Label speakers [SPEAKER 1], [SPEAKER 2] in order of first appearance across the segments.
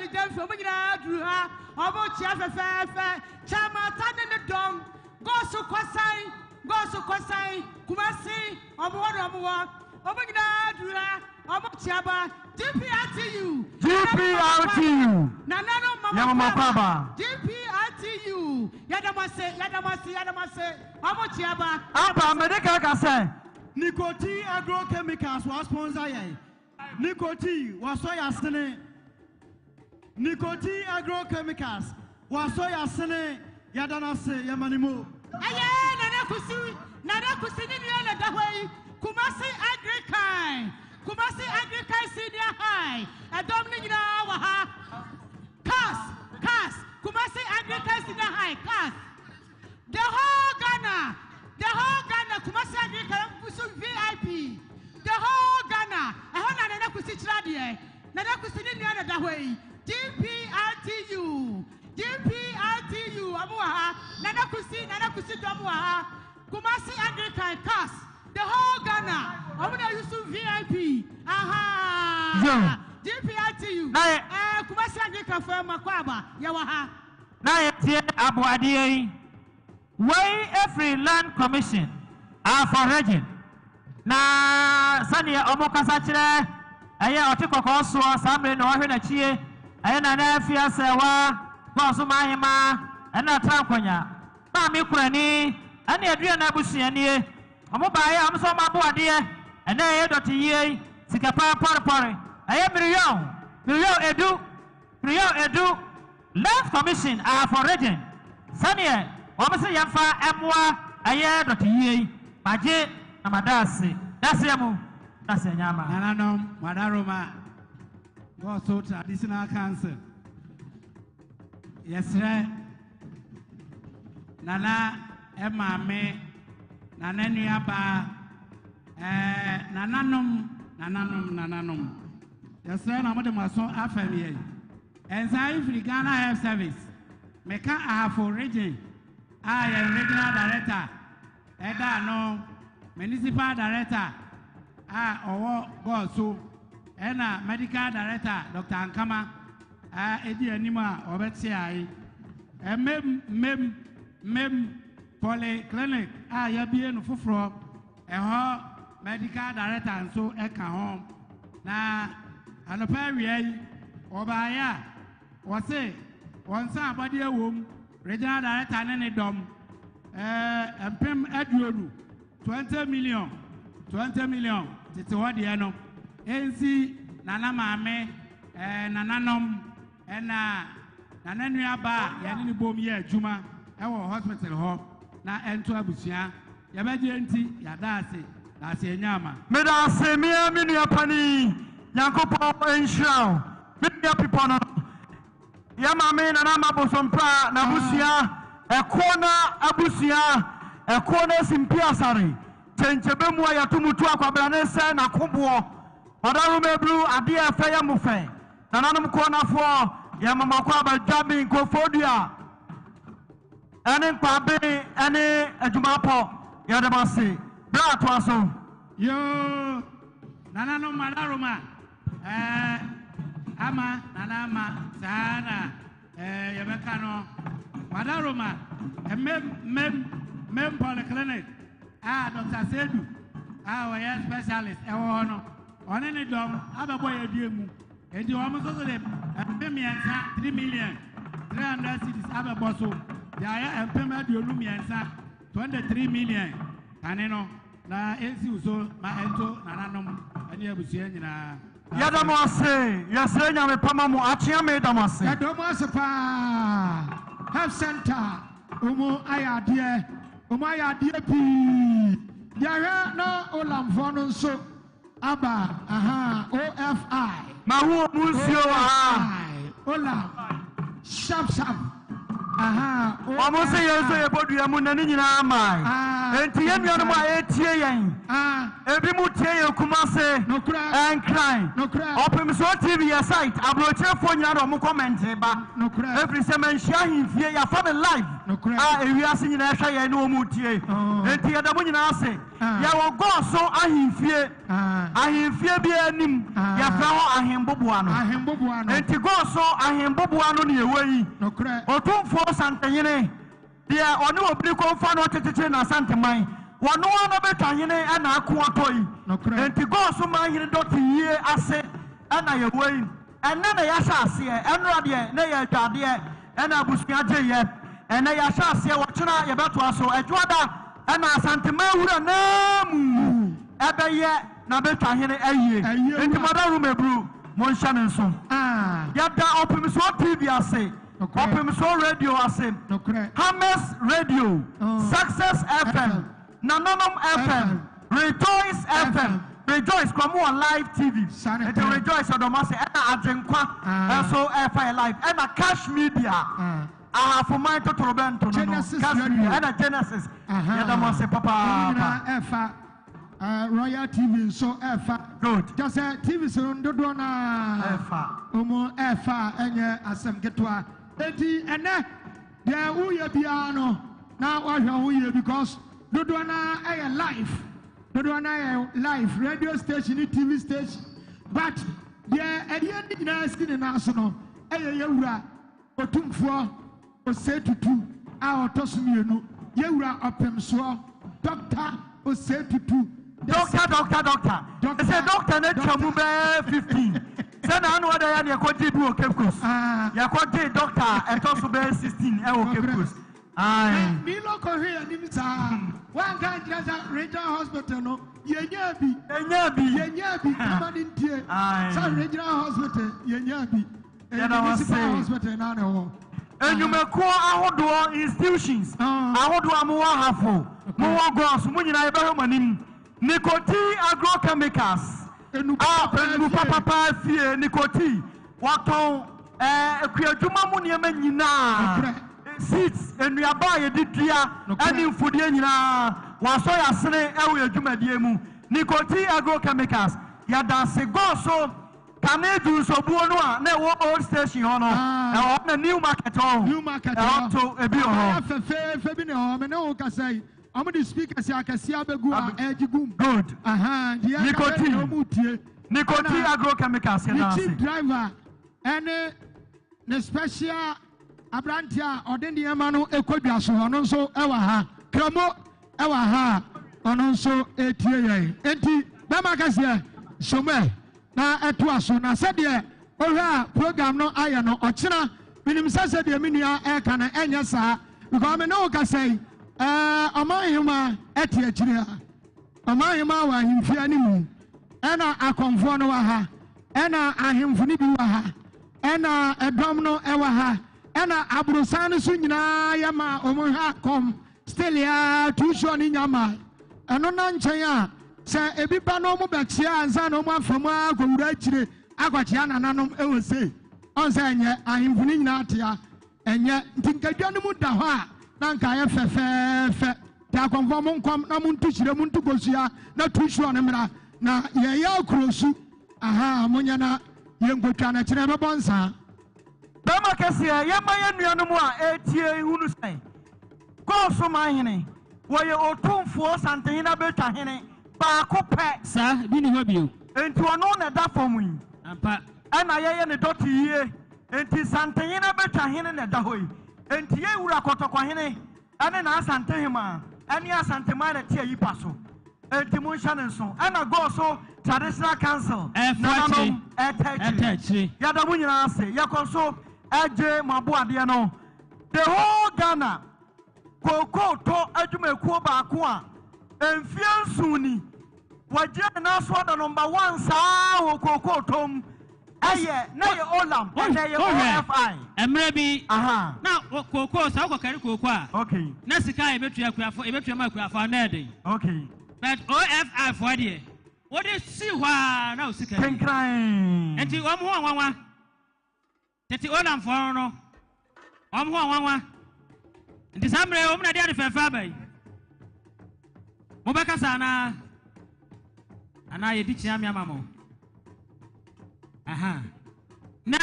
[SPEAKER 1] David Gyamfi, ɔmo nyinaa duru ha. Ɔmo kyea fɛfɛɛfɛ. Kyamata ne ne dɔm. Gosu Kɔsan, Gosu Kɔsan, Kumasi, ɔmo hɔ na ɔmo wɔ. Ɔmo nyinaa duru ha. Ɔmo kyea ba. GPRTU.
[SPEAKER 2] GPRTU.
[SPEAKER 1] Nananom
[SPEAKER 2] Yɛma mo
[SPEAKER 1] mama
[SPEAKER 2] akwaaba.
[SPEAKER 1] GPRTU. Yɛda mo ase, yɛda mo ase, yɛda mo ase. Ɔmo kyea ba.
[SPEAKER 2] Ampa mede ka ka sɛ
[SPEAKER 3] Nicotine Agrochemicals wa sponsor yɛn. Nicotine wasɔ yɛ asene. Nicotine Agrochemicals wasɔ yɛ asene. Yɛda no ase yɛma ne mo.
[SPEAKER 1] Ɛyɛ Nana Kusi, Nana Kusi ne nua na da hɔ yi. Kumasi Anglican, Kumasi Anglican Senior High. Ɛdɔm no nyinaa wɔ ha. CAS, CAS, Kumasi Anglican Senior High, CAS. The whole Ghana, the whole Ghana, Kumasi Anglican nso VIP. The whole Ghana, ɛhɔ na Nana Kusi kyerɛ adeɛ. Nana Kusi ne nua na da hɔ yi. GPRTU, GPRTU, ɔmo wɔ ha. Nana Kusi, Nana Kusi dɔm wɔ ha. Kumasi Anglican CAS, the whole Ghana, ɔmo na yusu VIP. Aha.
[SPEAKER 2] Yo.
[SPEAKER 1] GPRTU.
[SPEAKER 2] Na yɛ-
[SPEAKER 1] Kumasi Anglican fo ɛma kɔ aba, yɛwɔ ha.
[SPEAKER 2] Na yɛtie aboadeɛ yi. Wei efiri Land Commission, Ahafo Region. Na sɛdeɛ ɔmo kasa kyerɛ ɛyɛ ɔte kɔkɔɔ soɔ saa mmere na ɔhwɛ n'akyie ɛyɛ Nana Afia Sɛwa Gɔɔso Mahema ɛna Atra Nkonya Maame Kurani ɛne Aduana abusuanie. Ɔmo baeɛ a ɔmo sɛ ɔmo aboadeɛ ɛnɛ ɛyɛ dɔte yie yi sika paa pɔrepɔre ɛyɛ miriyon miriyon edu miriyon edu Land Commission, Ahafo Region, sɛneɛ wɔn sɛ yɛmfa ɛmoa ɛyɛ dɔte yie yi. Magye na mada ase daseɛ mu daseɛ nyɛ ama.
[SPEAKER 3] Nananom Madaroma Goaso Traditional Council. Yɛsrɛ Nana ɛmaame, Nana nuabaa, nananom, nananom, nananom. Yɛsrɛ na mode mo aso afɛm yɛn. Ɛnsa yi firi Ghana Health Service. Meka Ahafo Region a yɛn regional director ɛda ano, municipal director a ɔwɔ Goaso, ɛna medical director Dr. Ankama a ɛdi anim a ɔbɛte ayi. Mmem mmem mmem polyclinic a yɛabie no foforɔ ɛhɔ medical director nso ɛka ho. Na anɔpa awia yi ɔbaeɛ a wɔse wɔn nsa abɔdeɛ wɔ mu, regional director ne ne dɔm 20,000, 20 million, 20 million tete hɔ deɛ no ɛnsi nana maame, nananom ɛna nana nuaba a yɛne ne bom yɛ adwuma ɛwɔ hospital hɔ na ɛnto abusua yɛbɛgye nti yɛada ase na ase anya ama.
[SPEAKER 2] Meda ase mea me nua pani, Nyankopɔn nhyira wo. Me nua pipɔ no yɛ maame Nana Ama Bosompra n'abusua ɛkoɔ na abusua ɛkoɔ na esimpi asare kyɛnkyɛbɛ mu a yɛto mu tu akwabrane sɛ n'akoboɔ ɔdaroma eburu adeɛ ɛfɛ yɛ mo fɛ. Nananom koɔ nafoɔ yɛ mamakɔ abadwa mi nkofodua ɛne nkwabe ɛne adwumapɔ yɛde mo ase bere atoa so.
[SPEAKER 3] Yoo, nananom Madaroma, ama nana ama saa na yɛbɛka no Madaroma mmem mmem mmem polyclinic a Dr. Sedu a ɔyɛ specialist ɛwɔ hɔ no ɔne ne dɔm abɛbɔ yɛ dua mu enti wɔn nso so de 3,000, 3 million 300 cedis abɛbɔ so de ayɛ 23,000, 23 million kane no na ɛnsiw so ma ɛnto nananom ne abusua nyinaa.
[SPEAKER 2] Yɛda mo ase, yɛsrɛ Nyame pama mo akyea me da mo ase.
[SPEAKER 4] Yɛdɔ mo ase paa. Health center ɔmo ayɛ adeɛ, ɔmo ayɛ adeɛ pii. Yɛhwɛ na olamfoɔ no nso aba aha OFI.
[SPEAKER 2] Mahu ɔmo nsuo wɔ ha.
[SPEAKER 4] OFI olam sharp sharp.
[SPEAKER 5] Wɔn se yɛn nso yɛbɔ dua mu na ne nyinaa mae. Enti yɛn nuanom a ɛretie yɛn, ebi mu tie yɛn Kumase, Nkran, Ɔpemsoɔ TV yɛ site, aburokyerefoɔ nyinaa de wɔn kɔmɛnte ba. Ɛfiri sɛ manhyia ahemfie, yɛafa no live a ewiase nyinaa ɛhwɛ yɛn ne wɔn retie. Enti yɛda mo nyinaa ase. Yɛwɔ Gɔɔso ahemfie. Ahemfie biara anim, yɛfrɛ hɔ Ahemboboa no. Enti Gɔɔso Ahemboboa no ne ɛwɔ yi. Otumfoɔ Santehene, deɛ ɔne Obiri Komfa no kyekyere n'Asanteman, wɔno ara na bɛtwa hene na ako atɔ yi. Enti Gɔɔso Manhene dɔte yie ase na yɛwɔ yi. Ɛnnɛ na yɛahyɛ aseɛ, ɛnnora deɛ na ɛyɛ adwadeɛ ɛna abusua gyeeɛ. Ɛnnɛ yɛahyɛ aseɛ, ɔkyena yɛbɛtoa so. Adwoada ɛna Asanteman wura naa mu ɛbɛyɛ n'abɛtwa hene ayie. Enti Mother Room Aburu, monhyɛ no nso. Yɛda Ɔpemsoɔ TV ase, Ɔpemsoɔ Radio ase, Hammers Radio, Success FM, Nananom FM, Rejoice FM, Rejoice kura mo wɔ live TV, nti Rejoice ɔdɔ mo ase, ɛna Agyenkwa nso ɛfa yɛ live, ɛna Cash Media, Ahafoman totorobɛnto no no, Cash Media, ɛna Genesis, yɛda mo ase papaapa.
[SPEAKER 4] Ɛfa Royal TV nso ɛfa.
[SPEAKER 5] Good.
[SPEAKER 4] Kyɛ sɛ TV so no dodoɔ naa.
[SPEAKER 5] Ɛfa.
[SPEAKER 4] Wɔn ɛfa a ɛnyɛ asɛm ketewa. Eti ɛnɛ deɛ woyɛ biara no na wahwɛ ho yie because dodoɔ naa ɛyɛ live. Dodoɔ naa yɛ live radio station ne TV station, but deɛ ɛdeɛ ne nyinaa si ne nan so no ɛyɛ yɛwura Otumfoɔ Osei Tutu a ɔtɔ so mmienu, yɛwura Ɔpemsoɔ Doctor Osei Tutu.
[SPEAKER 5] Doctor, doctor, doctor. Ɛsɛ doctor no atwa mu bɛyɛ 15. Sɛ na ano ɔda yɛ ne yɛkɔgye bi wɔ Cape Coast. Yɛkɔgye doctor a ɛtɔ so bɛyɛ 16 ɛwɔ Cape Coast.
[SPEAKER 4] Milo kɔhwɛ anim saa. Wanka nkyerɛ sɛ regional hospital no yɛnyaa bi.
[SPEAKER 5] Yɛnyaa bi.
[SPEAKER 4] Yɛnyaa bi kama ne ntie. Sɛ regional hospital yɛnyaa bi.
[SPEAKER 5] Yɛda wo ase.
[SPEAKER 4] Municipal hospital na na ɛwɔ.
[SPEAKER 5] Nnwumakuo ahodoɔ, institutions ahodoɔ a mowɔ Ahafo, mowɔ Gɔs, mo nyinaa yɛbɛhwɛ mo anim. Nicotine Agrochemicals a nnuru papapa fie nicotine, wɔtɔn kuadwuma mu nneɛma nyinaa, seeds, nnuaba a yɛde dua ne mfudeɛ nyinaa, wɔasɔ yɛn asene wɔ yɛn dwumadie mu. Nicotine Agrochemicals, yɛda ase. Gɔs so Kane Dunsobuo no a na ɛwɔ Old Station hɔ no, ɛwɔ hɔ na New Market hɔ.
[SPEAKER 4] New Market
[SPEAKER 5] hɔ. Ɛhɔ nso ebi wɔ hɔ.
[SPEAKER 4] Ɛhɔ fɛfɛɛfɛ bi na ɛwɔ hɔ. Me ne wo kasa yi, wɔn de speakers akɛseɛ abɛgu a ɛregye gum.
[SPEAKER 5] Good.
[SPEAKER 4] Nicotine. Wɔn tie.
[SPEAKER 5] Nicotine Agrochemicals yɛ
[SPEAKER 4] Ne chief driver ɛne ne special aberanteɛ a ɔde nneɛma no kɔ dwa so, ɔno nso ɛwɔ ha. Kramo ɛwɔ ha a ɔno nso ɛretie yɛn. Enti bɛrima kɛseɛ somɛ na ɛtoa so. Na sɛdeɛ wohwɛ a program no ayɛ no, ɔkyena menim sɛ sɛdeɛ me nua ɛreka no ɛnyɛ saa, because me ne wo kasa yi, ɔman hema ɛte akyire ha, ɔman hema wɔ ahemfie anim, ɛna akɔmfoɔ no wɔ ha, ɛna ahemfo no bi wɔ ha, ɛna ɛdɔm no ɛwɔ ha, ɛna aborosan no so nyinaa yɛ ma wɔn hwɛ akɔm still ya tuusuo ne nyama ɛno na nkyɛn a sɛ ebi ba na ɔmo bɛkyea ansa na ɔmo afa mu akɔwura akyire akɔkyea nananom ɛwɔ sei ɔn sɛ ɛnyɛ ahemfo no nyinaa tea ɛnyɛ nti nkadwa no mu da hɔ a na nka ayɛ fɛfɛɛfɛ. Nti akɔmfoɔ mo nkɔm na monto hyire, monto kosua na tuusuo no mmra na yɛyɛ akurosu aha monyɛ na yɛnkɔtwa no kyerɛ ɛbɛbɔ nsaa.
[SPEAKER 5] Bɛrima kɛseɛ, yɛmma yɛn nuanom a ɛretie nhunu sɛ Kɔɔso manhene, wɔyɛ Otumfoɔ Santehene Abetwahene baako pɛ.
[SPEAKER 2] Saa, bi nni hɔ bio.
[SPEAKER 5] Enti ɔno na ɛda fam yi.
[SPEAKER 2] Ampa.
[SPEAKER 5] Ɛna yɛyɛ ne dɔte yie. Enti Santehene Abetwahene na ɛda hɔ yi. Enti yɛn wura Kɔtɔkɔhene ɛne n'Asantehemaa ɛne Asanteman na ɛte ayi pa so. Enti monhyɛ no nso. Ɛna Goso Traditional Council nananom ɛta akyire. Yɛda mo nyinaa ase. Yɛkɔ so ɛgye mo aboadeɛ no. The whole Ghana kookoo tɔ adwumakuo baako a mfeɛ nson ni wɔgyina ne nan so ada number 1 saa wɔ kookoo tɔm ɛyɛ na yɛ Olam ɛnɛ yɛ OFI.
[SPEAKER 2] Mmerɛ bi na kookoo sɛ wokɔkari kookoo a na sika a yɛbɛtua akuafo yɛbɛtua ma akuafo na ɛden. But OFI foɔ deɛ wɔde si hɔ a na osika bi.
[SPEAKER 5] Kenkran.
[SPEAKER 2] Nti wɔn ho nwanwa. Tete Olamfoɔ no wɔn ho nwanwa. Nti saa mmerɛ yi wɔn na de ade fɛɛfɛ aba yi. Mobɛkasa anaa? Anaa yɛdi kyea me ama mo? Aha. Na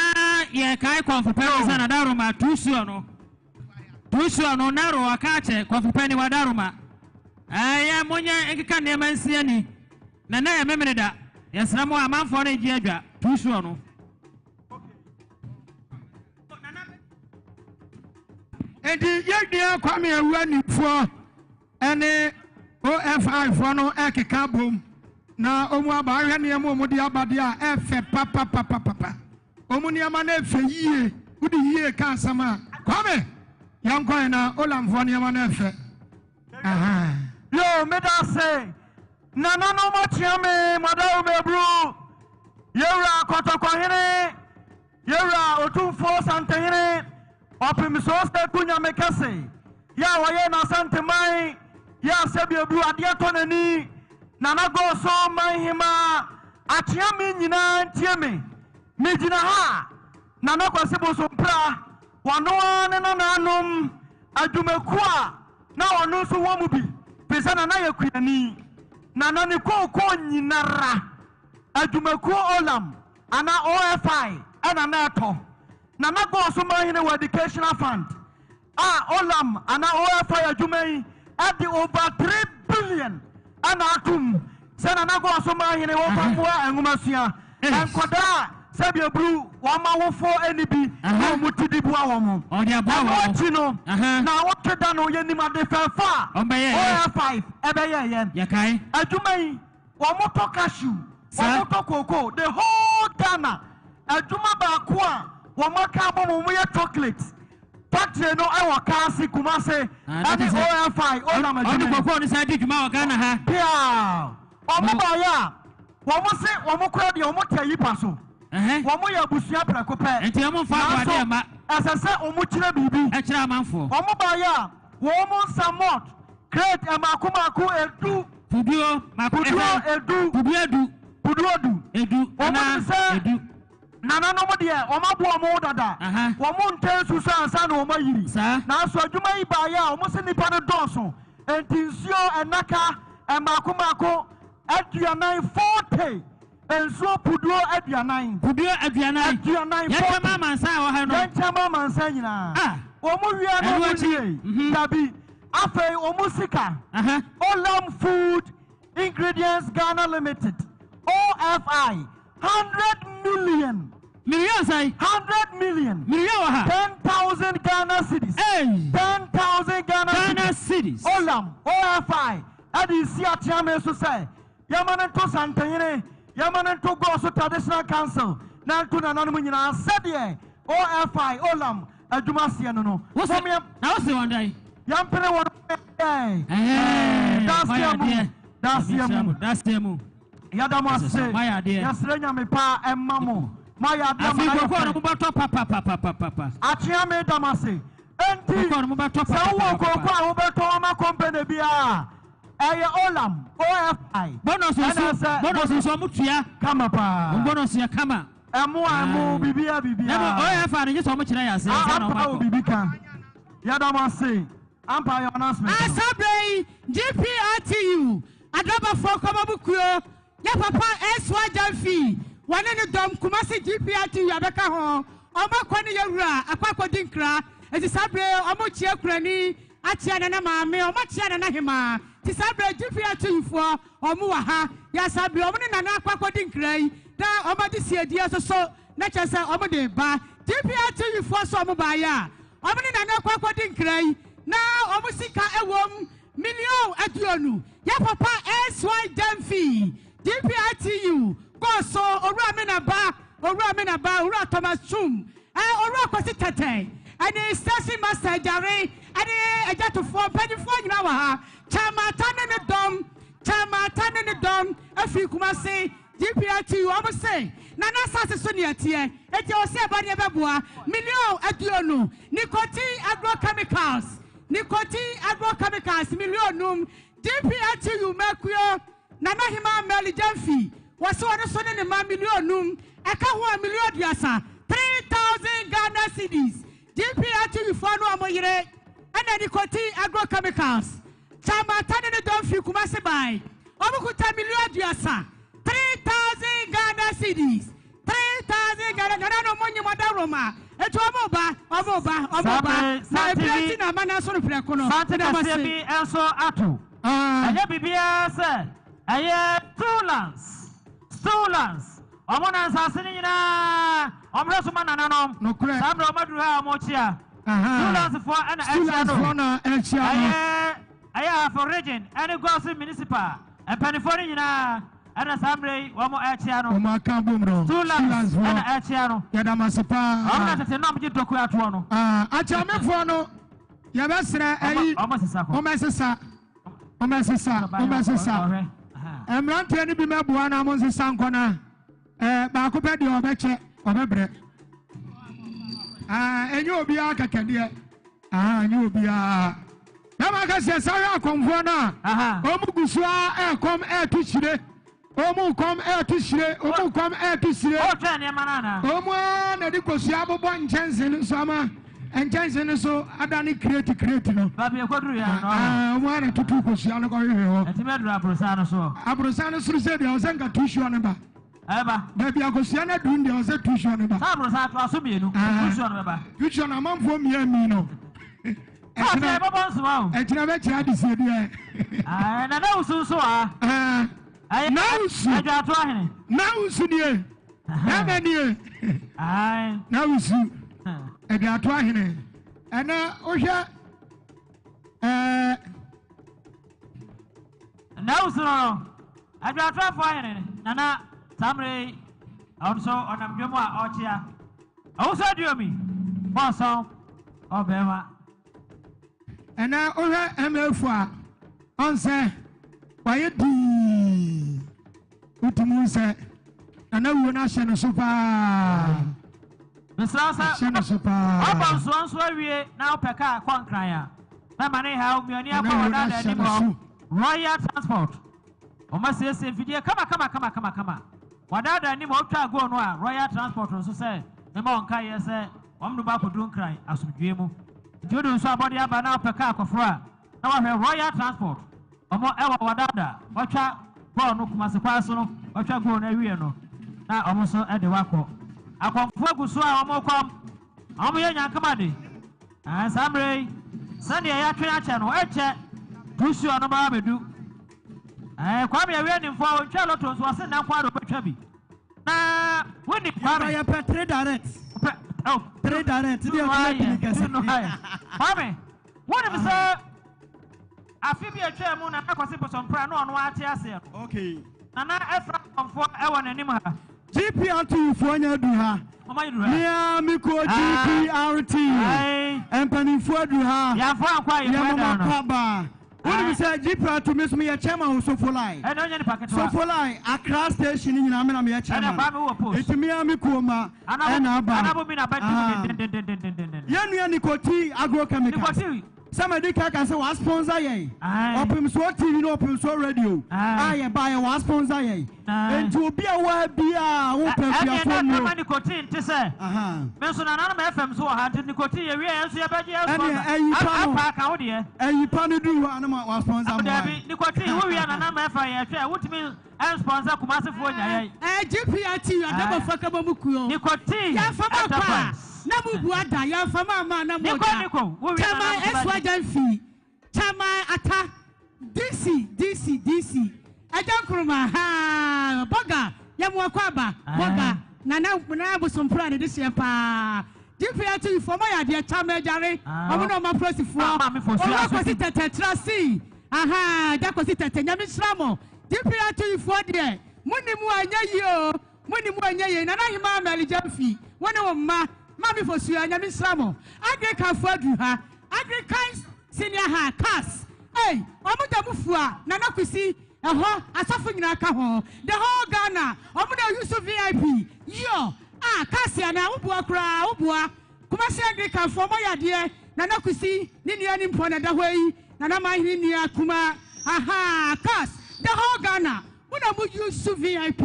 [SPEAKER 2] yɛkae kɔmfo pɛ no sɛ nadaroma tuusuo no. Tuusuo no naro aka akyɛ kɔmfo pɛ ni wadaroma. Ɛyɛ monyɛ nkeka nneɛma nsi ani. Na na yɛ memene da. Yɛsrɛ mo amanfoɔ no gye adwa tuusuo no.
[SPEAKER 4] Enti yɛn nua Kwame Awuanifoɔ ne OFI foɔ no ɛkeka bom na wɔn aba ahwɛ nneɛma wɔn de aba deɛ a ɛfɛ papapapapa. Wɔn nneɛma no ɛfɛ yie. Wode yie ka asɛm a Kwame yɛn kɔɛ na Olamfoɔ nneɛma no ɛfɛ.
[SPEAKER 5] Yo, meda ase. Nananom akyea me, Madawo Mebru, Yɛwura Kɔtɔkɔhene. Yɛwura Otumfoɔ Santehene Ɔpemsoɔ Seku Nyame Kɛse, yɛ a ɔyɛ n'Asanteman, yɛ a sɛbi adeɛ tɔ n'ani, Nana Gɔɔso Manhemaa, akyea me nyinaa ntie me. Megyina ha a, Nana Kwasi Bosompra, wɔno ara ne nananom adwumakuo a na ɔno nso wɔ mu bi, firi sɛ Nana yɛ kuani. Nana ne kookoo nyinara, adwumakuo Olam anaa OFI ɛna na ɛtɔ. Nana Gɔɔso Manhene wɔ Educational Fund a Olam anaa OFI adwuma yi ɛde over 3 billion ɛna atom sɛ Nana Gɔɔso Manhene wɔmfa mmoa nwomasua nkɔdaa a sɛbi eburu wɔn awofoɔ ani bi na wɔn ti di boa wɔn. Ɛno akyi no na wɔtwe da no yɛnim ade fɛɛfɛ a OFI ɛbɛyɛɛyɛ. Adwuma yi wɔn tɔ cashew, wɔn tɔ cocoa, the whole Ghana adwuma baako a wɔn aka abɔ wɔn yɛ chocolate factory no ɛwɔ Kaase Kumase ɛne OFI Olam adwuma
[SPEAKER 2] yi. Ɔde cocoa no san di dwuma wɔ Ghana ha.
[SPEAKER 5] Pia wɔn baayɛ a wɔn se wɔn kura deɛ wɔn te ayipa so. Wɔn yɛ abusua prɛko pɛ.
[SPEAKER 2] Nti wɔn nfa aboade ɛma.
[SPEAKER 5] Ɛsɛ sɛ wɔn kyerɛ biribi.
[SPEAKER 2] Ɛkyerɛ amanfoɔ.
[SPEAKER 5] Wɔn baayɛ a wɔn nsa malt crate ɛmaako maako edu.
[SPEAKER 2] Puduo mako
[SPEAKER 5] Puduo edu.
[SPEAKER 2] Puduo edu.
[SPEAKER 5] Puduo du.
[SPEAKER 2] Edu.
[SPEAKER 5] Wɔn sɛ edu. Nananom deɛ wɔn aboa wɔn dada. Wɔn ntɛn nsu so ansa na wɔn ayiri. Nanso adwuma yi baayɛ a wɔn sɛ nipa no dɔɔso. Nti nsuo ɛnaka ɛmaako maako 40 40. Nsuo puduo 40.
[SPEAKER 2] Puduo 40.
[SPEAKER 5] 40.
[SPEAKER 2] Yɛnkyɛn ma amansan a wɔha no.
[SPEAKER 5] Yɛnkyɛn ma amansan nyinaa. Wɔn wia no wɔn wie. Dabi. Afei wɔn sika. Olam Food Ingredients Ghana Limited OFI 100 million.
[SPEAKER 2] Million sɛn?
[SPEAKER 5] 100 million.
[SPEAKER 2] Million wɔ ha.
[SPEAKER 5] 10,000 Ghana cedis. 10,000 Ghana cedis.
[SPEAKER 2] Ghana cedis.
[SPEAKER 5] Olam OFI ɛde si ateame so sɛ yɛma no nto Santehene, yɛma no nto Gɔɔso Traditional Council na nto nananom nyinaa sɛdeɛ OFI Olam adwuma seɛ no no.
[SPEAKER 2] Na wose wɔn dɛn?
[SPEAKER 5] Yɛmpene wɔn daseɛ mu.
[SPEAKER 2] Daseɛ mu.
[SPEAKER 5] Yɛda mo ase. Yɛsrɛ Nyame pa ɛmma mo. Moayɛ adeɛ ma
[SPEAKER 2] Afei kokoa no mobɛtɔ papapapapapa.
[SPEAKER 5] Akyea me da mo ase. Enti sɛ wowɔ kokoa a wobɛtɔ ama company biara ɛyɛ Olam OFI.
[SPEAKER 2] Bonus nso bonus nso ɔmo tua.
[SPEAKER 5] Kama paa.
[SPEAKER 2] Bonus yɛ kama.
[SPEAKER 5] Ɛmo a ɛmo bibia bibia.
[SPEAKER 2] Ɛmo OFI no gye sɛ ɔmo kyerɛ yɛ ase.
[SPEAKER 5] Ampa wɔ bibi ka. Yɛda mo ase. Ampa yɛ announcement.
[SPEAKER 1] Asabre GPRTU adrabafoɔ kɔmɔbu kuo yɛ papa ɛsoa gyamfi wɔne ne dɔm Kumasi GPRTU abɛka ho ɔmo akɔ ne yɛwura akɔ akɔdi nkra eti saa bere ɔmo kyia kurani akyia nana maame ɔmo akyia nana hema ti saa bere GPRTU foɔ ɔmo wɔ ha yɛ saa bere ɔmo ne nana akɔ akɔdi nkra yi na ɔmo ade siedie soso na kyerɛ sɛ ɔmo de ba GPRTU foɔ so ɔmo baayɛ a ɔmo ne nana akɔ akɔdi nkra yi na ɔmo sika ɛwɔ million 20 yɛ papa SY Gyamfi GPRTU kɔɔso owura Minaba owura Minaba owura Thomas Chum owura Kwasi Tɛtɛ ɛne station master Agyare ɛne agyatofoɔ mpanyinfoɔ nyinaa wɔ ha. Kyamata ne ne dɔm Kyamata ne ne dɔm afiri Kumasi GPRTU ɔmo se nana asase so ne ɛteɛ eti ɔsɛ ɛba ne ɛbɛboa million 20 nicotine agrochemicals nicotine agrochemicals million 5 GPRTU mɛkuo nana hema Mary Gyamfi wɔsi wɔn so ne ne ma million 5 ɛka ho a million 30 3,000 Ghana cedis GPRTU foɔ no ɔmo yere ɛna. Ɛna Nicotine Agrochemicals, Chairman Tani ne dɔm firi Kumasi bae. Wɔn kuta milion 30, 3,000 Ghana cedis, 3,000 Ghana, nana no mo nyim ɔdawuroma, eti wɔn ba, wɔn ba, wɔn ba, na ebire ti na ama n'aso no prɛko no.
[SPEAKER 2] Sante
[SPEAKER 1] Meda mo
[SPEAKER 2] kɛseɛ
[SPEAKER 1] ase.
[SPEAKER 2] bi nso ato. Ɛnyɛ biribiara sɛ ɛyɛ Stoolans, Stoolans. Wɔn na nsase no nyinaa wɔn hwɛ so ma nananom.
[SPEAKER 4] Nokorɛ.
[SPEAKER 2] Saa mmerɛ wɔn aduru ha a wɔrekyea. Stoolansfoɔ ɛna ɛkyea no.
[SPEAKER 4] Stoolansfoɔ na ɛkyea no.
[SPEAKER 2] Ɛyɛ Ahafo Region ɛne Goaso Municipal mpanimfoɔ no nyinaa ɛna saa mmerɛ yi wɔn ɛkyea no.
[SPEAKER 4] Wɔn aka abom no.
[SPEAKER 2] Stoolans ɛna ɛkyea no.
[SPEAKER 4] Yɛda mo ase paa.
[SPEAKER 2] Wɔn na tete nam gye dɔkua atoɔ no.
[SPEAKER 4] Akyeamefoɔ no yɛbɛsrɛ ayi.
[SPEAKER 2] Wɔn sesa kɔ.
[SPEAKER 4] Wɔn sesa. Wɔn sesa. Wɔn sesa. Mmeranteɛ no bi mɛboa na mo nsesa nkɔ na baako pɛ deɛ ɔbɛkyɛ ɔbɛbrɛ. Ɛnyɛ obiara kɛkɛ deɛ. Ɛnyɛ obiara. Bɛma ka sɛ sáré akɔnfoɔ no a wɔn gu so a ɛrekɔm ɛreto hyire. Wɔn kɔm ɛreto hyire. Wɔn kɔm ɛreto hyire.
[SPEAKER 2] Ɔretwɛn nneɛma no anaa?
[SPEAKER 4] Wɔn ara na de kosua abobɔ nkyɛnse no so ama nkyɛnse no so adane kireti kireti no.
[SPEAKER 2] Baabi ekoduru yɛ ano.
[SPEAKER 4] Wɔn ara na tutu kosua no kɔhwehwɛ hɔ.
[SPEAKER 2] Ɛtumi aduru aborosan no so.
[SPEAKER 4] Aborosan no soro sɛ deɛ ɔsɛ nka tusuo no ba.
[SPEAKER 2] Ɛba.
[SPEAKER 4] Baabi akosua no aduru deɛ ɔsɛ tusuo no ba.
[SPEAKER 2] Saa aborosan ato aso mmienu. Tusuo no bɛba.
[SPEAKER 4] Tusuo no amanfoɔ mmea mi no.
[SPEAKER 2] Ɛkyina ɛbɛbɔ nsoma o.
[SPEAKER 4] Ɛkyina bɛkyerɛ adesie deɛ.
[SPEAKER 2] Na na wusu nso wa.
[SPEAKER 4] Na wusu.
[SPEAKER 2] Adwato ahene.
[SPEAKER 4] Na wusu nie. Bɛɛma nie. Na wusu. Adwato ahene. Ɛnɛ wohwɛ ɛɛ.
[SPEAKER 2] Na wusu no adwato afɔ ahene nana samre ɔno nso ɔnam dwom a ɔkyea. Ɔwusu aduomi bɔnsɔn ɔbɛɛma.
[SPEAKER 4] Ɛnɛ wohwɛ MF a ɔnsɛ wayɛ dii wotumi sɛ nana wuo no ahyɛ no so paa.
[SPEAKER 2] Mesrɛ sɛ
[SPEAKER 4] ahyɛ no so paa.
[SPEAKER 2] Ɔbɔ nsoɔ nso awie na wopɛ kaa kɔ Nkran a mɛma ne haw mmiani akɔ wɔdada anim hɔ. Royal Transport wɔn asiesie mfidie kama kama kama kama kama. Wɔdada anim hɔ wotwa goal no a Royal Transport nso sɛ mema wɔn kaeɛ sɛ wɔn no ba akɔduru Nkran asomdwie mu. Nti wode nso abɔde aba na wopɛ kaa kɔforo a na wahwɛ Royal Transport ɔmo ɛwɔ wɔdada wɔtwa bɔɔl no Kumasi kwan so no wɔtwa goal no awie no na ɔmo nso ɛde wakɔ. Akɔmfoɔ agu so a ɔmo kɔm ɔmo yɛ nyankama de saa mmerɛ yi sɛdeɛ yɛatwe akyɛ no ɛkyɛ tusuo no baa bɛdu. Kwame awie nimfoɔ ɔntwa lotto nso ɔse nna nko ara ɔbɛtwa bi. Na woni Kwame.
[SPEAKER 6] Yɛ pɛ 3 direct. 3 direct. Deɛ ɔbɛyɛ pii kɛse.
[SPEAKER 2] Kwame wonim sɛ afe bi atwa mu na akɔsi bosompra na ɔno ate aseɛ no.
[SPEAKER 6] Okay.
[SPEAKER 2] Nana ɛfra akɔmfoɔ ɛwɔ n'anim ha.
[SPEAKER 6] GPRT foɔ nya adu ha. Mia miko GPRT. Mpanimfoɔ adu ha.
[SPEAKER 2] Yɛmfo ankɔ a yɛmfa
[SPEAKER 6] da no. Yɛmama ba. Wonim sɛ GPRT mi nso meyɛ chairman wɔ Sofolai.
[SPEAKER 2] Ɛna onye nipa ketewa.
[SPEAKER 6] Sofolai Accra station nyinaa mi na meyɛ chairman.
[SPEAKER 2] Ɛna Kwame wɔ post.
[SPEAKER 6] Eti mia miko ma ɛna aba.
[SPEAKER 2] Anabo mi na ba ti mu dendendendendenden.
[SPEAKER 6] Yɛn nua Nicotine agrochemicals.
[SPEAKER 2] Nicotine.
[SPEAKER 6] Sɛ madi ka sɛ wa sponsor yɛn. Ɔpemsoɔ TV ne Ɔpemsoɔ radio. A yɛ ba yɛ wa sponsor yɛn. Enti obi a wa bi a wo pɛ
[SPEAKER 2] Ɛne
[SPEAKER 6] kuafoɔ
[SPEAKER 2] ɛna
[SPEAKER 6] nnuro.
[SPEAKER 2] kama nicotine te sɛ. Me nso nananom FM so wɔ ha nti nicotine yɛ wie yɛn nso yɛbɛgye yɛ
[SPEAKER 6] Ɛne
[SPEAKER 2] sponsor.
[SPEAKER 6] ɛyi pa no.
[SPEAKER 2] Apa ka wo deɛ.
[SPEAKER 6] Ɛyi pa no duru hɔ a na ma wa sponsor mo.
[SPEAKER 2] Dabi nicotine wo wie nananom FM yɛ hwɛ wotumi ɛnsponsor Kumasefoɔ nya yɛn.
[SPEAKER 1] GPRT adabɔfo kaba mu kuo.
[SPEAKER 2] Nicotine
[SPEAKER 1] Yɛmfa ma kɔ a
[SPEAKER 2] enterprise.
[SPEAKER 1] na mo bu ada yɛmfa ma ama na mo
[SPEAKER 2] Niko
[SPEAKER 1] da.
[SPEAKER 2] Niko wo wie
[SPEAKER 1] Chairman
[SPEAKER 2] nananom
[SPEAKER 1] Esu
[SPEAKER 2] bɛgye.
[SPEAKER 1] Agyamfi, Chairman Ata, DC DC DC, Agya Nkrumah ha Bɔga yɛmu akɔ aba Bɔga nana nana bosompra ne de hyɛ paa. GPRT fo ɔmo yɛ adeɛ Chairman Agyare ɔmo na ɔmo apolisifoɔ ɔmo akɔsi tɛtɛ kyerɛ si aha agya kɔsi tɛtɛ nyame hyira mo. GPRT foɔ deɛ mo ni mu anyɛ yie o mo ni mu anyɛ yie. Nana Ahima Mɛli Gyamfi wɔn ne wɔn mma Maame Fosua nyame hyira mo. Agrikanfoɔ aduru ha Agrikan senior ha CAS ei ɔmo da mu fua Nana Kusi ɛhɔ asɔfo nyinaa ka ho the whole Ghana ɔmo na yusu VIP yɔ a CAS ana woboa koraa woboa Kumasi Agrikanfoɔ mo yɛ adeɛ Nana Kusi ne nua ne mpɔ na ɛda hɔ yi Nana Mahene nua Kuma aha CAS the whole Ghana mo na mo yusu VIP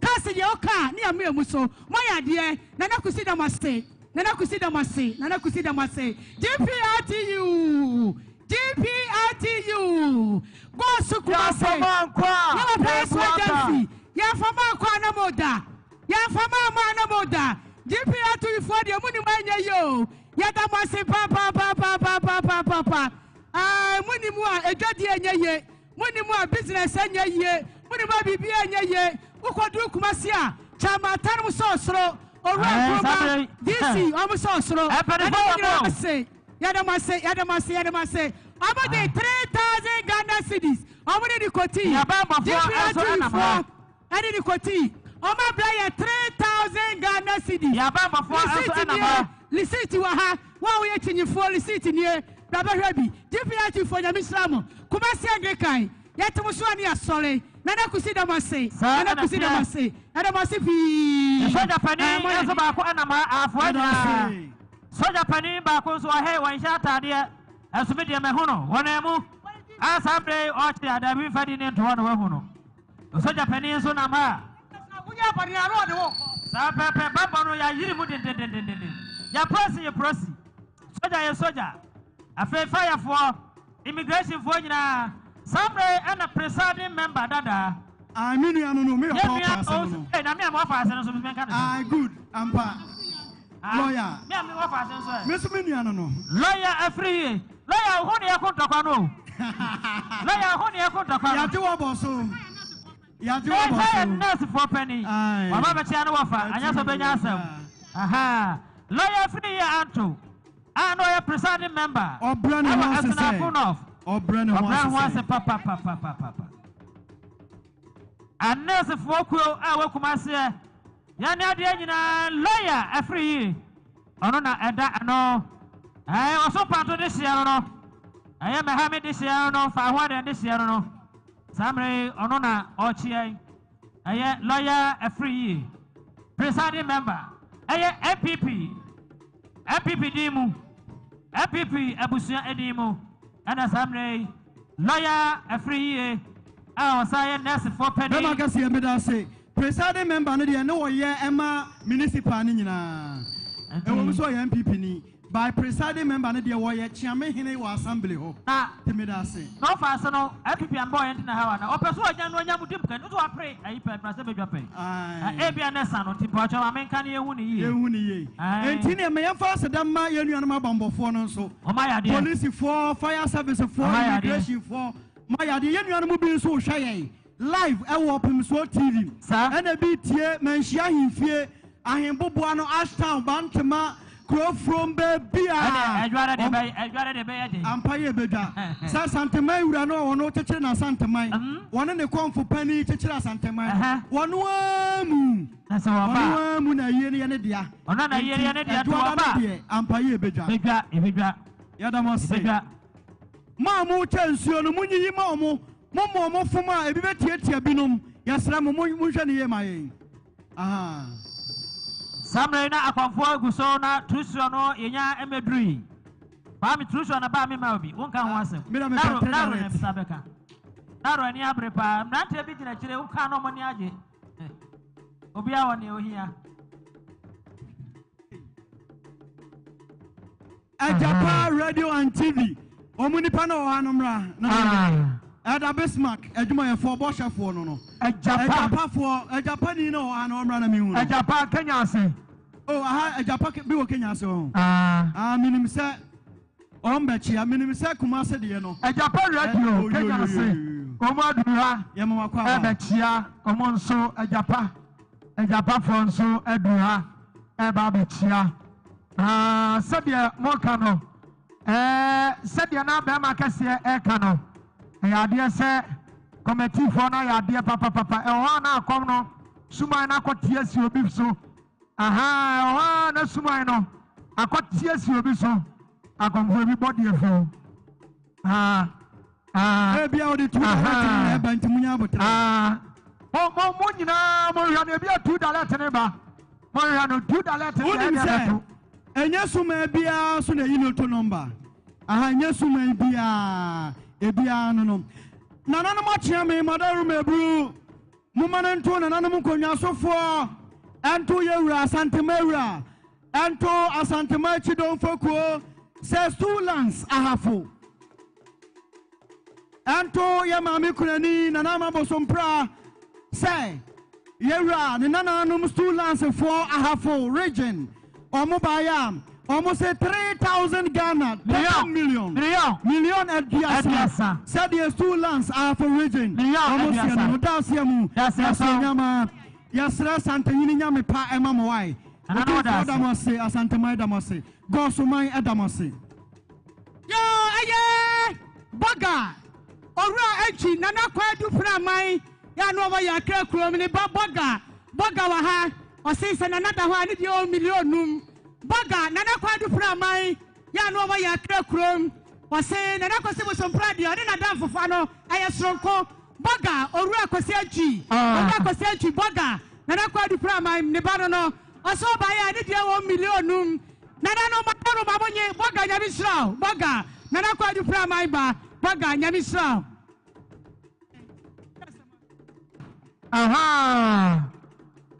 [SPEAKER 1] CAS deɛ ɔka ne amu emu so mo yɛ adeɛ Nana Kusi da mo ase. Nana Kusi da mo ase, Nana Kusi da mo ase. GPRTU, GPRTU, Gosu Kumase.
[SPEAKER 5] Yɛmfa mankɔ a,
[SPEAKER 1] Yɛ papa
[SPEAKER 5] na
[SPEAKER 1] Yesu
[SPEAKER 5] ebu
[SPEAKER 1] agya
[SPEAKER 5] aba.
[SPEAKER 1] mfi. Yɛmfa mankɔ a na mo da. Yɛmfa mamma a na mo da. GPRTU foɔ deɛ mo nim anyɛ yie o. Yɛda mo ase papapapapapapaapa. Ɛɛ mo nim a edwadie nyɛ yie. Mo nim a business nyɛ yie. Mo nim a biribi nyɛ yie. Wokɔduru Kumasi a, Kyamatan mo sɛ ɔsoro. Owura
[SPEAKER 2] Ɛɛ, saa
[SPEAKER 1] Nkrumah,
[SPEAKER 2] bere yi,
[SPEAKER 1] DC, ɔmo sɛ ɔsoro.
[SPEAKER 2] Mpanimfoɔ
[SPEAKER 1] Yɛda mo
[SPEAKER 2] wɔ
[SPEAKER 1] nyinaa
[SPEAKER 2] mo.
[SPEAKER 1] ase. Yɛda mo ase, yɛda mo ase, yɛda mo ase. Ɔmo de 3,000 Ghana cedis. Ɔmo de nicotine.
[SPEAKER 2] Yɛbɛn bɔfoɔ nso ɛnam ha.
[SPEAKER 1] GPRTU ɛne nicotine. Ɔmo abira yɛ 3,000 Ghana cedis.
[SPEAKER 2] Yɛbɛn bɔfoɔ nso
[SPEAKER 1] Receipt
[SPEAKER 2] ɛnam
[SPEAKER 1] nie,
[SPEAKER 2] ha.
[SPEAKER 1] receipt wɔ ha. Wɔn a wɔyɛ kyinyifoɔ, receipt nie. Bɛbɛhwɛ bi. GPRTU foɔ Nyame nhyira mo. Kumasi Anglican, yɛte mo so a ne yɛasɔre. Nana Kusi da mo ase.
[SPEAKER 2] Saa
[SPEAKER 1] Nana
[SPEAKER 2] ɛna
[SPEAKER 1] Kusi da mo
[SPEAKER 2] teɛ.
[SPEAKER 1] ase. Yɛda mo ase pii.
[SPEAKER 2] Sogya panin
[SPEAKER 1] Ɛɛ, mo yɛ
[SPEAKER 2] nso baako ɛnam ha afoa
[SPEAKER 5] Yɛda
[SPEAKER 2] nyinaa.
[SPEAKER 5] ase.
[SPEAKER 2] Sogya panin baako nso ɔhɛ wɔnhyɛ ataadeɛ. Ɛso mi deɛ mɛhu no wɔn mu. A saa bere yi ɔkyerɛ adabi nfa di ne ntoɔ na wahu no. Sogya panin nso nam ha.
[SPEAKER 1] Woyɛ abɔne a, na ɔde wo kɔ.
[SPEAKER 2] Saa pɛpɛ bambɔ no yɛayiri mu dendendendenden. Yɛ polisi yɛ polisi. Sogya yɛ sogya. Afei firefoɔ, immigrationfoɔ nyinaa. Saa bere yi ɛna presiding member dadaa.
[SPEAKER 6] Ah, me nua no no, me yɛ
[SPEAKER 2] Yɛn
[SPEAKER 6] ɔpa
[SPEAKER 2] nua
[SPEAKER 6] ɔpa asɛm no.
[SPEAKER 2] ɛ na mi a mo wafa ase no nso mi nka ne sɛ.
[SPEAKER 6] Ah, good, ampa. Lawyer.
[SPEAKER 2] Mi a mi wafa ase nso ɛ.
[SPEAKER 6] Me nso me nua no no.
[SPEAKER 2] Lawyer afiri yie. Lawyer ho ne yɛ ko ntɔkwa no o. Lawyer ho ne yɛ ko ntɔkwa no.
[SPEAKER 6] Yàgye wɔ bɔ so. Yàgye wɔ bɔ
[SPEAKER 2] Ɛsɛ yɛ
[SPEAKER 6] so.
[SPEAKER 2] nurse foɔ panyin.
[SPEAKER 6] Aye.
[SPEAKER 2] Waba bɛkyia no wɔfa anyɛ sɛ ɔbɛnya asɛm. Aha. Lawyer afiri yie anto. A na ɔyɛ presiding member.
[SPEAKER 6] Ɔbrɛ ne ho
[SPEAKER 2] Ɛwɔ
[SPEAKER 6] ase sɛ.
[SPEAKER 2] Asunafo North.
[SPEAKER 6] Ɔbrɛ ne ho
[SPEAKER 2] Ɔbrɛ ho
[SPEAKER 6] ase
[SPEAKER 2] ase
[SPEAKER 6] sɛ.
[SPEAKER 2] papapapapapa. Anɛɛsefoɔ kuo a wɔ Kumasi yɛne adeɛ nyinaa lawyer afiri yie. Ɔno na ɛda ano. Ɛɛ ɔso panto de hyia no no. Ɛyɛ mɛhame de hyia no no fa ho adeɛ de hyia no no. Saa mmerɛ yi ɔno na ɔrekyia yi. Ɛyɛ lawyer afiri yie. Presiding member. Ɛyɛ NPP. NPP din mu. NPP abusua din mu. Ɛna saa mmerɛ yi lawyer afiri yie a ɔsan yɛ nursefoɔ
[SPEAKER 6] Bɛma
[SPEAKER 2] panin.
[SPEAKER 6] kɛseɛ meda ase. Presiding member no deɛ ne wɔyɛ ɛma municipal no nyinaa. Ɛwɔ mu sɛ ɔyɛ NPP ni. By presiding member no deɛ wɔyɛ kyeame hene wɔ assembly hɔ.
[SPEAKER 2] Na
[SPEAKER 6] Nti meda ase.
[SPEAKER 2] na ɔfa ase no NPP ambɔ yɛn ti na ha wa na ɔpɛ so ɔnya no ɔnya mu dim kɛ nso wapere ayi pɛ mmarahyɛ badwa pɛ.
[SPEAKER 6] Aye.
[SPEAKER 2] Ebi a ne sa no nti mpɔkyɛ maame nka ne yɛhu ne yie.
[SPEAKER 6] Yɛnhu ne yie.
[SPEAKER 2] Aye.
[SPEAKER 6] Enti ne ɛmɛ yɛmfa aseda mma yɛn nuanom abambɔfoɔ no nso.
[SPEAKER 2] Ɔma yɛ adeɛ.
[SPEAKER 6] Polisifoɔ, fire servicefoɔ,
[SPEAKER 2] Ɔma yɛ adeɛ.
[SPEAKER 6] immigrationfoɔ. Ma yɛ adeɛ. Yɛn nuanom bi nso rehwɛ yɛn live ɛwɔ Pemsoɔ TV.
[SPEAKER 2] Saa.
[SPEAKER 6] Ɛna bi tie Manhyia ahemfie, ahemboboa no, Ashtown, Bantama, Kurofurom, baabi a.
[SPEAKER 2] Ɛnɛ ɛdware de bɛyɛ ɛdware de bɛyɛ den.
[SPEAKER 6] Ampa yɛ bedwa. Sɛ Asanteman wura no a wɔno kyekyere n'Asanteman, wɔne ne kɔnfo panin kyekyere Asanteman no, wɔno ara mu.
[SPEAKER 2] Na sɛ wɔba
[SPEAKER 6] Wɔno ara mu na ayie no yɛ ne dea.
[SPEAKER 2] Ɔno na ayie no yɛ ne dea, nti
[SPEAKER 6] Ɛdwoada
[SPEAKER 2] wɔba.
[SPEAKER 6] no deɛ, ampa yɛ bedwa.
[SPEAKER 2] Bedwa, ebedwa.
[SPEAKER 6] Yɛda mo ase.
[SPEAKER 2] Ebedwa.
[SPEAKER 6] Mo a mokyɛ nsuo no, monyiyi ma ɔmo. Momma ɔmo fom a ebi bɛtiatia binom. Yɛsrɛ mo, monhwɛ ne yie ma yɛn. Aha.
[SPEAKER 2] Saa mmerɛ yi na akɔmfoɔ gu so na turusuo no yɛnya mmɛduru yi. Kwame turusuo no baa me ma obi, wonka ho asɛm.
[SPEAKER 6] Me na mepɛ
[SPEAKER 2] Naro
[SPEAKER 6] three
[SPEAKER 2] Naro na
[SPEAKER 6] direct.
[SPEAKER 2] bisa bɛka. Naro ani abere paa. Mmeranteɛ bi gyina akyire, woka na ɔmo ani agye. Obiara wɔ nea ohia.
[SPEAKER 6] Agyapa Radio and TV. Ɔmo nipa na ɔwɔ ha no mmra. Na Ɛda Bismarck adwumayɛfoɔ bɔhyɛfoɔ no no.
[SPEAKER 4] Agyapa.
[SPEAKER 6] Agyapafoɔ, Agyapa ni na ɔwɔ ha no ɔmmra na mehu no.
[SPEAKER 4] Agyapa Kenya ase.
[SPEAKER 6] Oh, aha Agyapa bi wɔ Kenya ase hɔ.
[SPEAKER 4] Ah.
[SPEAKER 6] Ah, menim sɛ ɔmbɛkyia, menim sɛ Kumase deɛ no.
[SPEAKER 4] Agyapa Radio
[SPEAKER 6] Eh, oh, yo,
[SPEAKER 4] Kenya
[SPEAKER 6] yo, yo,
[SPEAKER 4] ase.
[SPEAKER 6] yo, yo.
[SPEAKER 4] Ɔmo aduru ha.
[SPEAKER 6] Yɛma wakɔ aba.
[SPEAKER 4] Ɛbɛkyia ɔmo nso Agyapa. Agyapafoɔ nso aduru ha ɛba abɛkyia. Na sɛdeɛ moka no, ɛɛ sɛdeɛ na bɛrima kɛseɛ ɛka no, ɛyɛ adeɛ sɛ kɔmɛtifoɔ no ayɛ adeɛ papapapa. Ɛwɔ hɔ a na akɔm no suman no akɔte asi obi so. Aha, ɛwɔ hɔ a na suman no akɔte asi obi so. Akɔmfoɔ bi bɔ deɛ fo. Ah, ah.
[SPEAKER 6] Ebi a wɔde tu direct na ɛba nti munya abotire.
[SPEAKER 4] Ah, mo mo mo nyinaa mo hwɛ no ebi a tu direct ne ba. Mo hwɛ no tu direct ne
[SPEAKER 6] Wonim
[SPEAKER 4] ɛdeɛ
[SPEAKER 6] sɛ
[SPEAKER 4] bɛto.
[SPEAKER 6] ɛnyɛ suman biara so na ɛyi lotto number. Aha, ɛnyɛ suman biara ebiara no no. Nananom akyea me madaroma eburu. Momma no nto nananom nkonnwasofoɔ ɛnto yɛ wura Asantema wura. Ɛnto Asantema Akyidɔmfo kuo sɛ Stoollands Ahafo. Ɛnto yɛ maame kunani Nana Ama Bosompra sɛ yɛwura ne nananom Stoollandsfoɔ Ahafo region ɔmo baeɛ a ɔmo se 3000 Ghana 30 million million 30 sɛdeɛ Stoollands Ahafo region ɔmo seɛ no no daaseɛ mu yɛsɛ nyama yɛsrɛ Santehene Nyame pa ɛma mo wae Otumfoɔ da mo ase Asanteman da mo ase Gɔɔsoman ɛda mo ase.
[SPEAKER 1] Yoo ɛyɛ Bɔga Owura Antwi Nana Kwadu Praman yɛ a na ɔwɔ yɛn Accra kurom ne ba Bɔga Bɔga wɔ ha ɔse sɛ Nana da hɔ a ne deɛ ɔwɔ million num Bɔga Nana Kwadu Praman yɛ a na ɔwɔ yɛn Accra kurom ɔse Nana Kwasi Bosompra deɛ ɔne n'adamfofa no ɛyɛ soronko Bɔga Owura Kwasi Antwi Owura Kwasi Antwi Bɔga Nana Kwadu Praman ne ba no no ɔse ɔbaeɛ a ne deɛ wɔ million num Nana no ma no ma mo nye Bɔga Nyame nhyira wo Bɔga Nana Kwadu Praman ba Bɔga Nyame nhyira wo.
[SPEAKER 4] Ahaa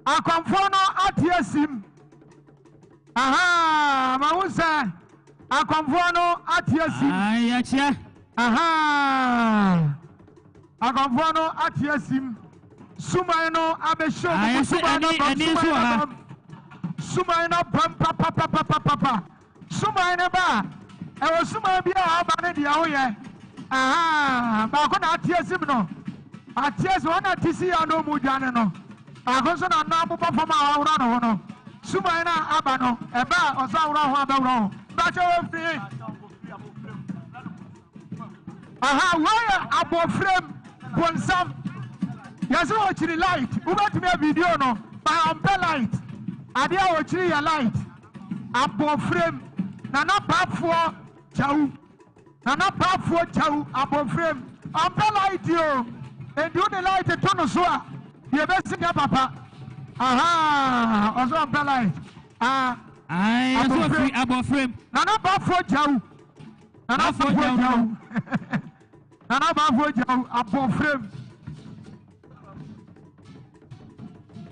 [SPEAKER 4] akɔmfoɔ no ate asim ahaa mahu sɛ akɔmfoɔ no ate asim.
[SPEAKER 3] Ayi akyɛ.
[SPEAKER 4] Ahaa akɔmfoɔ no ate asim suman no abɛhyɛ ɔmo mu suman no abam suman no abam suman no abam papapapapapa. Suman no ba a, ɛwɔ suman bi a ɔba no deɛ woyɛ. Ahaa, baako na ate asim no. Ate asim, wɔn na te si ya no mu dwane no. Baako nso na nan bobɔ fam a waworɔ ne ho no. Suman no a aba no, ɛba a ɔsɛ aworɔ ho abɛworɔ ho. Bakyɛ wɔ firi. Aha, wei yɛ abɔfrem bonsam. Yɛsɛ wɔkyiri light. Wobɛtumi a video no, ba ɔmpɛ light. Adeɛ a wɔkyiri yɛ light. Abɔfrem, Nana Baffour Kyawu, Nana Baffour Kyawu, Abɔfrem, ɔmpɛ light o, enti wode light to no so a, deɛ ɛbɛsi nyɛ papa. Ahaa, ɔsɛ ɔmpɛ light. Ah,
[SPEAKER 3] Ae, ɛsɛ ɔfiri Abɔfrem.
[SPEAKER 4] Nana Baffour Kyawu, Nana Baffour Kyawu, Nana Baffour Kyawu, Abɔfrem.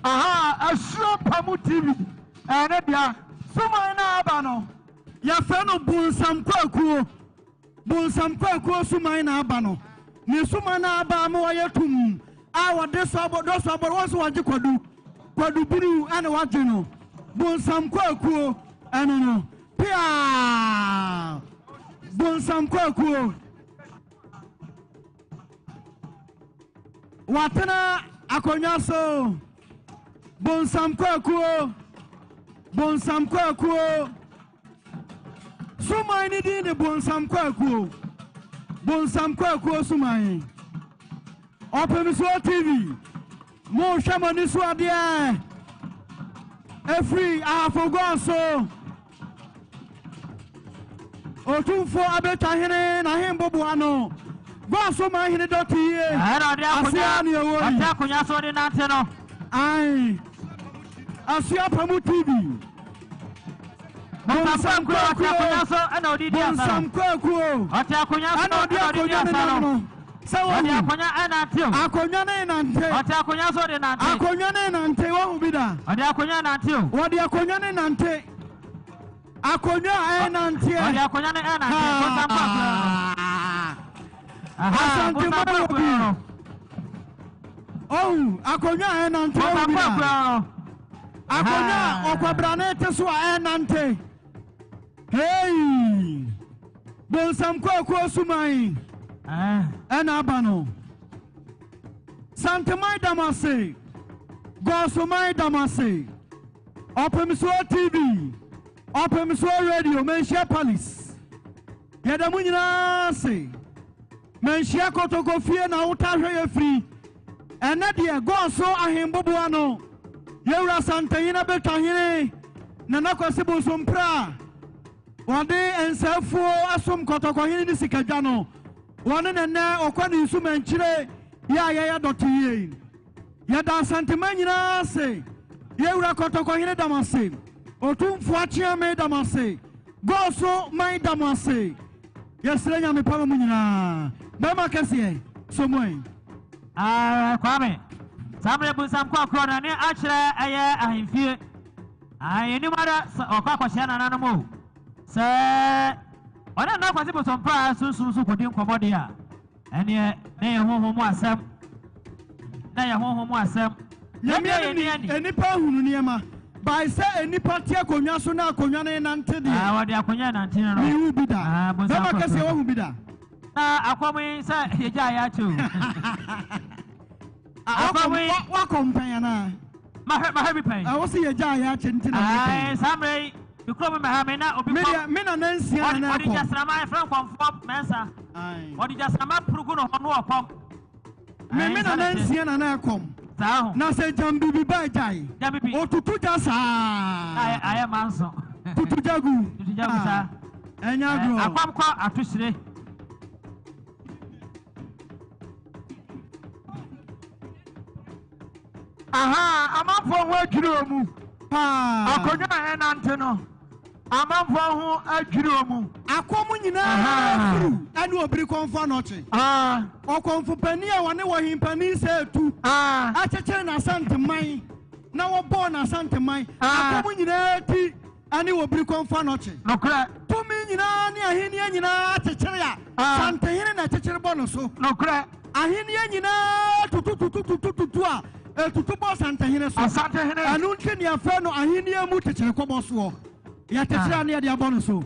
[SPEAKER 4] Ahaa asuo pa mu TV ɛyɛ ne dea.
[SPEAKER 6] Suman no a aba no, yɛfrɛ no Bonsam Kwakuo. Bonsam Kwakuo suman na aba no. Ne suman no aba ama wayɛ tumm a wɔde sɔ abɔ dɔ sɔ abɔ wɔn nso wɔagye kwadu. Kwadu bunu ɛna wagye no. Bonsam Kwakuo ɛno no. Piaa! Bonsam Kwakuo. Watena akonnwa so. Bonsam kwakuo. Bonsam kwakuo. Suman ne din de Bonsam kwakuo. Bonsam kwakuo suman. Ɔpemsoɔ TV. Mohwɛ mo ani so adeɛ. Ɛfiri Ahafo Gɔn so. Otumfoɔ abɛtwa hene n'ahemboboa no. Gua so ma hene dɔte yie.
[SPEAKER 2] Ɛna ɔde
[SPEAKER 6] Ase
[SPEAKER 2] akonya
[SPEAKER 6] a ne ɛwɔ yi.
[SPEAKER 2] ɔte akonya so de nante no.
[SPEAKER 6] Ae. Asoa Pamu TV.
[SPEAKER 2] Bonsam
[SPEAKER 6] Bonsam
[SPEAKER 2] kuro ɔte akonya
[SPEAKER 6] kwakuo.
[SPEAKER 2] so ɛna ɔde di asa no.
[SPEAKER 6] Bonsam kwakuo.
[SPEAKER 2] Ɔte akonya so
[SPEAKER 6] Ɛna ɔde
[SPEAKER 2] ɛna ɔde di
[SPEAKER 6] akonya ne
[SPEAKER 2] asa
[SPEAKER 6] nam
[SPEAKER 2] no.
[SPEAKER 6] no. Sɛ
[SPEAKER 2] Ɔde
[SPEAKER 6] wahu.
[SPEAKER 2] akonya ɛnante o.
[SPEAKER 6] Akonya ne nante.
[SPEAKER 2] Ɔte akonya so de nante.
[SPEAKER 6] Akonya ne nante wahu bi da.
[SPEAKER 2] Ɔde akonya nante o.
[SPEAKER 6] Wɔde akonya ne nante. Akonya a ɛnanteɛ.
[SPEAKER 2] Ɔde akonya ne ɛnante. Bonsam kwakuo no. Aha,
[SPEAKER 6] Asante
[SPEAKER 2] bonsam
[SPEAKER 6] Mayo
[SPEAKER 2] kwakuo
[SPEAKER 6] bi.
[SPEAKER 2] no.
[SPEAKER 6] Ohu akonya a ɛnante wahu
[SPEAKER 2] Bonsam
[SPEAKER 6] bi
[SPEAKER 2] kwakuo
[SPEAKER 6] da.
[SPEAKER 2] no.
[SPEAKER 6] Akonya a ɔkwabrane te so a ɛnante. Hey! Bonsam kwakuo suman ɛna aba no. Santeman da mo ase. Gɔɔsoman da mo ase. Ɔpemsoɔ TV, Ɔpemsoɔ Radio, Manhyia Palace. Yɛda mo nyinaa ase. Manhyia Kotoko fie na wota hwɛ yɛ firi. Ɛnɛ deɛ Gɔɔso ahemboboa no. Yɛwura Santehene abɛtwa hene. Nana Kwasi Bosompra. Wɔde nsɛefuo asom kɔtɔkɔhene ne sikadwa no. Wɔne nɛnɛ ɔkɔ ne nsu mankyire yɛ a yɛyɛ dɔte yie. Yɛda Asantema nyinaa ase. Yɛwura Kɔtɔkɔhene dam ase. Otumfoɔ Akyeame dam ase. Gɔɔso man dam ase. Yɛsrɛ Nyame pa ma mu nyinaa. Bɛrima kɛseɛ, so mo ɛ.
[SPEAKER 2] Ah, Kwame. Saa mmerɛ bonsam kwakuo no ne akyerɛ ɛyɛ ahemfie. Ah, yɛnim ara sɛ ɔkɔ akɔhyia nananom o. Sɛ ɔne Nana Kwasi Bosompra sunsum so kɔdi nkɔmmɔ deɛ a, ɛneɛ na yɛ honhom mu asɛm. Na yɛ honhom mu asɛm.
[SPEAKER 6] Nyame
[SPEAKER 2] Yɛdeɛ yɛni
[SPEAKER 6] ni
[SPEAKER 2] ani.
[SPEAKER 6] nnipa ahunu nneɛma. Bae sɛ nnipa te akonnwa so na akonnwa no nante deɛ.
[SPEAKER 2] Ah, wɔde akonnwa nante no no.
[SPEAKER 6] Mehu bi da.
[SPEAKER 2] Ah, bonsam
[SPEAKER 6] Bɛma
[SPEAKER 2] kɔ
[SPEAKER 6] kɛseɛ
[SPEAKER 2] soro.
[SPEAKER 6] wahu bi da.
[SPEAKER 2] Na akɔm yi sɛ yɛgya ayɛ akyɛ o. Akɔm yi.
[SPEAKER 6] Wakɔ mpɛn anaa?
[SPEAKER 2] Mahwɛ bi pɛn.
[SPEAKER 6] Ɛwɔ sɛ yɛgya ayɛ akyɛ nti na
[SPEAKER 2] mekɛn. Saa mmerɛ yi, me kurom mmɛha me na obi kɔm.
[SPEAKER 6] Me nana nsia na na
[SPEAKER 2] Ɔde
[SPEAKER 6] ɛkɔ.
[SPEAKER 2] gyasrama ɛfrɛ nkɔmfoɔ mɛnsa. Ɔde gyasrama purugu no hɔ no ɔkɔm.
[SPEAKER 6] Me nana nsia na na ɛkɔm.
[SPEAKER 2] Saa ho.
[SPEAKER 6] Na sɛ gyam bibi ba agyae.
[SPEAKER 2] Gyam bibi.
[SPEAKER 6] Otutu gya saa.
[SPEAKER 2] Ayɛ manso.
[SPEAKER 6] Tutu gya gu.
[SPEAKER 2] Tutu gya gu saa.
[SPEAKER 6] Ɛnyɛ agorɔ.
[SPEAKER 2] Akɔm kɔ atohyire.
[SPEAKER 4] Aha, amanfoɔ ho adwiri wɔ mu.
[SPEAKER 6] Paa.
[SPEAKER 4] Akonnwa a ɛnante no, amanfoɔ ho adwiri wɔ mu.
[SPEAKER 6] Akɔm nyinaa furu ɛne obiri kɔnfo anɔkye. Ɔkɔmfo panin a wɔne wɔhempanin sɛ etu. Akyekyere n'asanteman na wɔbɔɔ n'asanteman. Akɔm nyinaa ti ɛne obiri kɔnfo anɔkye.
[SPEAKER 4] Nokorɛ.
[SPEAKER 6] Tumi nyinaa ne ahenni nyinaa kyekyere a santehene na ɛkyekyere bɔ no so.
[SPEAKER 4] Nokorɛ.
[SPEAKER 6] Ahenni nyinaa tututututututu a etutu bɔ santehene so.
[SPEAKER 4] Asantehene.
[SPEAKER 6] Ɛno nti ne yɛfrɛ no ahenni mu kyekyere kɔbɔ soɔ. Yɛkyekyere a ne yɛde abɔ no so.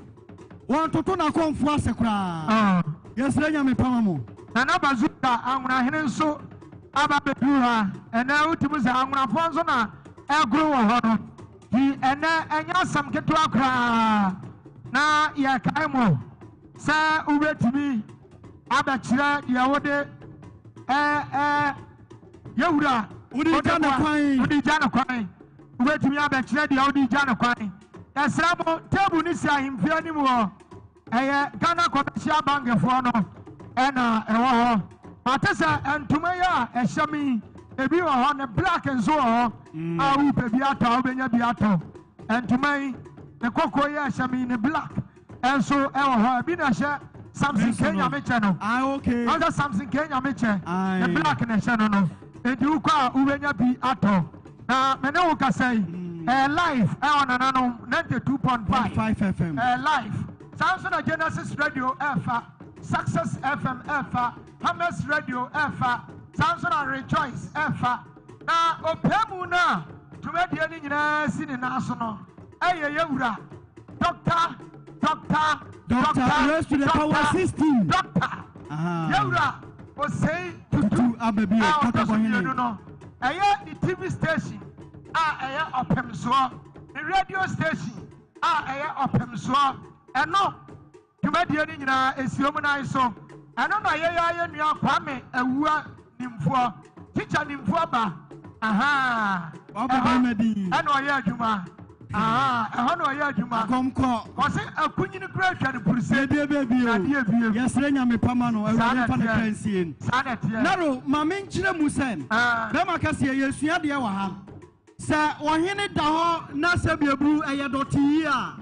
[SPEAKER 6] Wɔntoto n'akɔmfo ase koraa. Yɛsrɛ Nyame pama mo.
[SPEAKER 4] Nana Bazuka Anwonahene nso aba abɛduru ha. Ɛnɛ wotumi sɛ anwonafoɔ nso na ɛgoro wɔ hɔ no. Nti ɛnɛ ɛnyɛ asɛm ketewa koraa na yɛkae mo sɛ wobɛtumi abɛkyerɛ deɛ wode yɛwura
[SPEAKER 6] wode gya no kwan.
[SPEAKER 4] Wode gya no kwan. Wobɛtumi abɛkyerɛ deɛ wode gya no kwan. Yɛsrɛ mo, table no si ahemfie anim hɔ. Ɛyɛ Ghana Commercial Bank foɔ no ɛna ɛwɔ hɔ. Mate sɛ ntoma yi a ɛhyɛ me yi, ebi wɔ hɔ, ne black nso wɔ hɔ a wopɛ bi atɔ a wobɛnya bi atɔ. Ntoma yi, ne kɔkɔɔ yi a ɛhyɛ me yi, ne black nso ɛwɔ hɔ. Ebi na ɛhyɛ Samson K. Nyamekyɛ no. Ɔsɛ Samson K. Nyamekyɛ, ne black na ɛhyɛ no no. Enti wokɔ a wobɛnya bi atɔ. Na me ne wo kasa yi, ɛyɛ live ɛwɔ nananom 92.5
[SPEAKER 6] FM.
[SPEAKER 4] Ɛyɛ live. Saa nso na Genesis Radio ɛfa, Success FM ɛfa, Hammers Radio ɛfa, saa nso na Rejoice ɛfa. Na ɔpɛ mu no a dwumadie no nyinaa si ne nan so no ɛyɛ yɛwura Doctor, Doctor,
[SPEAKER 6] Doctor, raise to the power 16.
[SPEAKER 4] Doctor, yɛwura Osei Tutu
[SPEAKER 6] Ababi
[SPEAKER 4] a ɔtɔ so
[SPEAKER 6] Kɔtɔkɔhene.
[SPEAKER 4] mmienu no, ɛyɛ ne TV station a ɛyɛ ɔpemsoɔ, ne radio station a ɛyɛ ɔpemsoɔ, ɛno dwumadie no nyinaa esi wɔn nan so. Ɛno na yɛyɛ ayɛ nua Kwame Awua Nimfoɔ, tikya Nimfoɔ ba. Aha.
[SPEAKER 6] Wabɔ bɛrima din.
[SPEAKER 4] Ɛna ɔyɛ adwuma. Aha, ɛhɔ na ɔyɛ adwuma.
[SPEAKER 6] Akɔmkɔ.
[SPEAKER 4] Wɔsi akunyini kura atwa ne puruse.
[SPEAKER 6] Ebie bebie o.
[SPEAKER 4] Adeɛ bie.
[SPEAKER 6] Yɛsrɛ Nyame pama no,
[SPEAKER 4] Saa
[SPEAKER 6] Awurade
[SPEAKER 4] na
[SPEAKER 6] mfa ne
[SPEAKER 4] ɛteɛ.
[SPEAKER 6] kra nsie no.
[SPEAKER 4] Saa na ɛteɛ.
[SPEAKER 6] Naro, ma menkyerɛ mu sɛ, bɛrima kɛseɛ yɛsua deɛ wɔ ha. Sɛ ɔhene da hɔ na sɛ bieburu ɛyɛ dɔte yi a,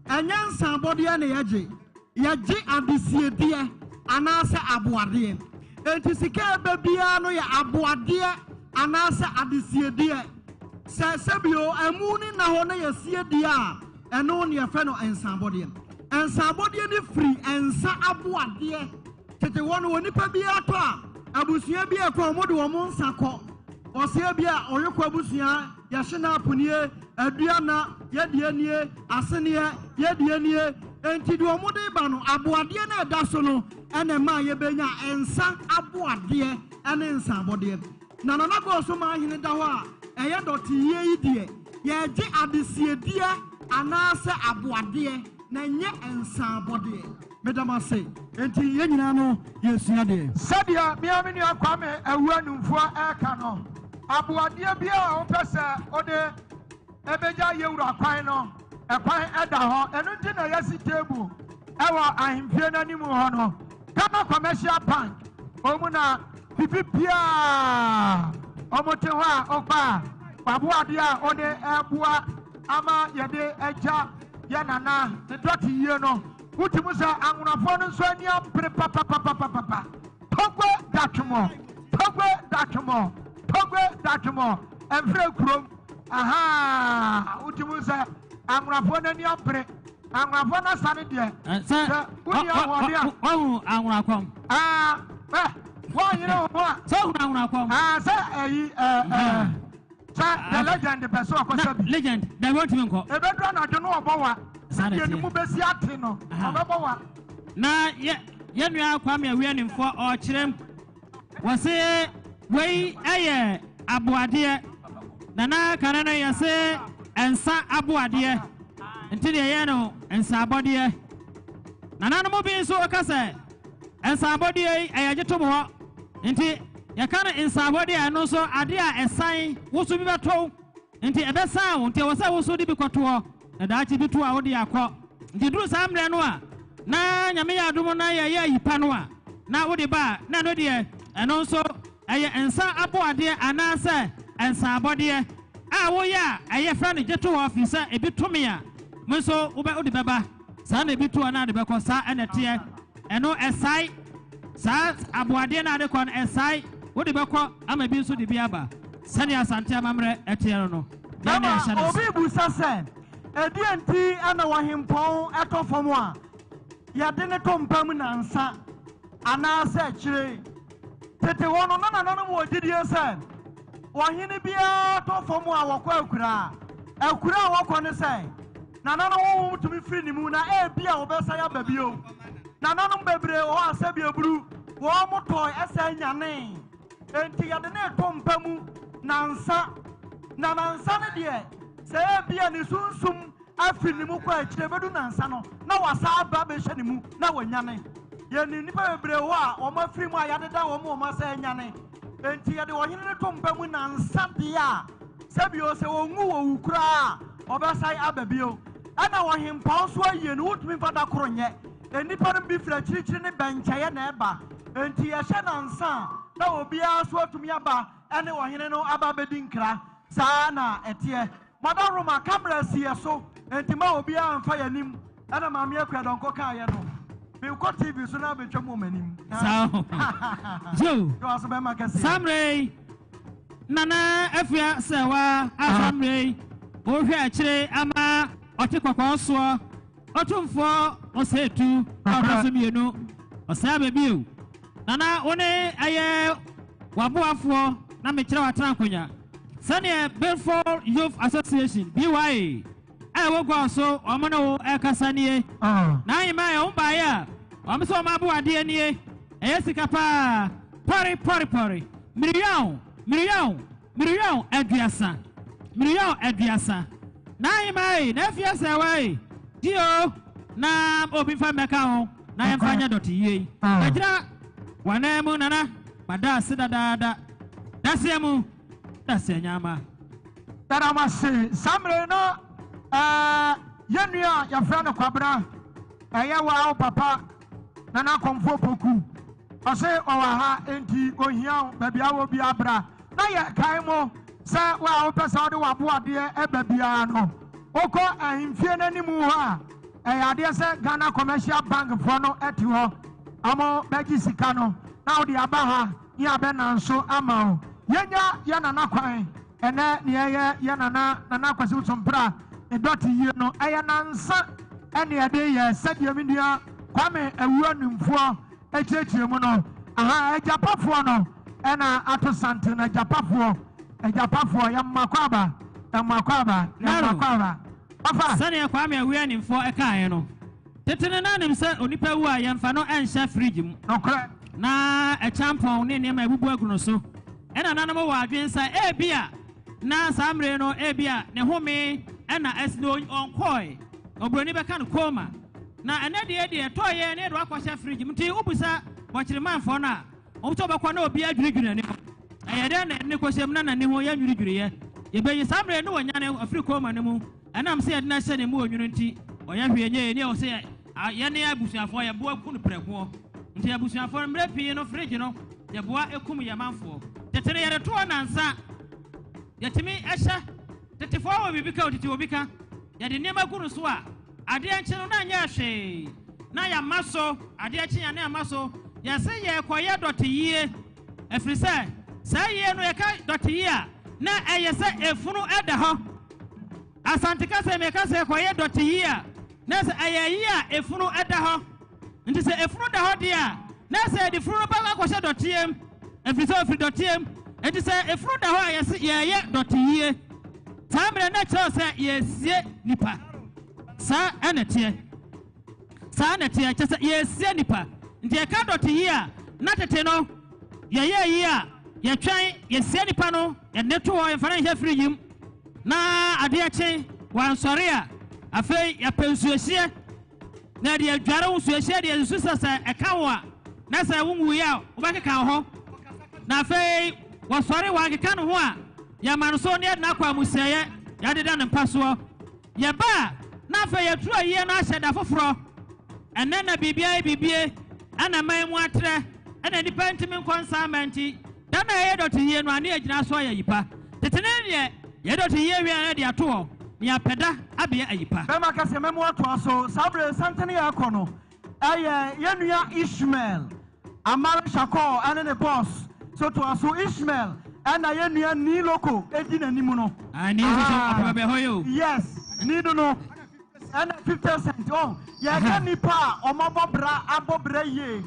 [SPEAKER 6] ɛnyɛ nsanbɔdeɛ na yɛgye. Yɛgye adesiedeɛ anaasɛ aboadeɛ. Enti sika ɛbɛ biara no yɛ aboadeɛ anaasɛ adesiedeɛ. Sɛ sɛbio ɛmu ne na hɔ na yɛsie deɛ a, ɛno ne yɛfrɛ no nsanbɔdeɛ. Nsanbɔdeɛ no firi nsa aboadeɛ. Tete hɔ no, onipa bi atɔ a, abusua bi ɛkɔ, wɔn de wɔn nsa kɔ. Ɔsɛ bi a ɔyekɔ abusua, yɛhye na aponie, aduana, yɛdeɛ nie, aseneɛ, yɛdeɛ nie. Enti deɛ wɔn de ba no, aboadeɛ no ɛda so no, ɛna ɛma yɛbɛnya nsa aboadeɛ ɛne nsa abɔdeɛ. Na Nana Gɔɔso maa ahene da hɔ a, ɛyɛ dɔte yie yi deɛ, yɛgye adesiedeɛ anaasɛ aboadeɛ, na ɛnyɛ nsa abɔdeɛ. Meda mo ase. Enti yɛn nyinaa no yɛsua deɛ.
[SPEAKER 4] Sɛdeɛ mmea me nua Kwame Awua Numfoɔ ɛreka no, aboadeɛ bi a wopɛ sɛ wode ɛbɛgya yɛwura kwan no, ɛkwan ɛda hɔ. Ɛno nti na yɛasi table ɛwɔ ahemfie no anim hɔ no. Ghana Commercial Bank, ɔmu na bibi biara ɔmo te hɔ a ɔkɔ a waboadeɛ a ɔde ɛboa ama yɛde agya yɛ nana ne dɔte yie no. Wotumi sɛ anwonafoɔ no nso ani abere papapapapapa. Togbe datwomɔ, togbe datwomɔ, togbe datwomɔ, ɛmfrɛ kurom. Ahaa, wotumi sɛ anwonafoɔ no ani abere. Anwonafoɔ no asa no deɛ, sɛ wonni ahoɔden a.
[SPEAKER 2] Wahu anwonakɔm.
[SPEAKER 4] Aa, ɛ, wɔnyere wo ho a.
[SPEAKER 2] Sɛ wohunu anwonakɔm.
[SPEAKER 4] Aa, sɛ ɛyi, ɛ, ɛ, sɛ the legend pɛ sɛ ɔkɔsa bi.
[SPEAKER 2] Legend, dabi wɔntumi nkɔ.
[SPEAKER 4] Ebeduru anadwo no ɔbɔ wa.
[SPEAKER 2] Saa na
[SPEAKER 4] Sɛdeɛ ne
[SPEAKER 2] ɛteɛ.
[SPEAKER 4] mu bɛsi ate no, ɔbɛbɔ wa.
[SPEAKER 2] Na yɛ yɛn nua Kwame Awianimfoɔ ɔrekyerɛ wɔse wei yɛ aboadeɛ. Nana kane no yɛse nsa aboadeɛ nti deɛ yɛ no nsa abɔdeɛ. Nananom bi nso ka sɛ nsa abɔdeɛ yi ɛyɛ gye tom hɔ nti yɛka no nsa abɔdeɛ a ɛno nso adeɛ a ɛsan woso bi bɛtɔw nti ɛbɛsan wo nti ɛwɔ sɛ woso de bi kɔtoɔ na daakye bi to a wode akɔ. Nti duru saa mmerɛ no a na Nyame yɛ adom na yɛyɛ ayi pa no a na wode ba a na ɛno deɛ ɛno nso ɛyɛ nsa aboadeɛ anaasɛ nsa abɔdeɛ a woyɛ a ɛyɛ frɛ no gye to hɔ firi sɛ ebi to me a mo nso wobɛ wode bɛba saa na ebi to a na ade bɛkɔ saa ɛna ɛteɛ ɛno ɛsae saa aboadeɛ na ade kɔ no ɛsae wode bɛkɔ ama ebi nso de bi aba sɛdeɛ Asante amammerɛ ɛteɛ no no yɛn na ɛhyɛ no
[SPEAKER 5] Obi busa sɛ, ɛdeɛ nti ɛna ɔhempɔn ɛtɔ fam a yɛde ne to mpa mu nansa anaasɛ akyire? Tete hɔ no, na nananom wɔ gyidie sɛ ɔhene biara tɔ fam a wɔkɔ akuraa. Akuraa a wɔkɔ ne sɛ nananom honhom tumi firi ne mu na ebi a wɔbɛsan aba bio. Nananom bebree wɔ hɔ a sɛbi eburu wɔn mo tɔe ɛsɛ nyane. Enti yɛde ne to mpa mu nansa. Na nansa no deɛ, sɛ ebi a ne sunsum afiri ne mu kɔ akyire bɛdu nansa no, na wasa aba bɛhyɛ ne mu na wanyane. Yɛnim nnipa bebree wɔ a wɔn afiri mu a yɛadeda wɔn wɔn asa anyane. Enti yɛde ɔhene no to mpa mu nansa deɛ a, sɛbio sɛ wɔnwu wɔ wu koraa a, ɔbɛsan aba bio. Ɛna ɔhempɔn nso ayie no, wotumi mfa da koro nyɛ. Nnipa no bi firi akyirikyiri ne bɛnkyɛeɛ na ɛba. Enti yɛhyɛ nansa a, na obiara nso atumi aba ɛne ɔhene no aba abɛdi nkra. Saa na ɛteɛ. Mother Roma, camera si yɛ so, enti ma obiara mfa yɛn anim. Ɛna Maame Akua Dɔnkɔ kaeɛ no, mekɔ TV so na abɛtwa mu wɔ m'anim.
[SPEAKER 2] Saa yo.
[SPEAKER 5] Yɛ waso bɛma kɛseɛ.
[SPEAKER 2] Saa mmerɛ yi, Nana Afia Sɛwa a saa mmerɛ yi wohwɛ akyire ama ɔte kɔkɔɔ soɔ ɔtumfoɔ ɔsɛetu a ɔtɔ so mmienu ɔsɛe aba bio. Nana wo ne ɛyɛ w'aboafoɔ na mekyerɛ w'atena akonnwa sɛdeɛ Bedford Youth Association BYA a ɛwɔ gua so wɔn ne wo ɛkasa nie. Na ahema yɛ wɔn baeɛ a wɔn sɛ wɔn aboadeɛ nie ɛyɛ sika paa pɔre pɔre pɔre miriyaw miriyaw miriyaw 30 miriyaw 30. Na ahema yi na afie sɛ wɔyi dio na obi nfa mmɛka ho na yɛmfa nyɛ dɔte yie yi. Ɛgyina wɔn mu nana mada ase dadaada daseɛ mu daseɛ nyama.
[SPEAKER 4] Yɛda mo ase. Saa mmerɛ no, yɛn nua a yɛfrɛ no Kwabena, ɛyɛ wo papa Nana Kɔmfoɔ Poku. Ɔse ɔwɔ ha enti ohia wo baabi a wɔ biara bra. Na yɛkae mo sɛ wo a wopɛ sɛ wode w'aboadeɛ ɛba biara no, wokɔ ahemfie no anim hɔ a, ɛyɛ adeɛ sɛ Ghana Commercial Bank foɔ no ɛte hɔ. Ɔmo bɛgye sika no na wode aba ha ne abɛnanso ama wo. Yɛnya yɛ nana kwan ɛnɛ ne ɛyɛ yɛ nana Nana Kwasi Sompra ne dɔte yie no ɛyɛ nansa ɛne ɛde yɛ sɛdeɛ me nua Kwame Awuo Nimfoɔ akyerɛkyerɛ mu no. Aha agyapafoɔ no ɛna ato sante no agyapafoɔ agyapafoɔ yɛ mmakɔ aba mmakɔ aba yɛ mmakɔ aba. Ɔfa.
[SPEAKER 2] Sɛdeɛ Kwame Awuo Nimfoɔ ɛkaeɛ no, tete no nanim sɛ onipa wu a yɛmfa no ɛnhyɛ fridge mu.
[SPEAKER 4] Nokorɛ.
[SPEAKER 2] Na ɛkyampɔn ne nneɛma ebubu agu no so. Ɛna nanom wɔ adwene sɛ ebia na saa mmerɛ no ebia ne home ɛna ɛsi no ɔnkɔe. Oburoni bɛka no coma. Na ɛnɛ deɛ deɛ ɛtɔɔ yɛ ne yɛde wakɔhyɛ fridge mu. Nti wobisa bɔkyerɛmanfoɔ no a, wɔn nso bɛkɔ na obi adwiridwiri n'anim. Ɛyɛ dɛn na ɛne kɔhyɛ mu na n'ani ho yɛ nwiriwiriɛ. Yɛbɛyi saa mmerɛ no wɔnyane afiri coma no mu. Ɛnam sɛ yɛde no ahyɛ ne mu onwunu nti, ɔyɛ hwee nyɛ yɛ ni ɛwɔ sɛ yɛne abusuafoɔ yɛboa ku no prɛkoɔ. Nti abusuafoɔ no mmerɛ pii no fridge no yɛboa ekum yɛn manfoɔ. Tete no yɛde toɔ nansa yɛtumi ɛhyɛ tetefoɔ wɔ biribi ka otete obi ka yɛde nneɛma gu no so a adeɛ nkye no na nyɛ hwee na yɛama so adeɛ kye yɛn ne ama so yɛsɛ yɛkɔyɛ dɔte yie ɛfiri sɛ saa yie no yɛka dɔte yie a. na ɛyɛ sɛ efunu da hɔ. Asante kasa mu yɛka sɛ yɛkɔyɛ dɔte yie a, na sɛ ɛyɛ ayie a efunu da hɔ. Nti sɛ efunu da hɔ deɛ a, na sɛ yɛde funu no bɛkɔ akɔhyɛ dɔteɛ mu, ɛfiri sɛ ɔfiri dɔteɛ mu. Nti sɛ efunu da hɔ a, yɛse yɛreyɛ dɔte yie. Saa mmerɛ no na kyerɛ sɛ yɛresie nipa. Saa ɛna ɛteɛ. Saa na ɛteɛ, kyerɛ sɛ yɛresie nipa. Nti yɛka dɔte yie a, na tete no yɛyɛ ayie a, yɛtwɛn, yɛsie nipa no, yɛde no to hɔ, yɛmfa no nhyɛ fridge mu. Na adeɛ kye, wansɔre a, afei yɛpɛ nsuohyeɛ na yɛde adware wo. Nsuohyeɛ deɛ nsu sɛ sɛ ɛka wo a, na sɛ wonwuiɛ a, wobɛkeka wo ho. Na afei wɔsɔre, wankeka ne ho a, yɛma no so na yɛde no akɔ amusieeɛ, yɛadeda ne mpa soɔ. Yɛba a, na afei yɛaturu ayie no ahyɛ da foforɔ. Ɛnnɛ na biribiara yɛ bibie, ɛna man mu atrɛ, ɛna nnipa ntumi nkɔ nsa mma nti, da no a yɛyɛ dɔte yie no a, ne yɛgyina so ayɛ ayi pa. Tete no deɛ, yɛyɛ dɔte yie wie a na yɛde ato hɔ, na yɛapɛ da abɛyɛ ayi pa.
[SPEAKER 5] Bɛma kɛseɛ mɛmo atoa so. Saa berɛ santene yɛ ɛkɔ no ɛyɛ yɛn nua Ishmael Amare Shakur ɛne ne boss so toa so. Ishmael ɛna yɛn nua Nii Loko ɛdi n'anim no.
[SPEAKER 2] Ah, Nii nso so ɔpɛ baabi ɛhɔ yɛ o.
[SPEAKER 5] Yes, Nii no no ɛna 50 cent oh. Yɛka nnipa a wɔabɔ bra abɔ bra yie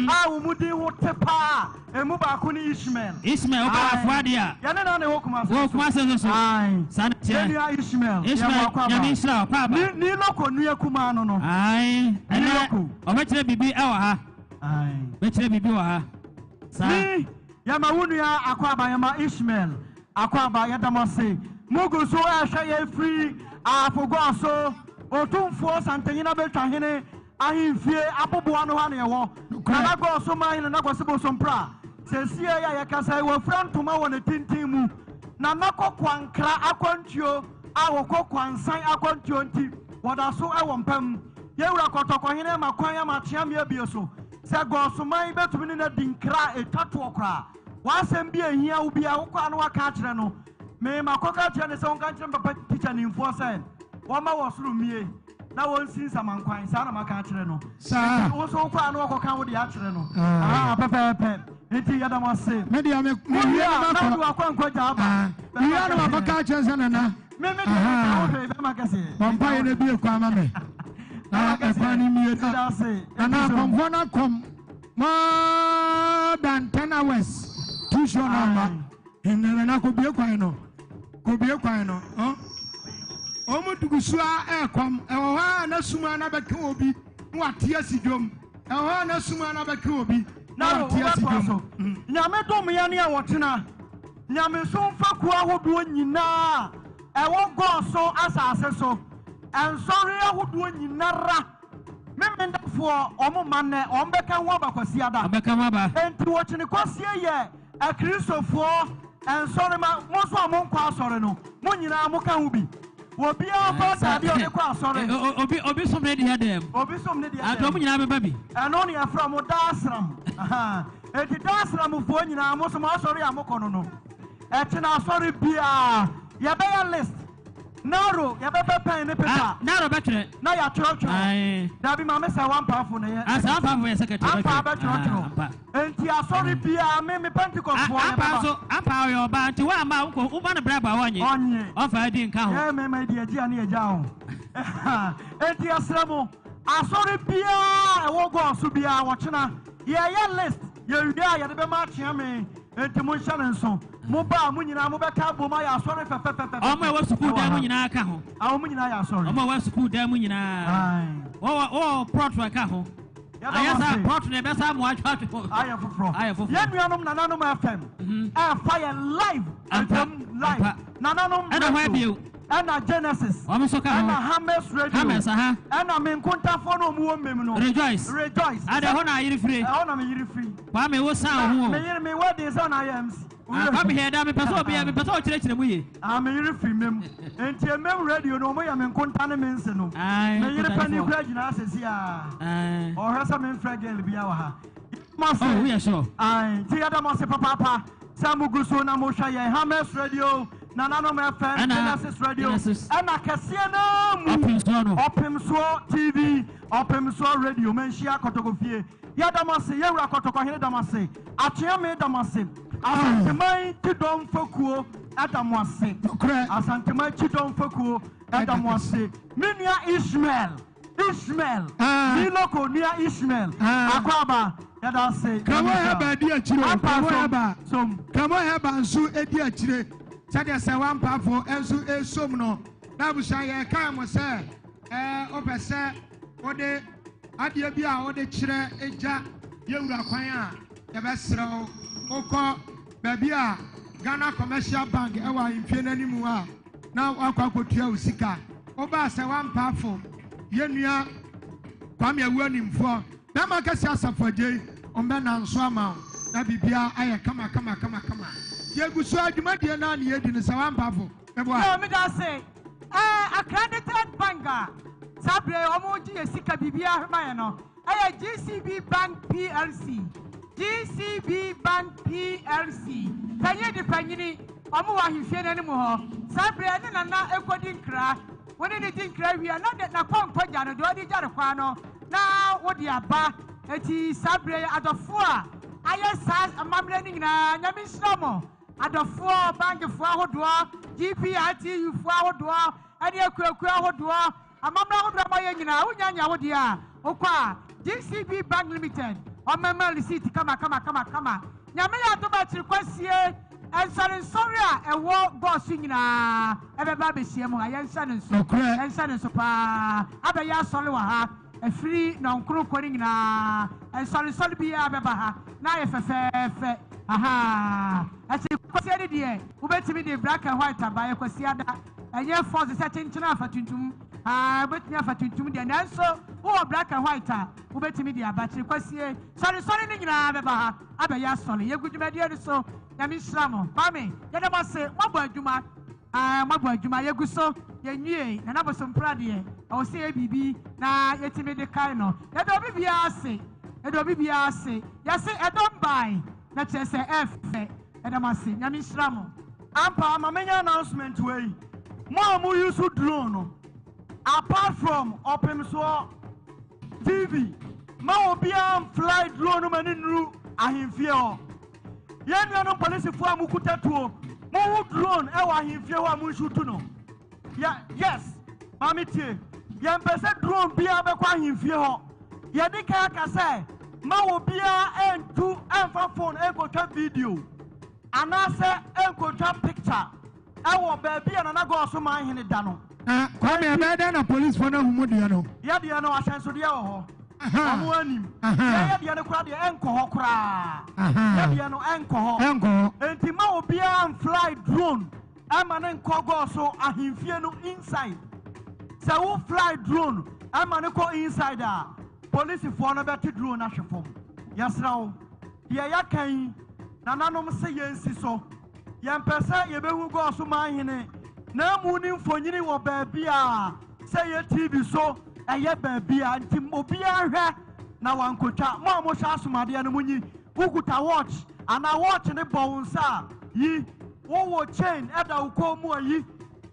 [SPEAKER 5] a wɔn din ho te paa a, emu baako ne Ishmael.
[SPEAKER 2] Ishmael, woba
[SPEAKER 5] Ae.
[SPEAKER 2] Afoa deɛ a.
[SPEAKER 5] Yɛne no na ɛwɔ Kumasi
[SPEAKER 2] Wɔ
[SPEAKER 5] nso.
[SPEAKER 2] Kumasi nso so.
[SPEAKER 5] Ae.
[SPEAKER 2] Saa na ɛteɛ.
[SPEAKER 5] Yɛn nua Ishmael, yɛn
[SPEAKER 2] Ishmael,
[SPEAKER 5] wɔ akɔ aba.
[SPEAKER 2] Nyame nhyira wo, kɔ aba.
[SPEAKER 5] Ni ni loko nua kumaa no no.
[SPEAKER 2] Ae,
[SPEAKER 5] Ni
[SPEAKER 2] ɛnɛ
[SPEAKER 5] loko.
[SPEAKER 2] ɔbɛkyerɛ biribi wɔ ha.
[SPEAKER 5] Ae.
[SPEAKER 2] Bɛkyerɛ biribi wɔ ha. Saa.
[SPEAKER 5] Ni, yɛma wo nua akɔ aba, yɛma Ishmael akɔ aba, yɛda mo ase. Mugu so ɛrehwɛ yɛn firi Ahafo so, Otumfoɔ Santehene Abetwahene ahemfie aboboa no hɔ na yɛwɔ. Nana Gɔɔ man hene Nana Kwasi Bosompra, seesie yi a yɛkasa yi, wɔafira ntoma wɔ ne tenten mu. Nana kɔ kwankra akwantuo a wɔkɔ kwansan akwantuo nti, wɔda so wɔ mpa mu. Yɛwura Kɔtɔkɔhene ama kwan ama akyeame abie so sɛ Gɔɔsoman bɛtumi ne no adi nkra a ɛtwa toɔ koraa. W'asɛm bi a ɛhia wo biara, wokɔ a na woaka akyerɛ no. Me makɔka akyerɛ no sɛ ɔnka nkyerɛ me papa tikyanimfoɔ sɛ wɔmma wɔ soro mmie na wɔnsi nsamankwan. Saa na maka akyerɛ no.
[SPEAKER 4] Saa.
[SPEAKER 5] Nti wo nso wokɔ a na wɔkɔka wo deɛ akyerɛ no. Ah, pɛpɛɛpɛ. Nti yɛda mo ase.
[SPEAKER 4] Me deɛ me me
[SPEAKER 5] Wowie
[SPEAKER 4] wie
[SPEAKER 5] a
[SPEAKER 4] no
[SPEAKER 5] na
[SPEAKER 4] makɔ.
[SPEAKER 5] wode w'akwankwa gya aba.
[SPEAKER 4] Ah,
[SPEAKER 5] Bɛma
[SPEAKER 4] wie no makɔka
[SPEAKER 5] kɛseɛ.
[SPEAKER 4] akyerɛ sɛ nana.
[SPEAKER 5] Me me deɛ meka wo hwee bɛma kɛseɛ.
[SPEAKER 4] Bɔ mpaeɛ no bie kwan ma me. Na ɛkwan no mmie na.
[SPEAKER 5] Meda ase.
[SPEAKER 4] Nana akɔmfoɔ no akɔm more than 10 hours. Too sure na aba. Nana na kɔbie kwan no. Kɔbie kwan no. Oh. Wɔn dugu so a ɛrekɔm. Ɛwɔ hɔ a na sum a na bɛka obi na wate asi dwom. Ɛwɔ hɔ a na sum a na bɛka obi na
[SPEAKER 5] Na
[SPEAKER 4] wate asi
[SPEAKER 5] wobɛtoa so.
[SPEAKER 4] dwom.
[SPEAKER 5] Nyame dom yɛn a wɔtena nyamesom fakuo ahodoɔ nyinaa a ɛwɔ Gɔɔ so asase so, nsɔre ahodoɔ nyinara, memendafoɔ ɔmo ma nnɛ ɔmo bɛka ho aba Kwasiada.
[SPEAKER 2] Ɔbɛka ho aba.
[SPEAKER 5] Enti wɔkyene kwasie yɛ akristofoɔ nsɔre ma mo nso a monkɔ asɔre no, mo nyinaa moka ho bi. Obiara fa atadeɛ a ɔde kɔ asɔre.
[SPEAKER 2] Obi som ne deɛ dɛm.
[SPEAKER 5] Obi som ne deɛ
[SPEAKER 2] Ati ɔmo nyinaa bɛba bi.
[SPEAKER 5] Ɛno ne yɛfrɛ mo daa sram. Enti daa sramfoɔ nyinaa mo so mo asɔre a mokɔ no, ɛkyena asɔre biara yɛbɛyɛ list. Naro yɛbɛpɛ pen ne paper.
[SPEAKER 2] Ah, Naro bɛtwerɛ.
[SPEAKER 5] Na yɛatwerɛtwerɛ.
[SPEAKER 2] Ae.
[SPEAKER 5] Dabi maame sɛ wampaafo ne yɛ.
[SPEAKER 2] Ah, sɛ wampaafo yɛ secretary
[SPEAKER 5] Ampa
[SPEAKER 2] bɛtwerɛ.
[SPEAKER 5] bɛtwerɛtwerɛ.
[SPEAKER 2] Ah, ampa.
[SPEAKER 5] Enti asɔre biara me Pentecostfoɔ
[SPEAKER 2] Ah, ampa
[SPEAKER 5] yɛbɛba.
[SPEAKER 2] nso, ampa ɔyɛ ɔbaa nti woamma a wokɔ woma no brɛ ba wɔnye.
[SPEAKER 5] Ɔnye.
[SPEAKER 2] Ɔmfa adi nka ho.
[SPEAKER 5] Yɛ mɛma di agyi a ne yɛgya ho. Enti yɛsrɛ mo asɔre biara ɛwɔ gɔɔ so biara wɔkyena yɛyɛ list, yɛwie a yɛde bɛma akyea me. Enti monhyɛ ne nso. Mo ba a mo nyinaa mobɛka abom ayɛ asɔre fɛfɛfɛfɛ.
[SPEAKER 2] Ɔmo a ɛwɔ sukuu dan mu nyinaa ka ho.
[SPEAKER 5] A wɔn nyinaa yɛ asɔre.
[SPEAKER 2] Ɔmo a ɛwɔ sukuu dan mu nyinaa.
[SPEAKER 5] Aye.
[SPEAKER 2] Wɔwɔ plot ɛka ho.
[SPEAKER 5] Yɛda
[SPEAKER 2] Ayɛ
[SPEAKER 5] mo
[SPEAKER 2] saa
[SPEAKER 5] ase.
[SPEAKER 2] plot no ɛbɛsa mo atwa.
[SPEAKER 5] Ayɛ foforɔ.
[SPEAKER 2] Ayɛ foforɔ.
[SPEAKER 5] Yɛn nuanom Nananom FM ɛɛfa yɛn live.
[SPEAKER 2] Ampa,
[SPEAKER 5] Ɛdwam live.
[SPEAKER 2] ampa.
[SPEAKER 5] Nananom
[SPEAKER 2] Ɛna hɔ
[SPEAKER 5] Radio.
[SPEAKER 2] abio.
[SPEAKER 5] Ɛna Genesis.
[SPEAKER 2] Wɔn nso ka ho.
[SPEAKER 5] Ɛna Hammers Radio.
[SPEAKER 2] Hammers, aha.
[SPEAKER 5] Ɛna me nkontafoɔ no a wɔn wɔ mmem no.
[SPEAKER 2] Rejoice.
[SPEAKER 5] Rejoice.
[SPEAKER 2] Ada hɔ na ayere fire.
[SPEAKER 5] Ɛhɔ na me yere firi.
[SPEAKER 2] Kwame wo san ho
[SPEAKER 5] Me
[SPEAKER 2] o.
[SPEAKER 5] yere me wedding sɛ na ayɛ MC.
[SPEAKER 2] Ah, Kwame hɛ da mepɛ sɛ obi mepɛ sɛ ɔkyerɛkyerɛ mu yie.
[SPEAKER 5] Ah, me yere firi mmem. Nti mmem radio no wɔn yɛ me nkonta ne me nse no.
[SPEAKER 2] Aye,
[SPEAKER 5] Me yere panyin
[SPEAKER 2] nkontafoɔ.
[SPEAKER 5] kura gyina asesi a.
[SPEAKER 2] Aye.
[SPEAKER 5] Ɔhwɛ sɛ me nfrɛ girl bi wɔ ha.
[SPEAKER 2] Oh, woyɛ sure.
[SPEAKER 5] Aye, nti yɛda mo ase papaapa sɛ mo gu so na mohwɛ yɛn Hammers Radio, Nananom FM,
[SPEAKER 2] Ɛna
[SPEAKER 5] Genesis Radio,
[SPEAKER 2] Genesis.
[SPEAKER 5] ɛna kɛseɛ naa mu
[SPEAKER 2] Ɔpemsoɔ no.
[SPEAKER 5] Ɔpemsoɔ TV, Ɔpemsoɔ Radio, manhyia Kɔtɔkɔfie. Yɛda mo ase, yɛwura Kɔtɔkɔhene da mo ase, Akyeame da mo ase, Asanteman ti dɔm fakuo. ɛda mo ase.
[SPEAKER 4] Nokorɛ.
[SPEAKER 5] Asanteman Kyidɔm Fakuo ɛda mo ase. Me nua Ishmael, Ishmael,
[SPEAKER 4] Ah.
[SPEAKER 5] me loko nua Ishmael,
[SPEAKER 4] Ah.
[SPEAKER 5] Akwaaba, yɛda ase.
[SPEAKER 4] Kramo Hɛba di akyire o,
[SPEAKER 5] Ampa
[SPEAKER 4] Kramo
[SPEAKER 5] som,
[SPEAKER 4] Hɛba.
[SPEAKER 5] som.
[SPEAKER 4] Kramo Hɛba nso di akyire. Sɛdeɛ sɛ wampafo nso esom no. Na abusua yɛkae mo sɛ ɛɛ wopɛ sɛ wode adeɛ bi a wode kyerɛ gya yɛwura kwan a yɛbɛsrɛ wo wokɔ baabi a Ghana Commercial Bank ɛwɔ ahemfie no anim a na wakɔ akɔtua wo sika. Wobaa sɛ wampafo yɛnua Kwame Awu animfoɔ bɛrima kɛse asafo agyei ɔmbɛ nanso ama wo na biribiara ayɛ kama kama kama kama. Yɛgu so adwumadie no a ne yɛdi no sɛ wampafo meboa.
[SPEAKER 1] Yo, meda ase. Accredited bank a saa bere wɔn gye yɛ sika biribiara ma yɛ no ɛyɛ GCB Bank PLC. GCB Bank PLC. Panyin di panyini, wɔn wɔ ahemfie n'anim hɔ. Saa bere ne nana ekodi nkra. Wɔne ne di nkra wie na de n'akɔnkɔ gya no deɛ ɔde gya no kwan no na wɔde aba. Eti saa bere adɔfo a ayɛ saa amammerɛ no nyinaa, Nyame nhyira mo. Adɔfoɔ, bankfoɔ ahodoɔ, GPRTU foɔ ahodoɔ, ɛne akuakuo ahodoɔ, amammerɛ ahodoɔ a moayɛ nyinaa, wonya nya wo deɛ a, wokɔ a GCB Bank Limited, ɔmɛma receipt kama kama kama kama. Nyame yɛ adom akyiri kwasie, nsɔrensɔre a ɛwɔ Goaso nyinaa ɛbɛba abɛhyia mu ha. Yɛnhyɛ no nso.
[SPEAKER 4] Nokorɛ.
[SPEAKER 1] Yɛnhyɛ no nso paa. Abɛyɛ asɔre wɔ ha. Ɛfiri nɔnkoro kɔ no nyinaa, nsɔrensɔre biara bɛba ha na ayɛ fɛfɛɛfɛ. Aha. Akyiri kwasie no deɛ, wobɛtumi de black and white aba. Yɛ kwasie ada. Ɛnyɛ force sɛ kyenkyene afa tuntum. Ah, wobɛtumi afa tuntum deɛ, nanso wowɔ black and white a, wobɛtumi de aba. Akyiri kwasie, sɔresɔre no nyinaa bɛba ha abɛyɛ asɔre. Yɛgu dwumadie no so. Nyame nhyira mo. Kwame, yɛda mo ase. Moabɔ adwuma. Ah, moabɔ adwuma. Yɛgu so. Yɛnwie. Nana Bosompra deɛ, ɛwɔ sɛ yɛ biribi na yɛtumi de kae no. Yɛda obi biara ase. Yɛda obi biara ase. Yɛse ɛdɔm bae na kyerɛ sɛ ɛfɛ. Yɛda mo ase. Nyame nhyira mo.
[SPEAKER 5] Ampa, ma menya announcement wei. Mo a mo use drone no, apart from Ɔpemsoɔ TV, ma obiara fly drone no ma ne nnuru ahemfie hɔ. Yɛn nuanom polisifoɔ a mokuta tuo, mowo drone ɛwɔ ahemfie hɔ a monshoot no. Yes, maame tie. Yɛmpɛ sɛ drone biara bɛkɔ ahemfie hɔ. Yɛde kan aka sɛ ma obiara ɛntu ɛmfa phone ɛnkɔtwa video anaasɛ ɛnkɔtwa picture ɛwɔ baabi a Nana Goaso Manhene da no.
[SPEAKER 4] Na Kwame, ɛbɛyɛ dɛn na policefoɔ no ahu mu deɛ no?
[SPEAKER 5] Yɛdeɛ no ahyɛnsodeɛ wɔ hɔ.
[SPEAKER 4] Aha.
[SPEAKER 5] Ɔmo anim.
[SPEAKER 4] Aha.
[SPEAKER 5] Yɛyɛ deɛ no koraa deɛ ɛnkɔ hɔ koraa.
[SPEAKER 4] Aha.
[SPEAKER 5] Yɛdeɛ no ɛnkɔ hɔ.
[SPEAKER 4] Ɛnkɔ hɔ.
[SPEAKER 5] Enti ma obiara nfly drone ɛma ne nkɔ Goaso ahemfie no inside. Sɛ wo fly drone ɛma ne kɔ inside a, polisifoɔ no bɛte drone ahwe fam. Yɛsrɛ wo, deɛ yɛaka yi, nananom se yɛnsi so. Yɛmpɛ sɛ yɛbɛhu Goaso Manhene na emu ne mfonyini wɔ baabi a sɛ yɛ TV so ɛyɛ baabi a nti obiara hwɛ na wankotwa. Mo a mohyɛ asomadeɛ no, monyi. Wokuta watch anaa watch ne bɔ wo nsa a, yi. Wowɔ chain ɛda wo kɔn mu a, yi.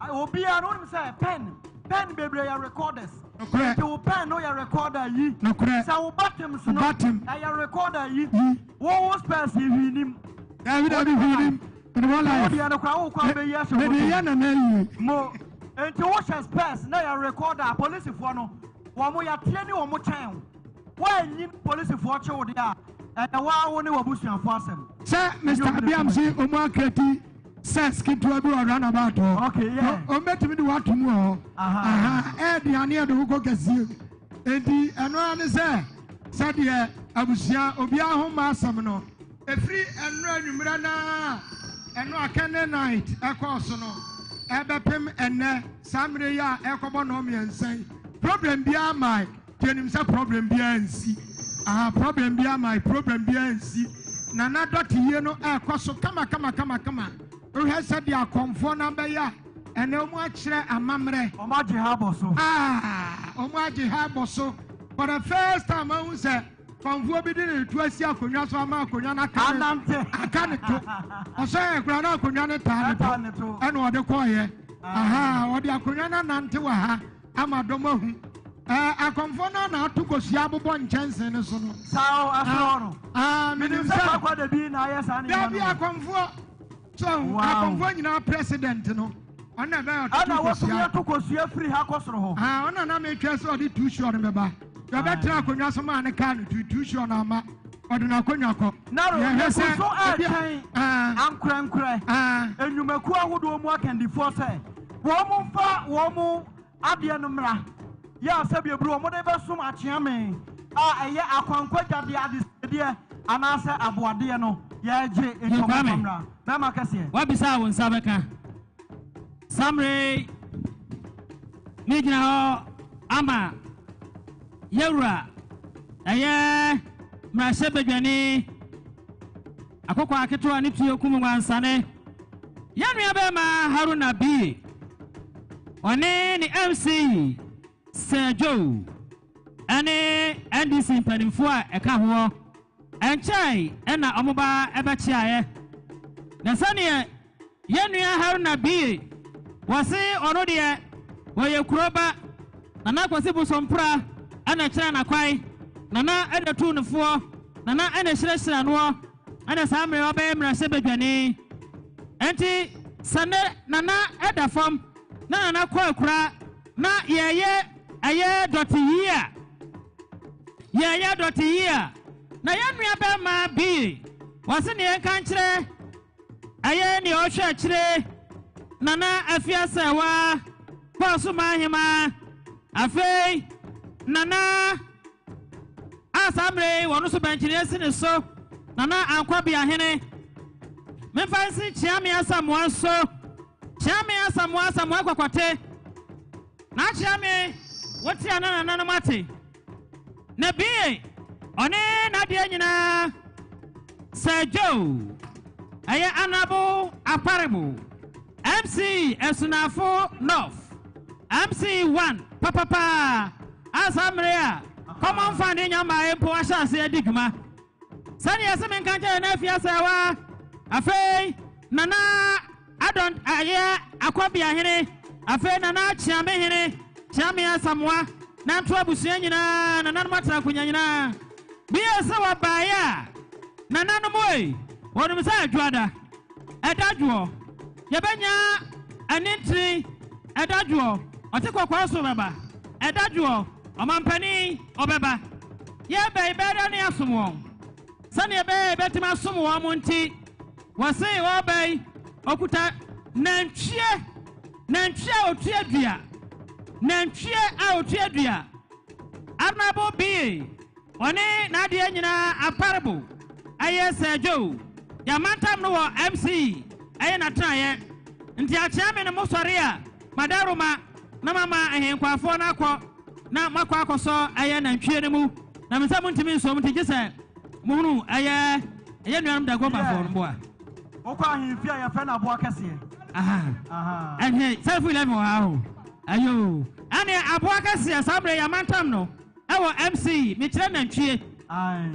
[SPEAKER 5] Obiara no wonim sɛ pen bebree yɛ recorders.
[SPEAKER 4] Nokorɛ.
[SPEAKER 5] Nti wo pen no yɛ recorder, yi.
[SPEAKER 4] Nokorɛ.
[SPEAKER 5] Sɛ wo buttons no
[SPEAKER 4] Button.
[SPEAKER 5] ɛyɛ recorder, yi.
[SPEAKER 4] Yi.
[SPEAKER 5] Wo specs yi hwii nim.
[SPEAKER 4] Dabi dabi, hwii nim. Mede wɔ life.
[SPEAKER 5] Wo deɛ no koraa wokɔ abɛyi ahyɛ
[SPEAKER 4] Mede
[SPEAKER 5] bɔtɔ.
[SPEAKER 4] yɛ nana yie.
[SPEAKER 5] Mo nti wohyɛ specs na yɛ recorder a, polisifoɔ no wɔn mo yɛteɛ ne wɔn kyɛn wo. Woanyi polisifoɔ kye wo deɛ a, ɛyɛ waa wo ne w'abusuafoɔ asɛm.
[SPEAKER 4] Sɛ Mr. Abiam se ɔmo acreate cells ketewa bi wɔ roundabout hɔ.
[SPEAKER 5] Okay, yeah.
[SPEAKER 4] Ɔmo bɛtumi de wato mu wɔ hɔ.
[SPEAKER 5] Aha.
[SPEAKER 4] Aha, ɛɛduane ɛde wokɔ kɛseɛ mu. Enti ɛno ara ne sɛ sɛdeɛ abusua obiara ho ma asɛm no ɛfiri ɛnora anwummerɛ naa ɛno a candle night ɛkɔɔ so no ɛbɛpem ɛnnɛ saa mmerɛ yi a ɛkɔbɔ 3:30 yi, problem biara mae. Deɛ sɛ problem biara nsi aha, problem biara mae, problem biara nsi. Nana dɔte yie no ɛrekɔ so kama kama kama kama. Wohwɛ sɛdeɛ akɔmfoɔ no abɛyɛ a ɛnɛ wɔn akyerɛ amammerɛ.
[SPEAKER 5] Ɔmo agye ha abɔ so.
[SPEAKER 4] Ah, wɔn agye ha abɔ so for the first time. Ahu sɛ kɔmfoɔ bi de ne to asi akonnwa so ama akonnwa no aka ne
[SPEAKER 5] Anante.
[SPEAKER 4] aka ne to. Ɔsɛ yɛ kura na akonnwa no taa ne
[SPEAKER 5] Ɛtaa ne
[SPEAKER 4] to
[SPEAKER 5] to.
[SPEAKER 4] ɛna ɔde kɔɔyɛ. Aha, ɔde akonnwa no anante wɔ ha ama dɔm ahu ɛɛ akɔmfoɔ no na ato kosua abobɔ nkyɛnsee no so no.
[SPEAKER 5] Saa o, ɛsoro hɔ no.
[SPEAKER 4] Aa,
[SPEAKER 5] menim
[SPEAKER 4] menim
[SPEAKER 5] sɛ
[SPEAKER 4] sɛ
[SPEAKER 5] kwakwa da bi na ayɛ saa nneɛma
[SPEAKER 4] dabi
[SPEAKER 5] no.
[SPEAKER 4] Akɔmfoɔ. So akɔmfoɔ nyinaa president no, ɔno na ɛbɛyɛ ɔtoto
[SPEAKER 5] Ɛna wɔtumi
[SPEAKER 4] kosua.
[SPEAKER 5] ato kosua firi ha kɔ soro hɔ.
[SPEAKER 4] Ah, ɔno na metwa sɛ ɔde tu sure no bɛba. Yɛbɛtena akonnwa so maa ne kaa no tu tu sure no ama ɔde n'akonnwa kɔ.
[SPEAKER 5] Naro,
[SPEAKER 4] Yɛhwɛ
[SPEAKER 5] yɛgu
[SPEAKER 4] sɛ
[SPEAKER 5] so
[SPEAKER 4] ebi a-
[SPEAKER 5] ɛretwɛn
[SPEAKER 4] Ah,
[SPEAKER 5] ankorɛnkorɛ
[SPEAKER 4] ah,
[SPEAKER 5] nnwumakuo ahodoɔ mu akandifoɔ sɛ wɔn mfa wɔn adeɛ no mmra yɛ a sɛbi eburu wɔn de bɛsom akyeame a ɛyɛ akwankwagyadeɛ adesedeɛ anaasɛ aboadeɛ no yɛregye nti wɔn
[SPEAKER 2] Kwame.
[SPEAKER 5] mfa mmra bɛrima kɛseɛ.
[SPEAKER 2] Wabisa wo nsa bɛka. Samre megyina hɔ ama yɛwura ɛyɛ mmarahyɛbadwani akɔkɔ aketewa ne tuo kum nwansane yɛn nua bɛrima Haruna Bie ɔne ne MC Sir Joe ɛne NDC mpanimfoɔ a ɛka hoɔ ɛnkyɛn ɛna ɔmo ba ɛbɛkyeaeɛ na sɛneɛ yɛn nua Haruna Bie wɔse ɔno deɛ wɔyɛ kuro ba. Nana Kwasi Bosompra ɛna kyerɛ n'akwan, Nana ɛna tu ne foɔ, Nana ɛna hyerɛhyerɛ noɔ, ɛna saa mmerɛ ɔbɛyɛ mmarahyɛ badwani. Enti sɛ ne Nana ɛda fam na Nana kɔ akura na yɛyɛ ɛyɛ dɔte yie a yɛyɛ dɔte yie a na yɛn nua bɛrima Bie wɔse ne yɛnka nkyerɛ ɛyɛ nea ɔhwɛ akyire Nana Afiasɛwa kɔɔ ma ahema afei Nana a saa mmerɛ yi wɔno nso bɛnkyene asi ne so Nana Ankɔbeahene memfa nsi Kyeame Asamoa so Kyeame Asamoa Asamoa Kɔkɔte na Kyeame wote a na nananom ate na Bie ɔne n'adeɛ nyinaa Sir Joe ɛyɛ Honorable Aparebo MC Asunafo North MC 1 papapa a saa mmerɛ a Common Fund nya mmaa mpo ahyɛ ase adi dwuma sɛdeɛ ɛsɛ menka nkyerɛ na afie asɛwa afei Nana Adɔn ayɛ Akɔbeahene afei Nana Kyeamehene Kyeame Asamoa nanto abusua nyinaa nananom atena akonnwa nyinaa bie sɛ wɔbaeɛ a nananom ei wɔnom sɛ adwoada ɛda dwoɔ yɛbɛnya anintini ɛda dwoɔ ɔte kɔkɔɔ so bɛba ɛda dwoɔ ɔmampanin ɔbɛba yɛbɛyi bɛda ne asom wɔn sɛdeɛ ɛbɛyɛ yɛbɛtumi asom wɔn mo nti wɔse wɔbɛyi ɔkuta nantwie nantwie a otua dua nantwie a otua dua Honorable Bie ɔne n'adeɛ nyinaa Aparebo ɛyɛ Sir Joe yɛamantam no wɔ MC ɛyɛ n'atenaeɛ nti akyea me no mo sɔre a madaroma na mama ahenkwafoɔ no akɔ na makɔ akɔsɔ ɛyɛ nantwie no mu na me sɛ montumi nsom nti gye sɛ mohunu ɛyɛ ɛyɛ nuanom Dagomafoɔ no mboa.
[SPEAKER 5] Wokɔ ahemfie a yɛfrɛ no aboa kɛseɛ.
[SPEAKER 2] Ɛhɛ sɛfo 11 wɔ ha o ayo ɛne aboa kɛseɛ saa mmerɛ yɛamantam no ɛwɔ MC mekyerɛ nantwie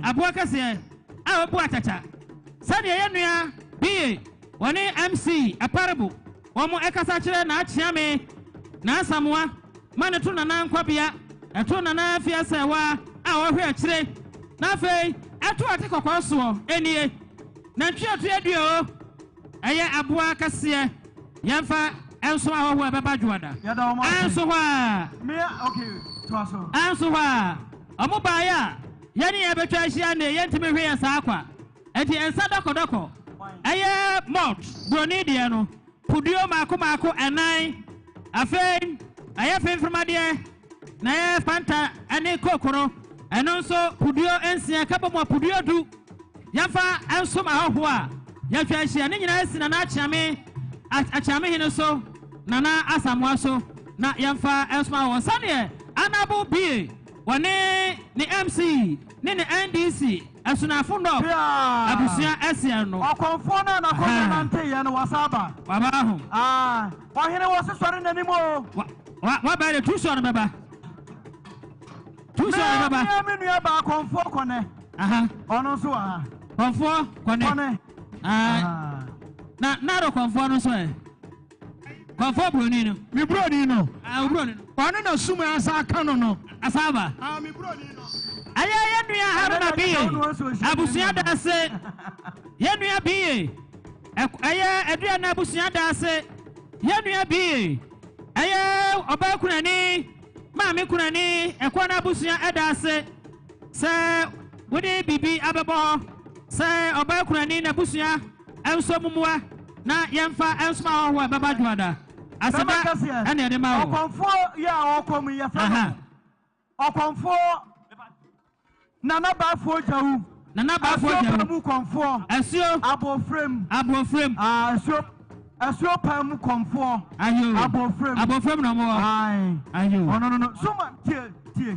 [SPEAKER 2] aboa kɛseɛ a ɔbu akyakya sɛdeɛ yɛ nua Bie wɔne MC Aparebo wɔn ɛkasa kyerɛ n'akyeame n'asamoa ma ne to Nana Nkɔbea ɛto Nana Afiasɛwa a ɔhwɛ akyire na afei ɛto ate kɔkɔɔ soɔ ɛnie nantwie ɔto adua o ɛyɛ aboa kɛseɛ yɛmfa ɛnso ahɔhoɔ ɛbɛba dwoada ɛnso hɔ a ɛnso hɔ a ɔmo baeɛ a yɛne yɛn bɛtwa ahyia ne yɛntumi hwɛ yɛ saa kwa enti nsa dɔkɔdɔkɔ ɛyɛ malt buroni deɛ no puduo maako maako ɛnan afei ɛyɛ femfemadeɛ na ɛyɛ Fanta ɛne Coke no ɛno nso puduo 6 ka bɔ mu a puduo 10 yɛmfa nsom ahɔhoɔ a yɛatwa ahyia ne nyinaa si Nana Akyeame Akyeame hene so Nana Asamoa so na yɛmfa nsom ahɔhoɔ sɛdeɛ Honorable Bie wɔne ne MC ne ne NDC Asunafo North abusua ɛseɛ no.
[SPEAKER 5] Ɔkɔmfoɔ no a n'akonnwa nanteyɛ no wasa aba.
[SPEAKER 2] Waba ho.
[SPEAKER 5] Ɔhene wɔ sesɔre n'anim o.
[SPEAKER 2] Waba de tu sɔre bɛba. Tu sɔre bɛba.
[SPEAKER 5] Me nua ba akɔmfoɔ kɔnɛ. Ɔno nso wɔ ha.
[SPEAKER 2] Kɔmfoɔ kɔnɛ.
[SPEAKER 5] Kɔnɛ.
[SPEAKER 2] Na naro kɔmfoɔ no nso ɛ. Kɔmfoɔ buroni no.
[SPEAKER 4] Mi buroni no.
[SPEAKER 2] Buroni no.
[SPEAKER 4] Ɔno na sum asa aka no no.
[SPEAKER 2] Asa aba.
[SPEAKER 4] Mi buroni no.
[SPEAKER 2] Ɛyɛ yɛn nua Haruna Bie abusua da ase yɛn nua Bie. Ɛyɛ Aduana abusua da ase. Yɛn nua bi, ɛyɛ ɔbaa kunani, maame kunani, ɛkɔ no abusua ɛda ase sɛ wode biribi abɛbɔ hɔ sɛ ɔbaa kunani n'abusua nso mumua na yɛmfa nsoma ahɔhoɔ a ɛbɛba Dwoada. Aseda ɛne ɛde ma wo.
[SPEAKER 5] Ɔkɔmfoɔ yi a ɔkɔ mu yi yɛfrɛ no Ɔkɔmfoɔ Nana Baafoɔ Gyawu.
[SPEAKER 2] Nana Baafoɔ Gyawu.
[SPEAKER 5] Asuo Paa mu kɔmfoɔ.
[SPEAKER 2] Asuo.
[SPEAKER 5] Abofrem.
[SPEAKER 2] Abofrem.
[SPEAKER 5] Ah, asuo asuo paa mu kɔmfoɔ.
[SPEAKER 2] Ayo.
[SPEAKER 5] Abofrem.
[SPEAKER 2] Abofrem na ɔmo wɔ.
[SPEAKER 5] Ayi.
[SPEAKER 2] Ayo.
[SPEAKER 5] Ɔno no no. Suma tie tie.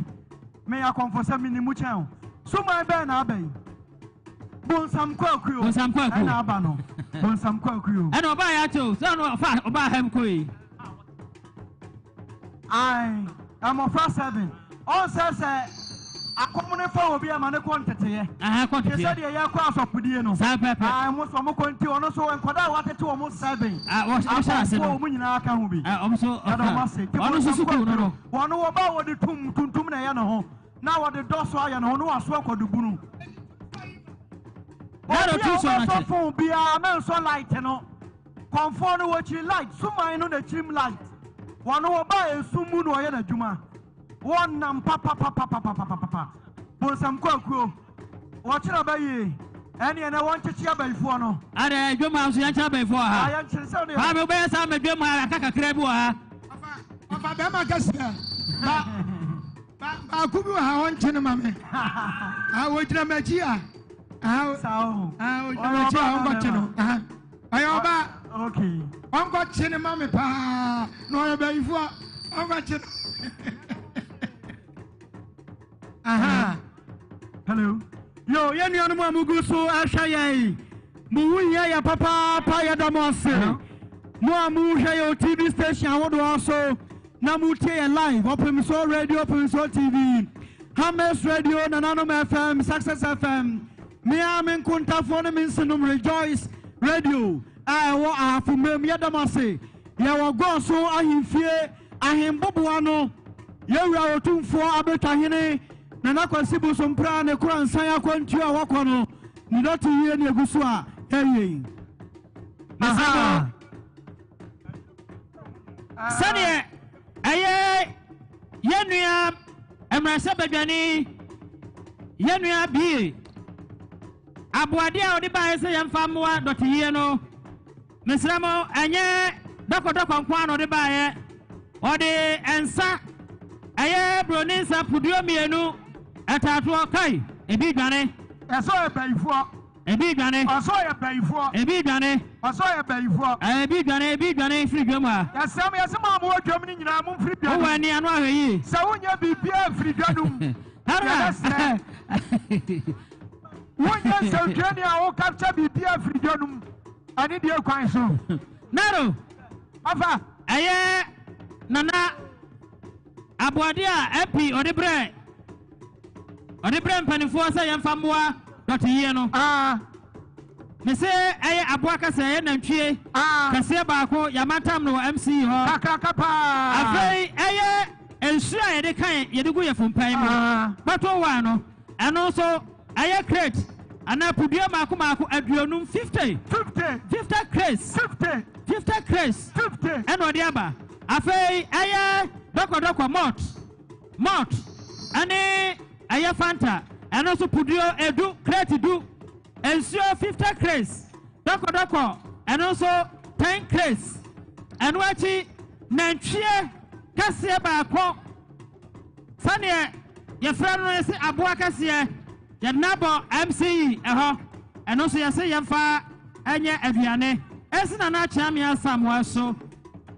[SPEAKER 5] Meyɛ akɔmfo sɛ mini mu kyɛn o. Suman bɛn na aba yi? Bonsam kwaku o.
[SPEAKER 2] Bonsam kwaku.
[SPEAKER 5] Ɛna aba no. Bonsam kwaku o.
[SPEAKER 2] Ɛna ɔbaa yɛ akyɛ o. Sɛ ɔno ɔfa ɔbaa ha mu kɔ yi.
[SPEAKER 5] Ae, mmɔfra 7. Ɔnsɛ sɛ akɔm no fa obi ama no kɔ nteteyɛ.
[SPEAKER 2] Aha, kɔ
[SPEAKER 5] Te
[SPEAKER 2] nteteyɛ.
[SPEAKER 5] sɛ deɛ yɛkɔ asɔfodie no.
[SPEAKER 2] Saa pɛpɛ.
[SPEAKER 5] Ae, mo nso mokɔ nti ɔno nso nkwadaa a watete wɔn 7.
[SPEAKER 2] Ah, wɔ wɔhyɛ ase no.
[SPEAKER 5] Akɔmfoɔ wɔn nyinaa ka ho bi.
[SPEAKER 2] Ah, wɔn nso.
[SPEAKER 5] Yɛda wɔn ase. Nti
[SPEAKER 2] Ɔno nso
[SPEAKER 5] bonsam
[SPEAKER 2] sukuu no no.
[SPEAKER 5] Wɔn wɔba a wɔde tum tuntum na ɛyɛ ne ho na wɔde dɔ so ayɛ ne ho na waso akɔdubunu.
[SPEAKER 2] Obi
[SPEAKER 5] Obi a wobɛsɔ fon biara mɛnsɔ light no. Kɔmfoɔ no wɔkyiri light, suman no na kyirim light. Wɔn wɔba esum mu na ɔyɛ n'adwuma. Wɔnam papapapapapapapa. Bonsam kwakuo. Wɔkyerɛ aba yie. Ɛneɛ nɛ wɔnkyekye abayifoɔ no.
[SPEAKER 2] Adɛ dwom ha nso yɛnkyerɛ abayifoɔ wɔ ha.
[SPEAKER 5] Ah, yɛnkyere sɛ ne.
[SPEAKER 2] Maame wobɛyɛ saa ma dwom ha aka kakra bi wɔ ha.
[SPEAKER 4] Ɔfa bɛrima kɛseɛ. Ba ba baako bi wɔ ha ɔnkye no ma me. Ah, wɔgyina m'akyi a. Ah, ah, wɔgyina m'akyi a ɔnkɔkye no. Ah, ɔyɛ ɔba.
[SPEAKER 5] Okay.
[SPEAKER 4] Ɔnkɔkye no ma me paa. Na ɔyɛ bayifoɔ. Ɔnkɔkye no.
[SPEAKER 6] Aha. Hello. Yo, yɛn nuanom a mugu so ahwɛ yɛn, mo ho hia yɛ papaapa, yɛda mo ase. Mo a mohwɛ yɛn wɔ TV station ahodoɔ so na motie yɛn live, Ɔpemsoɔ Radio, Ɔpemsoɔ TV, Hammers Radio, Nananom FM, Success FM, me ara me nkontafoɔ ne me nsenom Rejoice Radio a ɛwɔ Ahafo Mmam, yɛda mo ase. Yɛwɔ Gɔɔso Ahemfie Ahemboboa no, yɛn Wura Otumfoɔ Abetwahene Nana Kwasi Bosompra ne koransan akwantuo a wakɔ no, ne dɔte yie ne egu so a ɛyɛ yi.
[SPEAKER 2] Mesrɛ mo, sɛdeɛ ɛyɛ yɛn nua mmarahyɛbadwani, yɛn nua Bie, aboadeɛ a ɔde baeɛ sɛ yɛmfa mmoa dɔte yie no, Mesrɛ mo, ɛnyɛ dɔkɔdɔkɔ nko ara na ɔde baeɛ. Ɔde nsa, ɛyɛ buroni nsa puduo mmienu, ɛtaatoɔ, kai, ebi dwane.
[SPEAKER 5] Ɛsɛ ɔyɛ bayifoɔ.
[SPEAKER 2] Ebi dwane.
[SPEAKER 5] Ɔsɛ ɔyɛ bayifoɔ.
[SPEAKER 2] Ebi dwane.
[SPEAKER 5] Ɔsɛ ɔyɛ bayifoɔ.
[SPEAKER 2] Ebi dwane, ebi dwane firi dwam ha.
[SPEAKER 5] Yɛsrɛ mo, yɛse mo a mowɔ dwam no nyinaa momfiri dwa no mu.
[SPEAKER 2] Wowɔ ani ano ahwɛ yie.
[SPEAKER 5] Sɛ wonyɛ biribiara mfiri dwa no mu. Yɛbɛsrɛ. Wonyɛ nsɛntwerɛni a wo capture biribiara firi dwa no mu ɛne deɛ kwan so.
[SPEAKER 2] Naro.
[SPEAKER 5] Afa.
[SPEAKER 2] Ɛyɛ Nana Aboade a MP ɔde brɛ ɔde brɛ mpanimfoɔ sɛ yɛmfa mmoa dɔteyie no.
[SPEAKER 5] Ah.
[SPEAKER 2] Mese ɛyɛ aboa kɛseɛ ɛyɛ nantwie
[SPEAKER 5] ah.
[SPEAKER 2] kɛseɛ baako yɛamantam no wɔ MC hɔ.
[SPEAKER 5] Kakraka paa.
[SPEAKER 2] Afei ɛyɛ nsuo a yɛde kan yɛde gu yɛ fompan mu.
[SPEAKER 5] Ah.
[SPEAKER 2] Bottle wine no ɛno nso ɛyɛ crate anaa pudua mmaako mmaako 50.
[SPEAKER 5] 50.
[SPEAKER 2] 50 crates.
[SPEAKER 5] 50.
[SPEAKER 2] 50 crates.
[SPEAKER 5] 50.
[SPEAKER 2] Ɛna ɔde aba. Afei ɛyɛ dɔkɔdɔkɔ malt malt ɛne ɛyɛ Fanta ɛno nso puduo 10 crate 10 nsuo 50 crates dɔkɔdɔkɔ ɛno nso 10 crates ɛno akyi nantwie kɛseɛ baako sɛdeɛ yɛfrɛ no yɛsi aboa kɛseɛ yɛde no abɔ MCE ɛhɔ ɛno nso yɛsɛ yɛmfa ɛnyɛ aduane ɛsi Nana Akyeame Asamoah so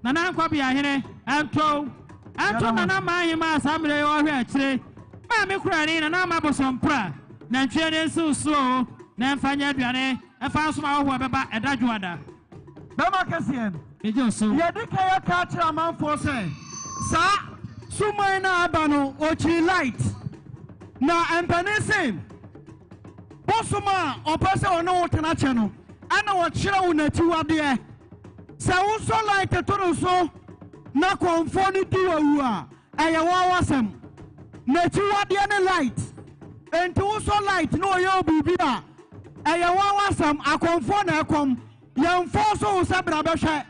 [SPEAKER 2] Nana Nkɔbeahene ɛnto ɛnto Nana Mahema a saa mmerɛ yi ɔhwɛ akyire maame kurani Nana Ama Bosompra nantwie ne nsiw so o na ɛmfa nyɛ aduane ɛfa nsom ahɔhoɔ ɛbɛba ɛda dwoada.
[SPEAKER 5] Bɛma kɛseɛ.
[SPEAKER 2] Megye so.
[SPEAKER 5] Yɛde ka yɛka akyerɛ amanfoɔ sɛ saa suman no a aba no ɔkyiri light na mpanin se bosom a ɔpɛ sɛ ɔne wo tena kyɛ no ɛna ɔkyerɛ wo n'akyiwadeɛ sɛ wosɔ light to no so na kɔmfoɔ no di wawu a ɛyɛ wɔn wasɛm n'akyiwadeɛ ne light enti wosɔ light na ɔyɛ wo biribi a ɛyɛ wɔn wasɛm akɔmfoɔ na ɛkɔm.
[SPEAKER 6] Yɛmfɔɔ so wo sɛ bra bɛhwɛ.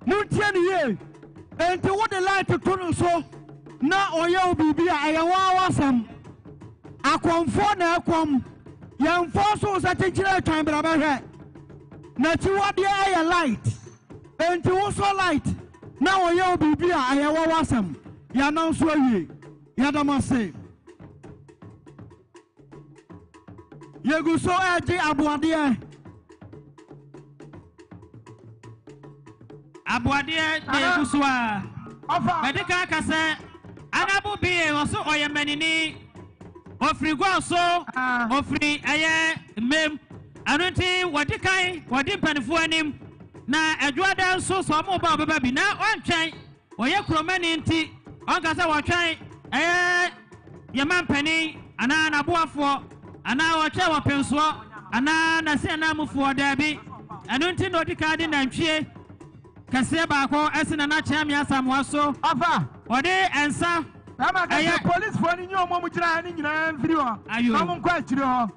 [SPEAKER 6] Montie no yie. Enti wode light to no so na ɔyɛ wo biribi a, ɛyɛ wo ara w'asɛm. Akɔmfoɔ na ɛkɔm. Yɛmfɔɔ so wo sɛ kyenkyere atwan bra bɛhwɛ. N'akyiwadeɛ yɛ light. Enti wosɔ light na ɔyɛ wo biribi a, ɛyɛ wo w'asɛm. Yɛanam so awie. Yɛda mo ase. Yɛgu so regye aboadeɛ.
[SPEAKER 2] Aboadeɛ na yɛgu so a. Mɛde ka aka sɛ Anabu bie ɔso ɔyɛ mmanini. Ofiri gua so, ofiri ɛyɛ mmam. Ɛno nti wɔdi kan wɔdi mpanimfoɔ anim. Na adwoada nso sɛ wɔn ba ɔbɛba bi na ɔntwɛn. Ɔyɛ kuromani nti ɔnka sɛ wɔtwɛn ɛyɛ yɛn mampanin anaa n'aboafoɔ anaa wɔtwɛn wɔpensoɔ anaa n'asiananmufoɔ, daabi. Ɛno nti na ɔdi kan de nantwie kɛseɛ baako asi Nana Kyeame Asamoah so.
[SPEAKER 4] Ɔfa.
[SPEAKER 2] Ɔde nsa
[SPEAKER 4] Bɛrima ka
[SPEAKER 2] ɛyɛ.
[SPEAKER 4] sɛ polisfoɔ no nyi wɔn a wɔgyina ha no nyinaa mfiri hɔ
[SPEAKER 2] Ayo.
[SPEAKER 4] na wɔnkɔ akyire hɔ.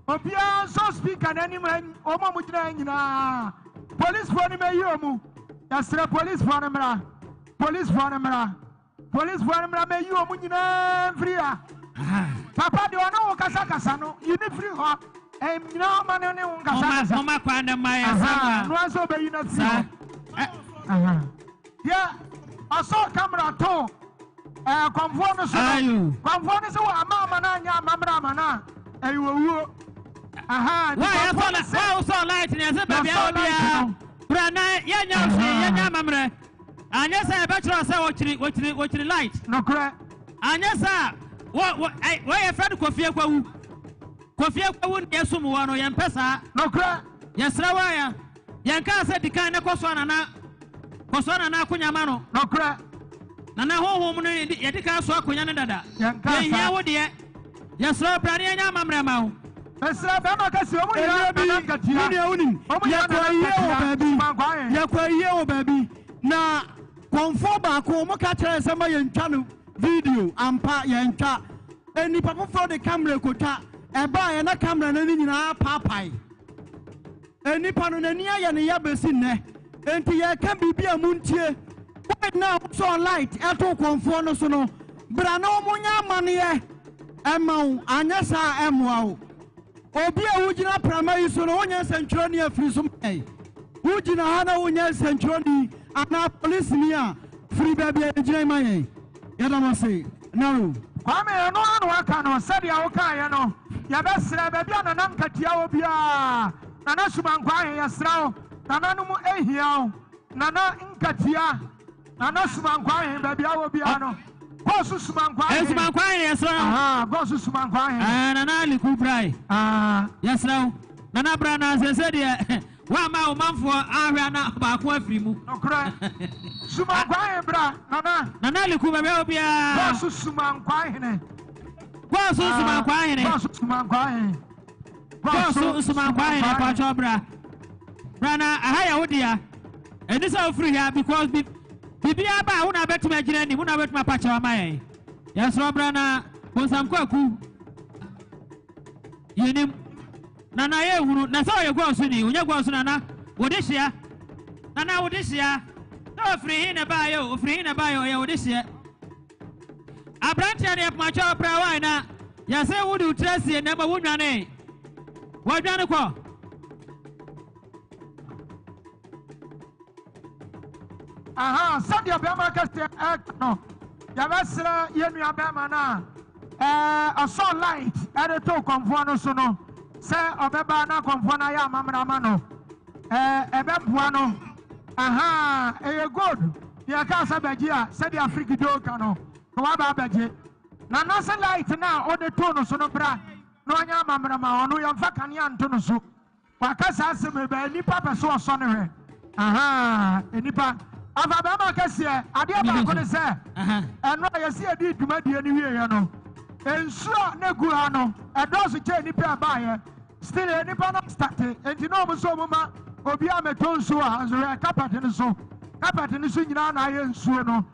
[SPEAKER 4] Obiara nsɔ speaker no anim ha, wɔn a wɔgyina ha nyinaa. Polisfoɔ no mɛyi wɔn. Yɛsrɛ polisfoɔ no mmra. Polisfoɔ no mmra. Polisfoɔ no mmra mɛyi wɔn nyinaa mfiri ha. Papa deɛ ɔne wo kasakasa no, yi ne firi hɔ. Ɛnyina hɔ ma no ne wo nkasakasa.
[SPEAKER 2] Moma kwan no ma yɛ
[SPEAKER 4] sama. Noa sɛ ɔbɛyi no afiri hɔ. Deɛ ɔsɔ kamera to ɛɛ kɔnfoɔ no so no, kɔnfoɔ no sɛ wɔ ama ama no anyɛ amammerɛ ama no a, ɛyɛ owuo. Aha,
[SPEAKER 2] nti kɔnfoɔ no sɛ. Wa wosɔ light ne ɛsɛ baabi a obiara. Bra na yɛnyɛ hwee, yɛnyɛ amammerɛ. Anyɛ sɛ ɛbɛkyerɛ sɛ wɔkyiri wɔkyiri wɔkyiri light.
[SPEAKER 4] Nokorɛ.
[SPEAKER 2] Anyɛ sɛ a wɔ wɔ ɛ wɔyɛ fɛ no Kofi Akwawu. Kofi Akwawu na yɛsom wɔ no, yɛmpɛ saa.
[SPEAKER 4] Nokorɛ.
[SPEAKER 2] Yɛsrɛ wo aya. Yɛnkaa sɛ di kan na kɔsoa nana kɔsoa nana akonya ma no.
[SPEAKER 4] Nokorɛ.
[SPEAKER 2] Nana honhom no yɛdi kan soa akonya no dada.
[SPEAKER 4] Yɛnkaa saa.
[SPEAKER 2] Yɛnhia wo deɛ. Yɛsrɛ wo bra na yɛnyɛ amammerɛ ma wo.
[SPEAKER 4] Mesrɛ bɛrima kɛseɛ ɔmo nyinaa
[SPEAKER 6] Ɛnɛ bi,
[SPEAKER 4] nana nkatia.
[SPEAKER 6] me nua wonim,
[SPEAKER 4] Ɔmo nyinaa
[SPEAKER 6] yɛkɔ
[SPEAKER 4] nana
[SPEAKER 6] ayie wɔ
[SPEAKER 4] nkatia.
[SPEAKER 6] baabi,
[SPEAKER 4] Sumankwa ahe.
[SPEAKER 6] yɛkɔ ayie wɔ baabi, na kɔmfoɔ baako, wɔn ka kyerɛ yɛn sɛ ma yɛntwa no video, ampa yɛntwa. Nnipa foforɔ de camera kɔtwa, ɛbaeɛ na camera no ani nyinaa apaapae. Nnipa no n'ani ayɛ ne ya bɛsi nnɛ. Enti yɛreka biribi a montie. Boy no a wosɔɔ light too kɔmfoɔ no so no, bra na wɔnyɛ amanneɛ mma wo, anyɛ saa a ɛmmoa wo. Obi a wogyina prama yi so no, wonyɛ nsɛntwerɛni a firi so ma yɛn. Wogyina ha na wonyɛ nsɛntwerɛni anaa polisini a, firi baabi a yɛgyina yi ma yɛn. Yɛda mo ase. Naro.
[SPEAKER 4] Kwame, ɛno ara na waka no, sɛdeɛ wokaeɛ no, yɛbɛsrɛ, baabi a Nana Nkatia wɔ biara, Nana Sumankwaa, yɛsrɛ wo, Nananom hia wo, Nana Nkatia, Nana Sumankwaa, baabi a wɔ biara no, kɔɔ so Sumankwaa.
[SPEAKER 2] Eh, Sumankwaa, yɛsrɛ wo.
[SPEAKER 4] Aha, kɔɔ so Sumankwaa.
[SPEAKER 2] Eh, Nana Aliku Brai.
[SPEAKER 4] Ah.
[SPEAKER 2] Yɛsrɛ wo. Nana bra na sɛ deɛ Woamma wo manfoɔ anhwɛ a na baako afiri mu.
[SPEAKER 4] Nokorɛ. Suma nkwa he bra, Nana.
[SPEAKER 2] Nana Liku baabi a wɔ biara.
[SPEAKER 4] Bɔɔso suma nkwa hene.
[SPEAKER 2] Bɔɔso suma nkwa hene.
[SPEAKER 4] Bɔɔso suma nkwa hene.
[SPEAKER 2] Bɔɔso suma nkwa hene paatwɔ bra. Bra na aha yɛ wo dea. Ɛni sɛ wofiri ha because bi biribiara ba a wo na abɛtumi agyina anim, wo na abɛtumi apakyɛw ama yɛn. Yɛsrɛ bra na Bonsam Kwaku yɛnim. Nana yɛ hunu na sɛ ɔyɛ guan so ni onyɛ guan so nana wode hyia nana wode hyia sɛ ɔfiri he na ɛbaayɛ o ɔfiri he na ɛbaayɛ ɔyɛ wode hyeɛ aberanteɛ no yɛpomakyɛ ɔbra wae na yɛsɛ wode wo tiri asie na ma wonwane wɔadwane kɔ.
[SPEAKER 4] Aha, sɛdeɛ bɛrima kɛseɛ ɛka no, yɛbɛsrɛ yɛn nua bɛrima no a ɛɛ ɔsɔ light ɛde to kɔnfoɔ no so no sɛ ɔbɛba na kɔnfoɔ no ayɛ amammerɛ ama no. Ɛɛ ɛbɛboa no. Aha, ɛyɛ gold. Deɛ ɛka sɛ bɛgye a, sɛdeɛ Afriki Joe ka no, na waba abɛgye. Na nase light no a wode too no so no bra na ɔnyɛ amammerɛ ma ɔno, yɛmfa kanea nto no so. Waka saa asɛm yi bɛɛ nipa pɛ so ɔsɔ no hwɛ ahaa nipa afa bɛrima kɛseɛ adeɛ baako ne sɛ ɛno a yɛsi yɛdi dwumadie no wieɛ no nsuo a na egu ha no ɛdɔɔso kyɛ nipa ɛbaayɛ still nipa no starte nti na wɔn nso wɔn ma obi a mɛtɔ nsuo wɔ ha nso hwɛ carpet no so carpet no so nyinaa na ayɛ nsuo no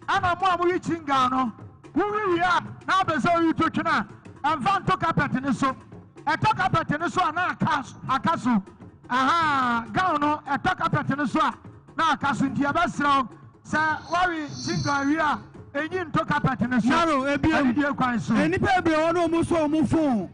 [SPEAKER 4] ɛna mo a mo yi kyinga no wowi wie a na abɛ sɛ oyi to twene a ɛnfa nto carpet no so. Ɛtɔ carpet no so a na aka aka so. Ahaa, gown no ɛtɔ carpet no so a na aka so nti yɛbɛsrɛ wo sɛ woawe chewing-gum awie a, nyi nto carpet no so.
[SPEAKER 6] Naro, ebiem,
[SPEAKER 4] Anidie kwan so.
[SPEAKER 6] nnipa bebree wɔ hɔ na wɔn nso wɔn phone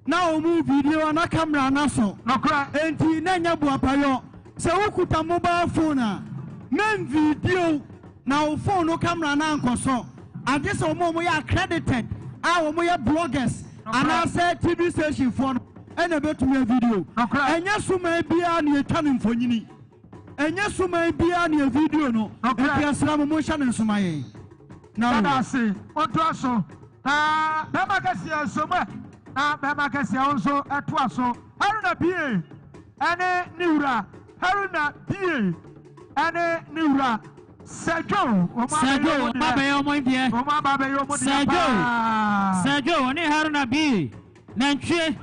[SPEAKER 6] na wɔn video anaa camera no asɔ.
[SPEAKER 4] Nokorɛ.
[SPEAKER 6] Enti na ɛnyɛ boapayɔ. Sɛ wokuta mobile phone a, mɛnvideo na wo phone no camera no ankɔsɔ. Agye sɛ wɔn a wɔyɛ accredited a wɔyɛ bloggers anaasɛ TV station foɔ no ɛna ɛbɛtumi avideo. Ɛnyɛ suman biara na yɛtwa no mfonyini. Ɛnyɛ suman biara na yɛvideo no. Enti yɛsrɛ mo monhyɛ no nso ma yɛn.
[SPEAKER 4] Yɛda ase. Montoa so. Na bɛrima kɛseɛ nso mo ɛ. Na bɛrima kɛseɛ wo nso toa so. Haruna Bie ɛne ne wura. Haruna Bie ɛne ne wura. Sir Joe, wɔn
[SPEAKER 2] Sir
[SPEAKER 4] abɛyɛ
[SPEAKER 2] Joe,
[SPEAKER 4] wɔn
[SPEAKER 2] wɔn
[SPEAKER 4] deɛ.
[SPEAKER 2] abɛyɛ wɔn deɛ.
[SPEAKER 4] Wɔn aba abɛyɛ wɔn deɛ
[SPEAKER 2] Sir Joe,
[SPEAKER 4] paa.
[SPEAKER 2] Sir Joe, ɔne Haruna Bie, nantwie,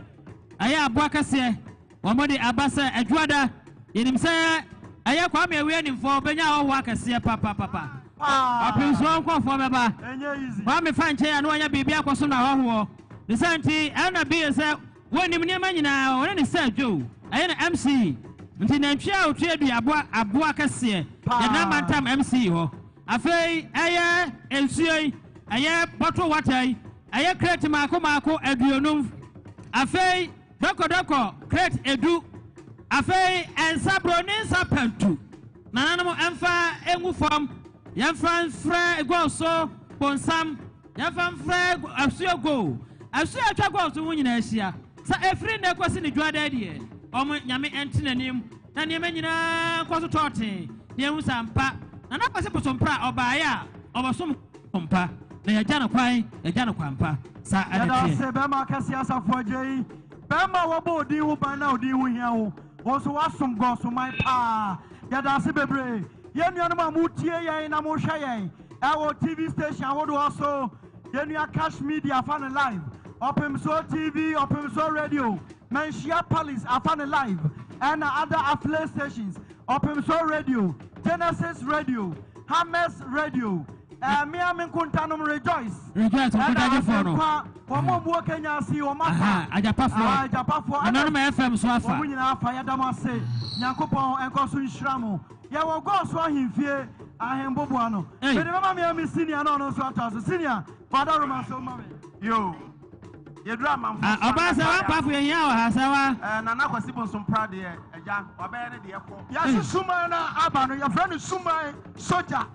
[SPEAKER 2] ɛyɛ aboa kɛseɛ. Wɔn de aba sɛ Adwuada. Yɛnim sɛ ɛyɛ Kwame Awia Nimfoɔ ɔbɛnya ahɔhoɔ akɛseɛ papapapa. Ɔpemsoɔ nkurɔfoɔ bɛba. Kwame fa nkyɛn a na wanya biribi akɔsom no ahɔhoɔ. Ne saa nti, Haruna Bie sɛ wɔnim nneɛma nyinaa, ɔne ne Sir Joe, ɛyɛ no MC. Nti nantwie a ɔtua dua aboa aboa kɛseɛ yɛde no ama ntam MC hɔ. Afei ɛyɛ nsuo yi, ɛyɛ bottle water yi, ɛyɛ crate mmaako mmaako 50. Afei dɔkɔdɔkɔ crate 10. Afei nsa buroni nsa pantu. Nananom ɛmfa ngu fam. Yɛmfa mfrɛ gɔɔ so bonsam. Yɛmfa mfrɛ asuo go. Asuo a atwa gɔɔ so ho nyinaa ahyia. Sɛ ɛfiri nnɛ kɔsi ne dwuada deɛ, ɔmo Nyame ɛnte n'anim na nneɛma nyinaa nkɔ so tɔɔten na yɛhu sɛ ampa Nana Kwasi Bosompra ɔbaeɛ a ɔbɛsom mpa na yɛgya no kwan, yɛgya no kwan pa. Saa ɛna
[SPEAKER 5] Yɛda
[SPEAKER 2] teɛ.
[SPEAKER 5] ase bɛrima akɛseɛ asafo agya yi. Bɛrima a wɔbɔ odin ho ban na odin ho hia wo. Wo nso woasom Gɔsoman paa. Yɛda ase bebree. Yɛn nuanom a motie yɛn na mohwɛ yɛn ɛwɔ TV station ahodoɔ so. Yɛn nua Cash Media afa no live. Ɔpemsoɔ TV, Ɔpemsoɔ Radio, Manhyia Palace afa no live. Ɛna other affiliate stations, Ɔpemsoɔ Radio, Genesis Radio, Hammers Radio, Mmea me nkontanom Rejoice.
[SPEAKER 2] Rejoice,
[SPEAKER 5] Ɛna
[SPEAKER 2] nkontagyefoɔ no.
[SPEAKER 5] Asenkwa, wɔn a wɔwɔ Kenya ase, wɔn afa.
[SPEAKER 2] Aha, agyapafoɔ.
[SPEAKER 5] Ah, agyapafoɔ.
[SPEAKER 2] Nananom FM so afa.
[SPEAKER 5] Wɔn nyinaa afa, yɛda mo ase. Nyankopɔn nkɔ so nhyira mo. Yɛwɔ Gɔɔso ahemfie, ahemboboa no.
[SPEAKER 2] Hey.
[SPEAKER 5] Mede bɛma me ami senior na ɔno nso atoa so. Senior, Fada Roma so ma me.
[SPEAKER 7] Yo, yɛduru amanfo
[SPEAKER 2] Ah,
[SPEAKER 7] so
[SPEAKER 2] ɔbaa sɛ wampafo yɛhia wɔ ha sɛ wa.
[SPEAKER 7] Nana Kwasi Bosompra deɛ, agya, wabɛyɛ ne deɛ kɔ.
[SPEAKER 4] Yɛse suman no aba no, yɛfrɛ no suman sogya.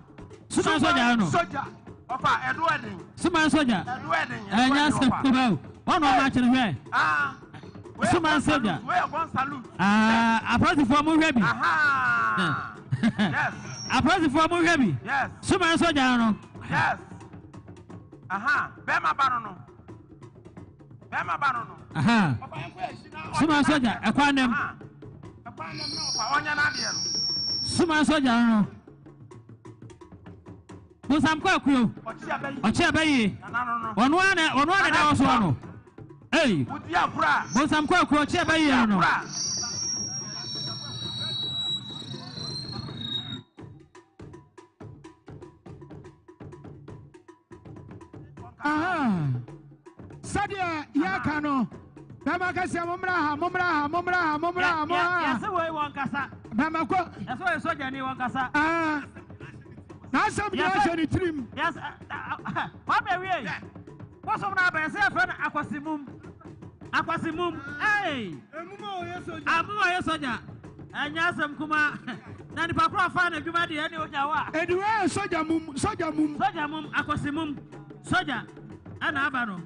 [SPEAKER 2] Suman sogya no.
[SPEAKER 4] Sogya.
[SPEAKER 7] Ɔfa, ɛdo ɛden.
[SPEAKER 2] Suman sogya.
[SPEAKER 7] Ɛdo ɛden.
[SPEAKER 2] Ɛnyɛ asɛm kuma o. Wɔn na ɔma akyerɛ hwɛ.
[SPEAKER 7] Ah, wei yɛ
[SPEAKER 2] Suman
[SPEAKER 7] gun
[SPEAKER 2] sogya.
[SPEAKER 7] salute, wei yɛ gun salute.
[SPEAKER 2] Ah, apolisifoɔ mo hwɛ bi.
[SPEAKER 7] Aha. Yes.
[SPEAKER 2] Apolisifoɔ mo hwɛ bi.
[SPEAKER 7] Yes.
[SPEAKER 2] Suman sogya no.
[SPEAKER 7] Yes. Aha, bɛrima ba no no. Bɛrima ba no no.
[SPEAKER 2] Aha.
[SPEAKER 7] Ɔfa yɛn kɔ akyi na ɔnyɛ
[SPEAKER 2] Suman sogya,
[SPEAKER 7] n'adeɛ.
[SPEAKER 2] ɛkwan nem.
[SPEAKER 7] Aha. Ɛkwan nem na ɔfa ɔnyɛ n'adeɛ no.
[SPEAKER 2] Suman sogya no. Bonsam kɔ akuo.
[SPEAKER 7] Ɔkye
[SPEAKER 2] abɛyi.
[SPEAKER 7] Nana no no.
[SPEAKER 2] Ɔno ara na ɔno ara na ɛda hɔ soɔ no. Ei.
[SPEAKER 7] Wodi agorɔ a.
[SPEAKER 2] Bonsam kɔ akuo ɔkye abɛyi no no.
[SPEAKER 4] Aha. Sɛdeɛ yɛka no, bɛma kɛseɛ mommra ha, mommra ha, mommra ha, mommra ha, mommra ha.
[SPEAKER 2] Yɛse wei wɔn kasa.
[SPEAKER 4] Bɛma kɔ.
[SPEAKER 2] Yɛse wei sogyani wɔn kasa.
[SPEAKER 4] Ah. N'asɛm nyinaa hyɛ ne tirim.
[SPEAKER 2] Yes, Kwame wie. Bosom na abɛn sɛ yɛfrɛ no akwasimum. Akwasimum. Ei.
[SPEAKER 6] Emum a ɔyɛ sogya.
[SPEAKER 2] Amum a ɔyɛ sogya. Ɛnyɛ asɛm kuma. Na nipa koro afa n'adwuma deɛ ɛne ogya hɔ a.
[SPEAKER 4] Edi wei yɛ sogya mum, sogya mum.
[SPEAKER 2] Sogya mum, akwasimum. Sogya ɛna aba no.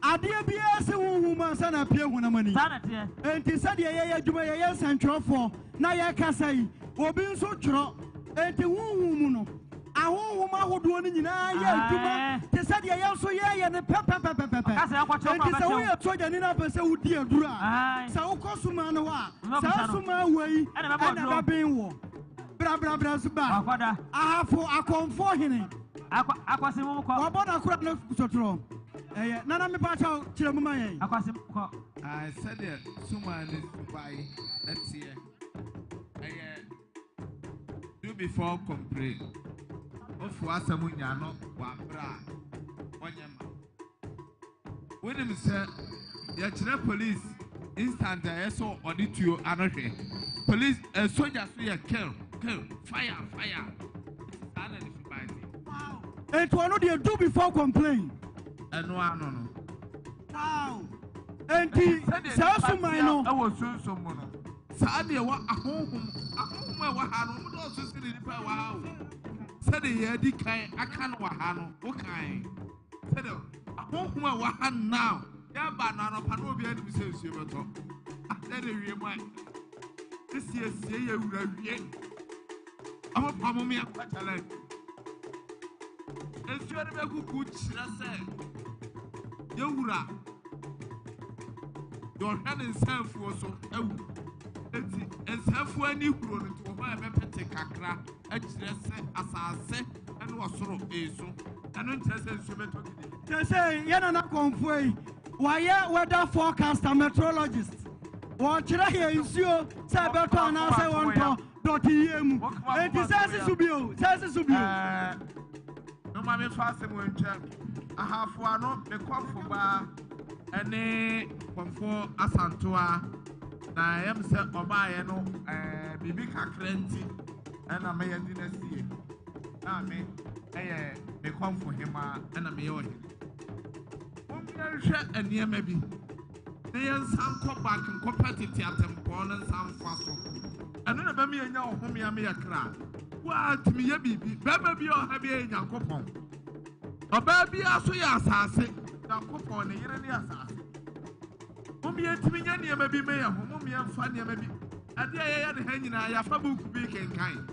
[SPEAKER 6] Adeɛ biara sɛ honhom ansa na apue honam ani.
[SPEAKER 2] Saa na teɛ.
[SPEAKER 6] Enti sɛdeɛ yɛyɛ adwuma, yɛyɛ nsɛntwerɛfoɔ na yɛkasa yi, obi nso twerɛ. Enti honhom mu no, ahonhom ahodoɔ no nyinaa yɛ adwuma te sɛdeɛ yɛn nso yɛyɛ no pɛpɛpɛpɛpɛ.
[SPEAKER 2] Ɔka sɛ yɛnkɔkyerɛ
[SPEAKER 6] Enti
[SPEAKER 2] kɔ
[SPEAKER 6] sɛ
[SPEAKER 2] abɛkyɛw.
[SPEAKER 6] woyɛ sogyani na apɛ sɛ wodi aduro a, sɛ wokɔ suman no hɔ a, saa suman wei
[SPEAKER 2] Ɛna ɛbɛbɔ
[SPEAKER 6] ɛna
[SPEAKER 2] aduro.
[SPEAKER 6] ɛbɛben wɔ. Brabrabra so ba.
[SPEAKER 2] Wakɔda.
[SPEAKER 6] Ahafo akɔmfoɔ hene.
[SPEAKER 2] Akwasimum kɔ.
[SPEAKER 6] Wabɔ n'akora no sotorɔ. Ɛyɛ nana mepa kyɛw kyerɛ mu ma yɛn.
[SPEAKER 2] Akwasimum kɔ.
[SPEAKER 8] Ah, sɛdeɛ suman ne subae ɛteɛ ɛyɛ do before complain. Ofu asɛm nya no wɔ abere a wɔnyɛ ma. Wonim sɛ yɛkyerɛ police instant a ɛyɛ sɛ ɔde tuo ano hwɛ. Police ɛ soja so yɛ kill kill fire fire. Saa na ne suban te.
[SPEAKER 6] Enti ɔno deɛ do before complain.
[SPEAKER 8] Ɛno ano no.
[SPEAKER 6] Wow. Enti
[SPEAKER 8] Sɛdeɛ
[SPEAKER 6] saa
[SPEAKER 8] nipa
[SPEAKER 6] suman
[SPEAKER 8] tea
[SPEAKER 6] no.
[SPEAKER 8] ɛwɔ sunsum mu no, saa deɛ ɛwɔ ahonhom ahonhom a ɛwɔ ha no, wɔn dɔɔso sene nipa a ɛwɔ ha o. Sɛdeɛ yɛadi kan aka no wɔ ha no, wokan sɛdeɛ ahonhom a ɛwɔ ha now yɛba no anɔpa na obi anim sɛ nsuo bɛtɔ. Adɛ de wie mu a, esiesie yɛ wura wie. Ɔmo pa mo mmea kɔ challenge. Nsuo no bɛgugu kyerɛ sɛ yɛwura deɛ ɔhwɛ ne nsanfuo so awu. Eti nsanfuo ani huro no nti wɔ hɔ a ɛbɛpete kakra akyerɛ sɛ asase ne ɔsoro esu. Ɛno nkyerɛ sɛ nsuo bɛtɔ gidi.
[SPEAKER 6] Kyerɛ sɛ yɛn nana kɔnfoɔ yi wayɛ weather forecaster meteorologist. Wɔkyerɛ yɛn nsuo sɛ ɛbɛtɔ anaasɛ wɔntɔ dɔte yie mu. Enti sɛ ɛsi so bio, sɛ ɛsi so bio.
[SPEAKER 8] Ɛɛ, moma memfa asɛm wɔ ntwam. Ahafo ano, me kɔmfo baa ɛne kɔmfo Asantoa na ɛyɛ me sɛ ɔbaeɛ no ɛɛ biribi kakra nti ɛna mɛyɛ de no asie. Na me ɛyɛ me kɔmfo hemaa ɛna meyɛ ɔhene. Mommyɛnhwɛ nneɛma bi na yɛnsan nkɔ back nkɔpɛ tete atempɔn no nsa mfa so. Ɛno na ɛbɛma yɛnya ɔhome ama yɛ kra. Woatumi yɛ biribi. Bɛrima bi a ɔha bi yɛ Nyankopɔn. Ɔbaa biara nso yɛ asase. Nyankopɔn ne yere ne asase. Mom yɛntumi nyɛ nneɛma bi ma yɛn ho. Mom yɛmfa nneɛma bi. Adeɛ a yɛyɛ ne ha nyinaa yɛafa buuku bi kenkan.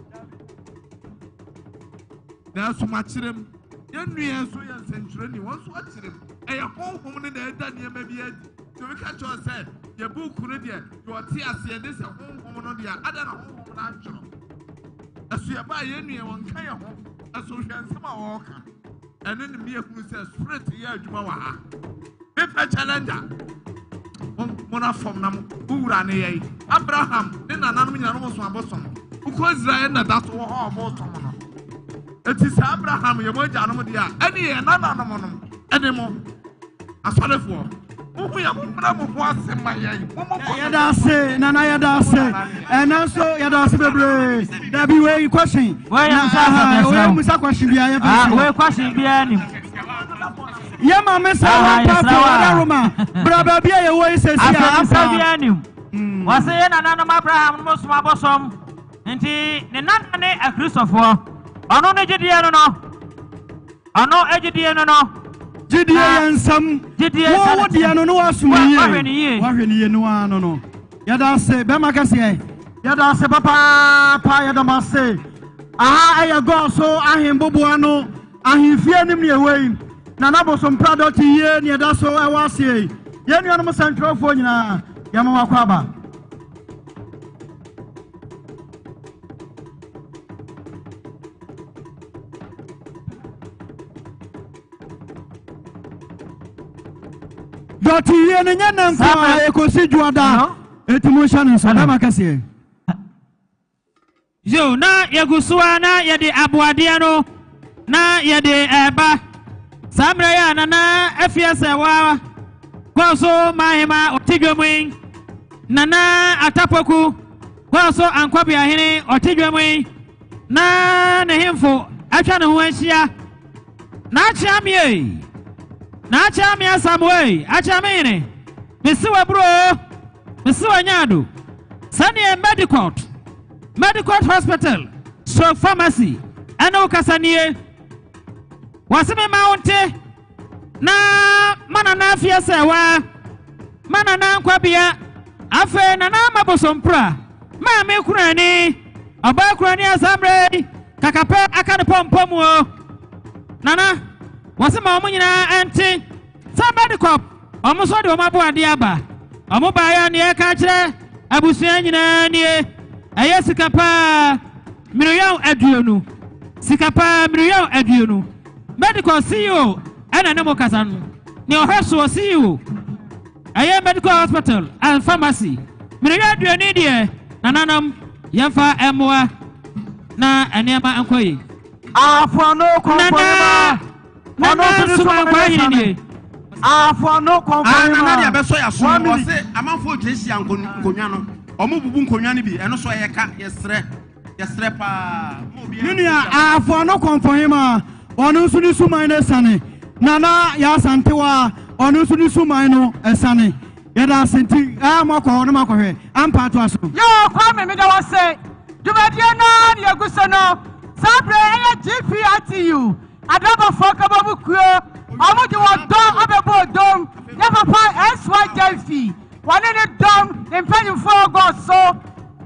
[SPEAKER 8] Nanso makyerɛ mu. Yɛn nua nso yɛ nsɛntwerɛni. Wɔn nso akyerɛ mu. Ɛyɛ honhom no na ɛda nneɛma bi adi. Nti obi ka kyerɛ wo sɛ yɛ buuku no deɛ deɛ ɔte aseɛ de sɛ honhom no deɛ ada na honhom no antwerɛ. Ɛso yɛbaa yɛn nua wɔn ka yɛn ho. Ɛso hwɛ nsɛm a wɔreka. Ɛno ne mmea hunu sɛ spirit yɛ adwuma wɔ ha. Mepɛ challenger. Mo na fam na mo wura ne yɛn. Abraham ne nananom nyinaa no wɔn so abosom. Wokɔ Israel na da so wɔ hɔ a wɔn som no. Eti sɛ Abraham yɛ mo agyanom deɛ a, ɛne yɛn nananom nom ɛne mo asɔrefoɔ. Mohu yɛ mo mmra mo ho ase ma yɛn. Mo mo kɔ.
[SPEAKER 6] Yɛda ase nana yɛda ase ɛna nso yɛda ase bebree. Dabi wei question.
[SPEAKER 2] Wei yɛ musa asɛm
[SPEAKER 6] Wei
[SPEAKER 2] yɛsrɛ wo.
[SPEAKER 6] musa question bia yɛ
[SPEAKER 2] Ah,
[SPEAKER 6] fɛ.
[SPEAKER 2] wei question biara nim.
[SPEAKER 6] Yɛ maame sɛ
[SPEAKER 2] Ah,
[SPEAKER 6] wɔn pa
[SPEAKER 2] yɛsrɛ
[SPEAKER 6] fo
[SPEAKER 2] wo a.
[SPEAKER 6] ɔda Roma. Bra baabi a yɛwɔ yi sɛ si a
[SPEAKER 2] Asɛmmisa
[SPEAKER 6] ampa.
[SPEAKER 2] biara nim. Wɔse yɛ nananom Abraham no som abosom. Nti ne nana ne akristofoɔ. Ɔno ne gyidie no no. Ɔno gyidie no no.
[SPEAKER 6] Gyidie yɛ nsɛm.
[SPEAKER 2] Gyidie
[SPEAKER 6] Wo
[SPEAKER 2] sɛ
[SPEAKER 6] wo deɛ no no wasom yie.
[SPEAKER 2] Wahwɛ ne yie.
[SPEAKER 6] Wahwɛ ne yie no ara no no. Yɛda ase bɛrima kɛseɛ. Yɛda ase papaapa yɛda mo ase. Aha ɛyɛ Gɔɔso ahemboboa no ahemfie anim ne ɛwɔ yi. Nana Bosompra dɔte yie ne ɛda so ɛwɔ aseɛ yi. Yɛn nuanom sɛntwerɛfoɔ nyinaa yɛma wakɔ aba. Dɔte yie no nyɛ nɛ nko a ɛkɔsi dwoada. Eti mo nhyɛ no nso bɛrima kɛseɛ.
[SPEAKER 2] Yo, na yɛgu so a na yɛde aboadeɛ no na yɛde ɛreba. Saa mmerɛ yi a nana afie sɛ wa kɔɔ so mahema ɔte dwam yi. Nana Atapoku kɔɔ so ankɔbeahene ɔte dwam yi. Na ne hemfo atwa ne ho ahyia. Na akyea me ei. Na akyea me Asamoah akyea me hene. Mesi waburo. Mesi wanyado. Sɛneɛ Medicort Medicort Hospital Stroke Pharmacy ɛne wo kasa nie. Wɔse me ma wo nte na ma nana afie sɛ wa ma nana nkwabea afei nana ama bosompra maame kurani ɔbaa kurani asammerɛ yi kakapɛ aka ne pɔmpɔ mu o. Nana wɔse ma wɔn nyinaa ɛnte sɛ Medicop wɔn nso de wɔn aboadeɛ aba. Wɔn baeɛ a nea ɛka kyerɛ abusua nyinaa nie. Ɛyɛ sika paa 20,000,000. Sika paa 20,000,000. Medical CEO ɛna ne mo kasa no. Nea ɔhwɛ soɔ CEO. Ɛyɛ Medical Hospital and Pharmacy. 20,000,000 deɛ nananom yɛmfa mmoa na nneɛma nkɔ yi.
[SPEAKER 5] Afoano kɔnkɔnema.
[SPEAKER 2] Nana
[SPEAKER 5] Ɔno nso ne
[SPEAKER 2] Suma
[SPEAKER 5] soma
[SPEAKER 2] Nkwa
[SPEAKER 5] ne
[SPEAKER 2] Hene
[SPEAKER 5] sane.
[SPEAKER 2] nie.
[SPEAKER 5] Afoano
[SPEAKER 7] Ah,
[SPEAKER 5] kɔnkɔnema.
[SPEAKER 7] nana deɛ bɛsɔ yɛ aso
[SPEAKER 5] One
[SPEAKER 7] mu
[SPEAKER 5] minute.
[SPEAKER 7] ɔse amanfoɔ gyinahyia nkonnwa no. Ɔmo bubu nkonnwa no bi, ɛno so ɛyɛ ka, yɛsrɛ, yɛsrɛ paa. Ma obiara
[SPEAKER 6] Me nua Ahafoa no kɔmfɔhema, ɔno nso ne suman no asiane. Nana Yaa Asantewaa, ɔno nso ne suman no asiane. Yɛda ase nti ɛɛ mo akɔ hɔ na mo akɔhwɛ. Ampa atoa so.
[SPEAKER 1] Yoo Kwame meda wo ase. Dwumadie no ara na yɛgu so no. Saa berɛ yi ɛyɛ GPRTU Adrabafoɔ Nkabɔmu Kuo. Wɔn de wɔn dɔ abɛbɔ odom. Yɛn papa SY Gyamfi, wɔne ne dɔm, ne mpanyinfoɔ gɔɔ so.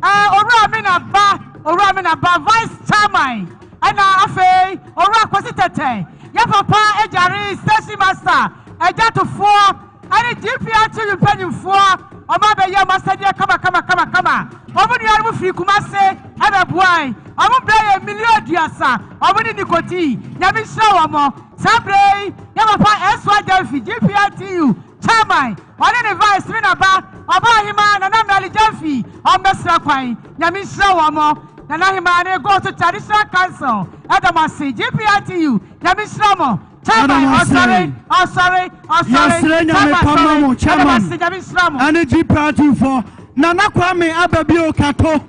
[SPEAKER 1] Ɛɛ Owura Amina Ba, Owura Amina Ba, Vice Chairman, ɛna afei Owura Kwasi Tɛtɛ, yɛn papa Agyare, Station Master, Agyatofoɔ, ɛne GPRTU mpanyinfoɔ, wɔn abɛyɛ wɔn asɛdeɛ kama kama kama kama. Wɔn nuanom firi Kumase ɛbɛboae. Wɔn brɛ yɛ milion 30, wɔn ne Nikoti. Nyame nhyira wɔn. Saa berɛ yi, yɛn papa S.Y. Gyamfi, GPRTU Chairman, ɔne ne Vice ne naba, Ɔbaahemaa Nana Mary Gyamfi, wɔn bɛsra kwan. Nyame nhyira wɔn. Nana Hemaa ne Goaso Traditional Council ɛda mo ase. GPRTU, Nyame nhyira mo.
[SPEAKER 6] Yɛda
[SPEAKER 1] Chairman,
[SPEAKER 6] mo ase.
[SPEAKER 1] ɔsɔre, ɔsɔre, ɔsɔre.
[SPEAKER 6] Yɛsrɛ Nyame
[SPEAKER 1] Chairman,
[SPEAKER 6] pa ma
[SPEAKER 1] sɔre.
[SPEAKER 6] mo,
[SPEAKER 1] Yɛda mo
[SPEAKER 6] Chairman
[SPEAKER 1] ase, Nyame nhyira mo.
[SPEAKER 6] ɛne GPRTU foɔ. Nana Kwame Ababio Kato,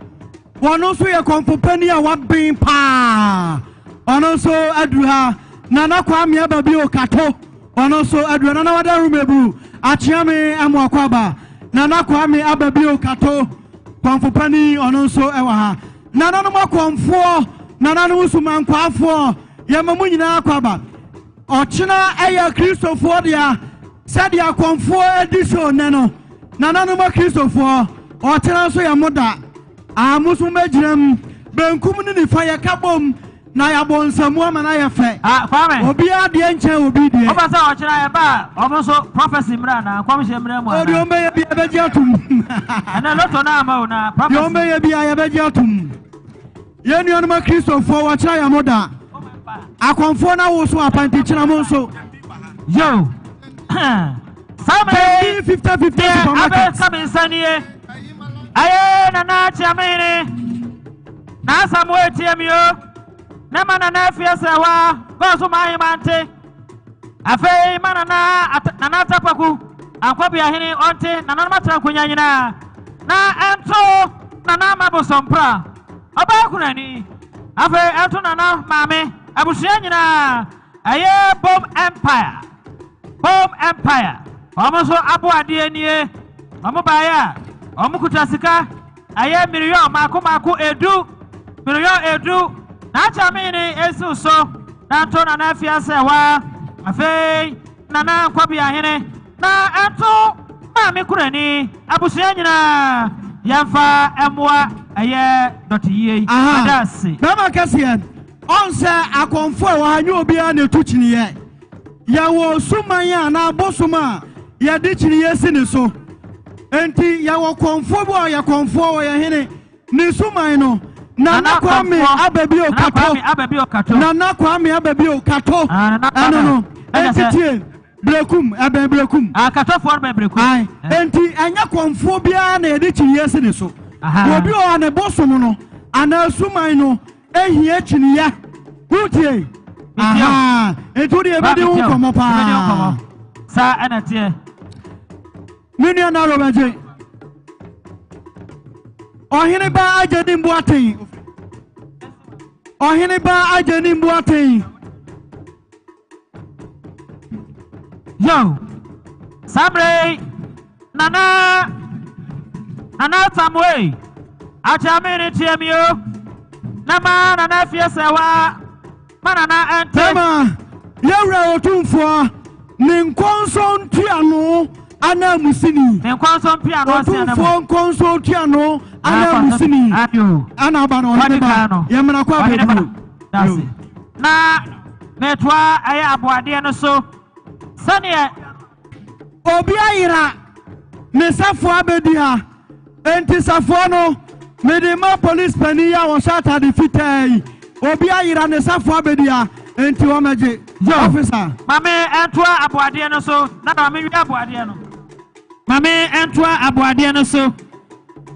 [SPEAKER 6] wɔno nso yɛ kɔmfo panin a waben paa. Ɔno nso aduru ha. Nana Kwame Ababio Kato, ɔno nso aduru ha. Nana Wada Rumebu, Akyeame Amoakwaba. Nana Kwame Ababio Kato, kɔmfo panin, ɔno nso ɛwɔ ha. Nananom akɔmfoɔ, nananom sumankwaafoɔ, yɛma mo nyinaa akɔ aba. Ɔkyena ɛyɛ Kristofoɔ dea, sɛdeɛ akɔmfoɔ adi so nnɛ no, nananom akristofoɔ, ɔkyena nso yɛ mo da. A mo nso mɛgyina mu, benkum ne nifa yɛka bom, na yɛabɔ nsamu ama no ayɛ fɛ.
[SPEAKER 2] Ah, Kwame.
[SPEAKER 6] Obiara deɛ nkyɛn obi deɛ.
[SPEAKER 2] Woba sɛ ɔkyena yɛba a, ɔmo nso prophecy mmerɛ anaa nkɔmhyɛ mmerɛ mu
[SPEAKER 6] Ɔdeɛ
[SPEAKER 2] anaa?
[SPEAKER 6] ɔmbɛyɛ bia yɛbɛgye atom.
[SPEAKER 2] Ɛnɛ lotto no ama o na
[SPEAKER 6] Deɛ
[SPEAKER 2] prophecy.
[SPEAKER 6] ɔmbɛyɛ bia yɛbɛgye atom. Yɛn nuanom akristofoɔ, wɔkyerɛ yɛ mo da. Akɔmfoɔ no awo so apantikyena mo nso.
[SPEAKER 2] Yo. Saa mmerɛ yi,
[SPEAKER 6] Bɛndi 50-50
[SPEAKER 2] deɛ
[SPEAKER 6] supermarket.
[SPEAKER 2] abɛka me nsa nie. Ɛyɛ Nana Kyeamehene. Na Asamoah etie mi o. Ne ma Nana Afie Sɛwa, Gɔɔso ma ahema nte. Afei ma Nana At Nana Atapaku, Ankɔbeahene ɔnte, nananom atena nkonnwa nyinaa. Na ɛnto Nana Ama Bosompra, ɔbaa kunani. Afei ɛnto Nana Maame, abusua nyinaa. Ɛyɛ Bom Empire. Bom Empire. Wɔn nso abo adeɛ nie. Wɔn baeɛ a, wɔn kuta sika. Ɛyɛ miliyon mako mako 10. Miliyon 10. Na Akyamehene esiw so. Na nto Nana Afia Sɛwa. Afei Nana Nkɔbeahene. Na ɛnto Maame Kurani. Abusua nyinaa yɛmfa mmoa ɛyɛ dɔte yie yi.
[SPEAKER 6] Aha.
[SPEAKER 2] Mada ase.
[SPEAKER 6] Bɛrima kɛseɛ, ɔn sɛ akɔmfo a ɛwɔ ha nyɛ obiara na ɛtu kyiniiɛ. Yɛwɔ suman a anaa bosom a yɛde kyiniiɛ si ne so. Enti yɛwɔ kɔmfoɔ bi a ɔyɛ kɔmfoɔ, ɔyɛ hene. Ne suman no, Nana
[SPEAKER 2] Nana
[SPEAKER 6] Kwame
[SPEAKER 2] Kɔmfoɔ.
[SPEAKER 6] Ababio
[SPEAKER 2] Nana
[SPEAKER 6] Kato.
[SPEAKER 2] Kwame Ababio Kato.
[SPEAKER 6] Nana Kwame Ababio Kato.
[SPEAKER 2] Ah, Nana Kwame.
[SPEAKER 6] Ɛno no.
[SPEAKER 2] Ɛna
[SPEAKER 6] Enti
[SPEAKER 2] sɛ-
[SPEAKER 6] tie, Brekum, ɛbɛn Brekum.
[SPEAKER 2] Ah, Katofoɔ no bɛn Brekum.
[SPEAKER 6] Ae.
[SPEAKER 2] Eh.
[SPEAKER 6] Enti ɛnyɛ kɔmfoɔ biara na yɛde kyiniiɛ si ne so.
[SPEAKER 2] Aha.
[SPEAKER 6] Obi wɔ hɔ a ne bosom no anaa suman no ehia kyiniiɛ. Wotie? Aha. Enti wode yɛbɛdi ho nkɔmmɔ
[SPEAKER 2] Yɛbɛdi ho
[SPEAKER 6] paa.
[SPEAKER 2] nkɔmmɔ. Saa ɛna teɛ.
[SPEAKER 6] Me nua Naro bɛgye. Ɔhene ba agye ne mbu aten. Ɔhene ba agye ne mbu aten.
[SPEAKER 2] Yo. Saa mmerɛ yi, Nana Nana Samuel Akyamene tie mi o. Na ma Nana Afie Sɛwa ma Nana ɛnte.
[SPEAKER 6] Bɛma yɛwura otumfoɔ ne nkɔnsɔn ntuano ananmusini.
[SPEAKER 2] Ne nkɔnsɔn mpiano ase anam.
[SPEAKER 6] Otumfoɔ nkɔnsɔn ntuano ananmusini.
[SPEAKER 2] Ayo.
[SPEAKER 6] Ana aba no ɔhene
[SPEAKER 2] Wɔde
[SPEAKER 6] ba.
[SPEAKER 2] kan no.
[SPEAKER 6] Yɛmmra kɔ
[SPEAKER 2] Ɔhene ba.
[SPEAKER 6] abɛduru.
[SPEAKER 2] Dase. Na metoa ɛyɛ aboadeɛ no so sɛdeɛ
[SPEAKER 6] Obi ayera ne safoa abɛdi ha. Enti safoa no, mede ma police panin yi a wɔhyɛ atade fitaa yi. Obi ayera ne safoa abɛdi ha, enti wɔmɛgye.
[SPEAKER 2] Yo.
[SPEAKER 6] Officer.
[SPEAKER 2] Maame ɛntoa aboadeɛ no so na maame wie aboadeɛ no. Maame ɛntoa aboadeɛ no so.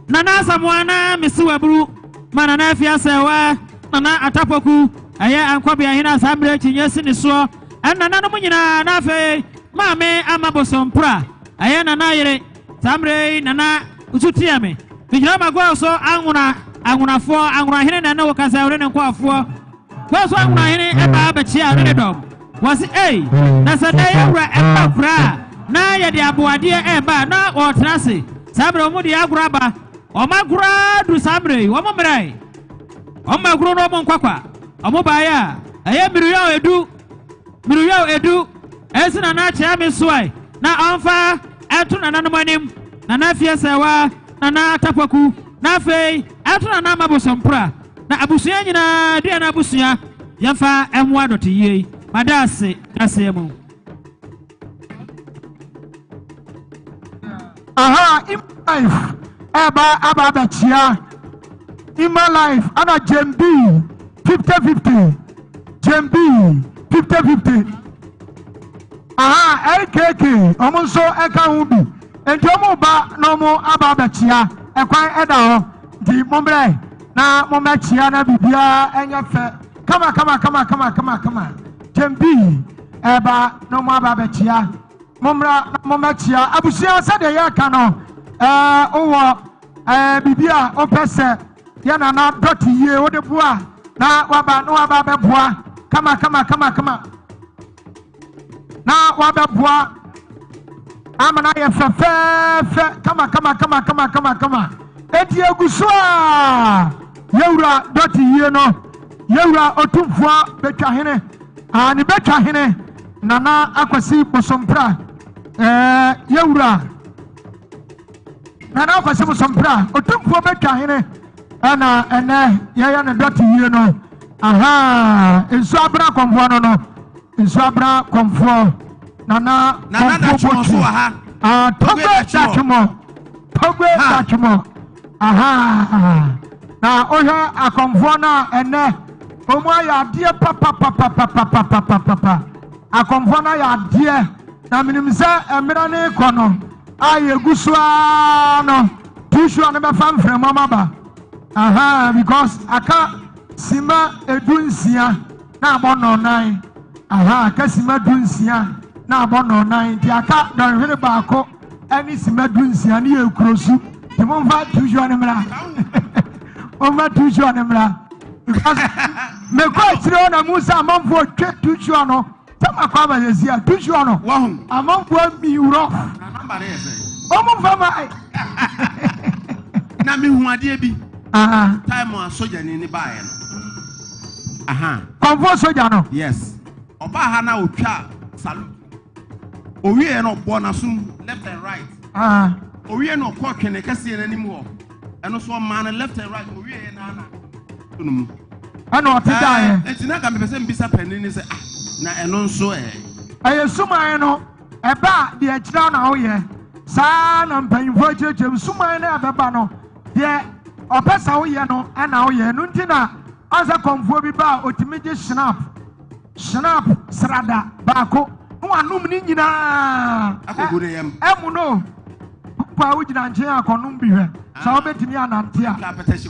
[SPEAKER 2] Nana Asamoah na mesi waburu ma Nana Afia Sɛwa, Nana Atapoku, ɛyɛ Ankɔbea hene a saa mmerɛ akyinnye si ne soɔ. Ɛne nananom nyinaa na afei maame Ama Bosompra, ɛyɛ Nana yere. Saa mmerɛ yi Nana nso tia me. Megyina m'agoa so anwona anwonafoɔ, anwonahene na ɛne wo kasa, wo ne ne nkoafoɔ. Goa so anwonahene ɛbaa bɛkyia ɔne ne dɔm. Wɔse, Ei, na sɛ nnɛ yɛn wura ɛba kura a, na yɛde aboadeɛ ɛreba a, na wɔretena ase. Saa mmerɛ wɔn de agorɔ aba. Wɔn agorɔ ara duru saa mmerɛ yi, wɔn mmrae. Wɔn agorɔ no wɔn nkwakwa. Wɔn baeɛ a, ɛyɛ mmiruyaw edu, mmiruyaw edu. Ɛnsi Nana Akyea me soae na ɔmfa ɛnto nananom anim, Nana Afiasɛwa, Nana Atapoku, na afei ɛnto Nana Ama Bosompra, na abusua nyinaa, Aduana abusua, yɛmfa mmoa dɔteyie yi. Mada ase daseɛ mu.
[SPEAKER 4] Aha, Ima Life ɛba aba abɛkyea Ima Life ana Jembi 50-50 Jembi 50-50 Aha, LKK wɔn nso ɛka ho bi nti wɔn ba na wɔn aba abɛkyea ɛkwan ɛda hɔ nti mo mbrɛ na mo mɛkyea na biribiara ɛnyɛ fɛ kama kama kama kama kama kama Jembi ɛba na wɔn aba abɛkyea. Mommra na mommɛkyea abusua sɛdeɛ yɛreka no. Ɛɛ wowɔ ɛɛ biribi a wopɛ sɛ yɛ nana dɔte yie wode boa na waba na waba abɛboa kama kama kama kama na wabɛboa ama no ayɛ fɛfɛɛfɛ kama kama kama kama kama kama. Eti egu so a yɛwura dɔte yie no yɛwura otumfoɔ betwa hene. Ah, ne bɛtwa hene Nana Akwasi Bosompra, eh, yɛwura Nana Akwasi Bosompra, otumfoɔ bɛtwa hene ɛna ɛnɛ yɛyɛ ne dɔte yie no. Aha, nsuo abena kɔmfoɔ no no, nsuo abena kɔmfoɔ Nana kɔmfoɔ bɔtwi. Ah, Togbe Datwomɔ, Togbe Datwomɔ. Ahaa na wohwɛ akɔmfoɔ no a ɛnɛ wɔn ayɛ adeɛ papapapapapapapapa akɔmfoɔ no ayɛ adeɛ na menim sɛ mmerɛ no rekɔ no a yɛgu so ara no tusuo no bɛfa mframa mu aba ahaa because aka sima 16 na abɔ nnɔnnan ahaa aka sima 16 na abɔ nnɔnnan nti aka dɔnhwere baako ɛne sima 16 ne yɛ kuro su nti momfa tusuo no mmra momfa tusuo no mmra because mekɔ akyire hɔ na mu sɛ amanfoɔ twe tusuo no sɛ makɔ aba yɛsi a tusuo no amanfoɔ mi wurɔ ɔmo mfa ma
[SPEAKER 7] na mehu adeɛ bi time a sogyani ne baeɛ no aha
[SPEAKER 4] kɔmfoɔ sogya no
[SPEAKER 7] yes ɔbaa ha na ɔtwa salute Owie no ɔbɔ n'asom left and right.
[SPEAKER 4] Ah.
[SPEAKER 7] Owie no ɔkɔ twene kɛseɛ n'anim hɔ. Ɛno so ɔmaa no left and right. Owie yɛ n'ana no mu.
[SPEAKER 4] Ɛna ɔte daeɛ.
[SPEAKER 7] Eti na ka mepɛ sɛ mbisa panin ne sɛ ah na ɛno nso ɛ.
[SPEAKER 4] Ɛyɛ suman no ɛba a deɛ ɛkyerɛ na woyɛ saa na mpanyinfoɔ akyerɛkyerɛ mu suman no ɛbɛba no deɛ ɔpɛ sɛ woyɛ no ɛna woyɛ ɛno nti na ɔsɛ kɔnfoɔ bi ba a otumi gye snap Schnapp srada baako na wanom ne nyinaa.
[SPEAKER 7] Akɔgu ne yam.
[SPEAKER 4] Ɛmu no mpo a wogyina nkyɛn akɔnom bi hwɛ sɛ wobɛtumi anante a.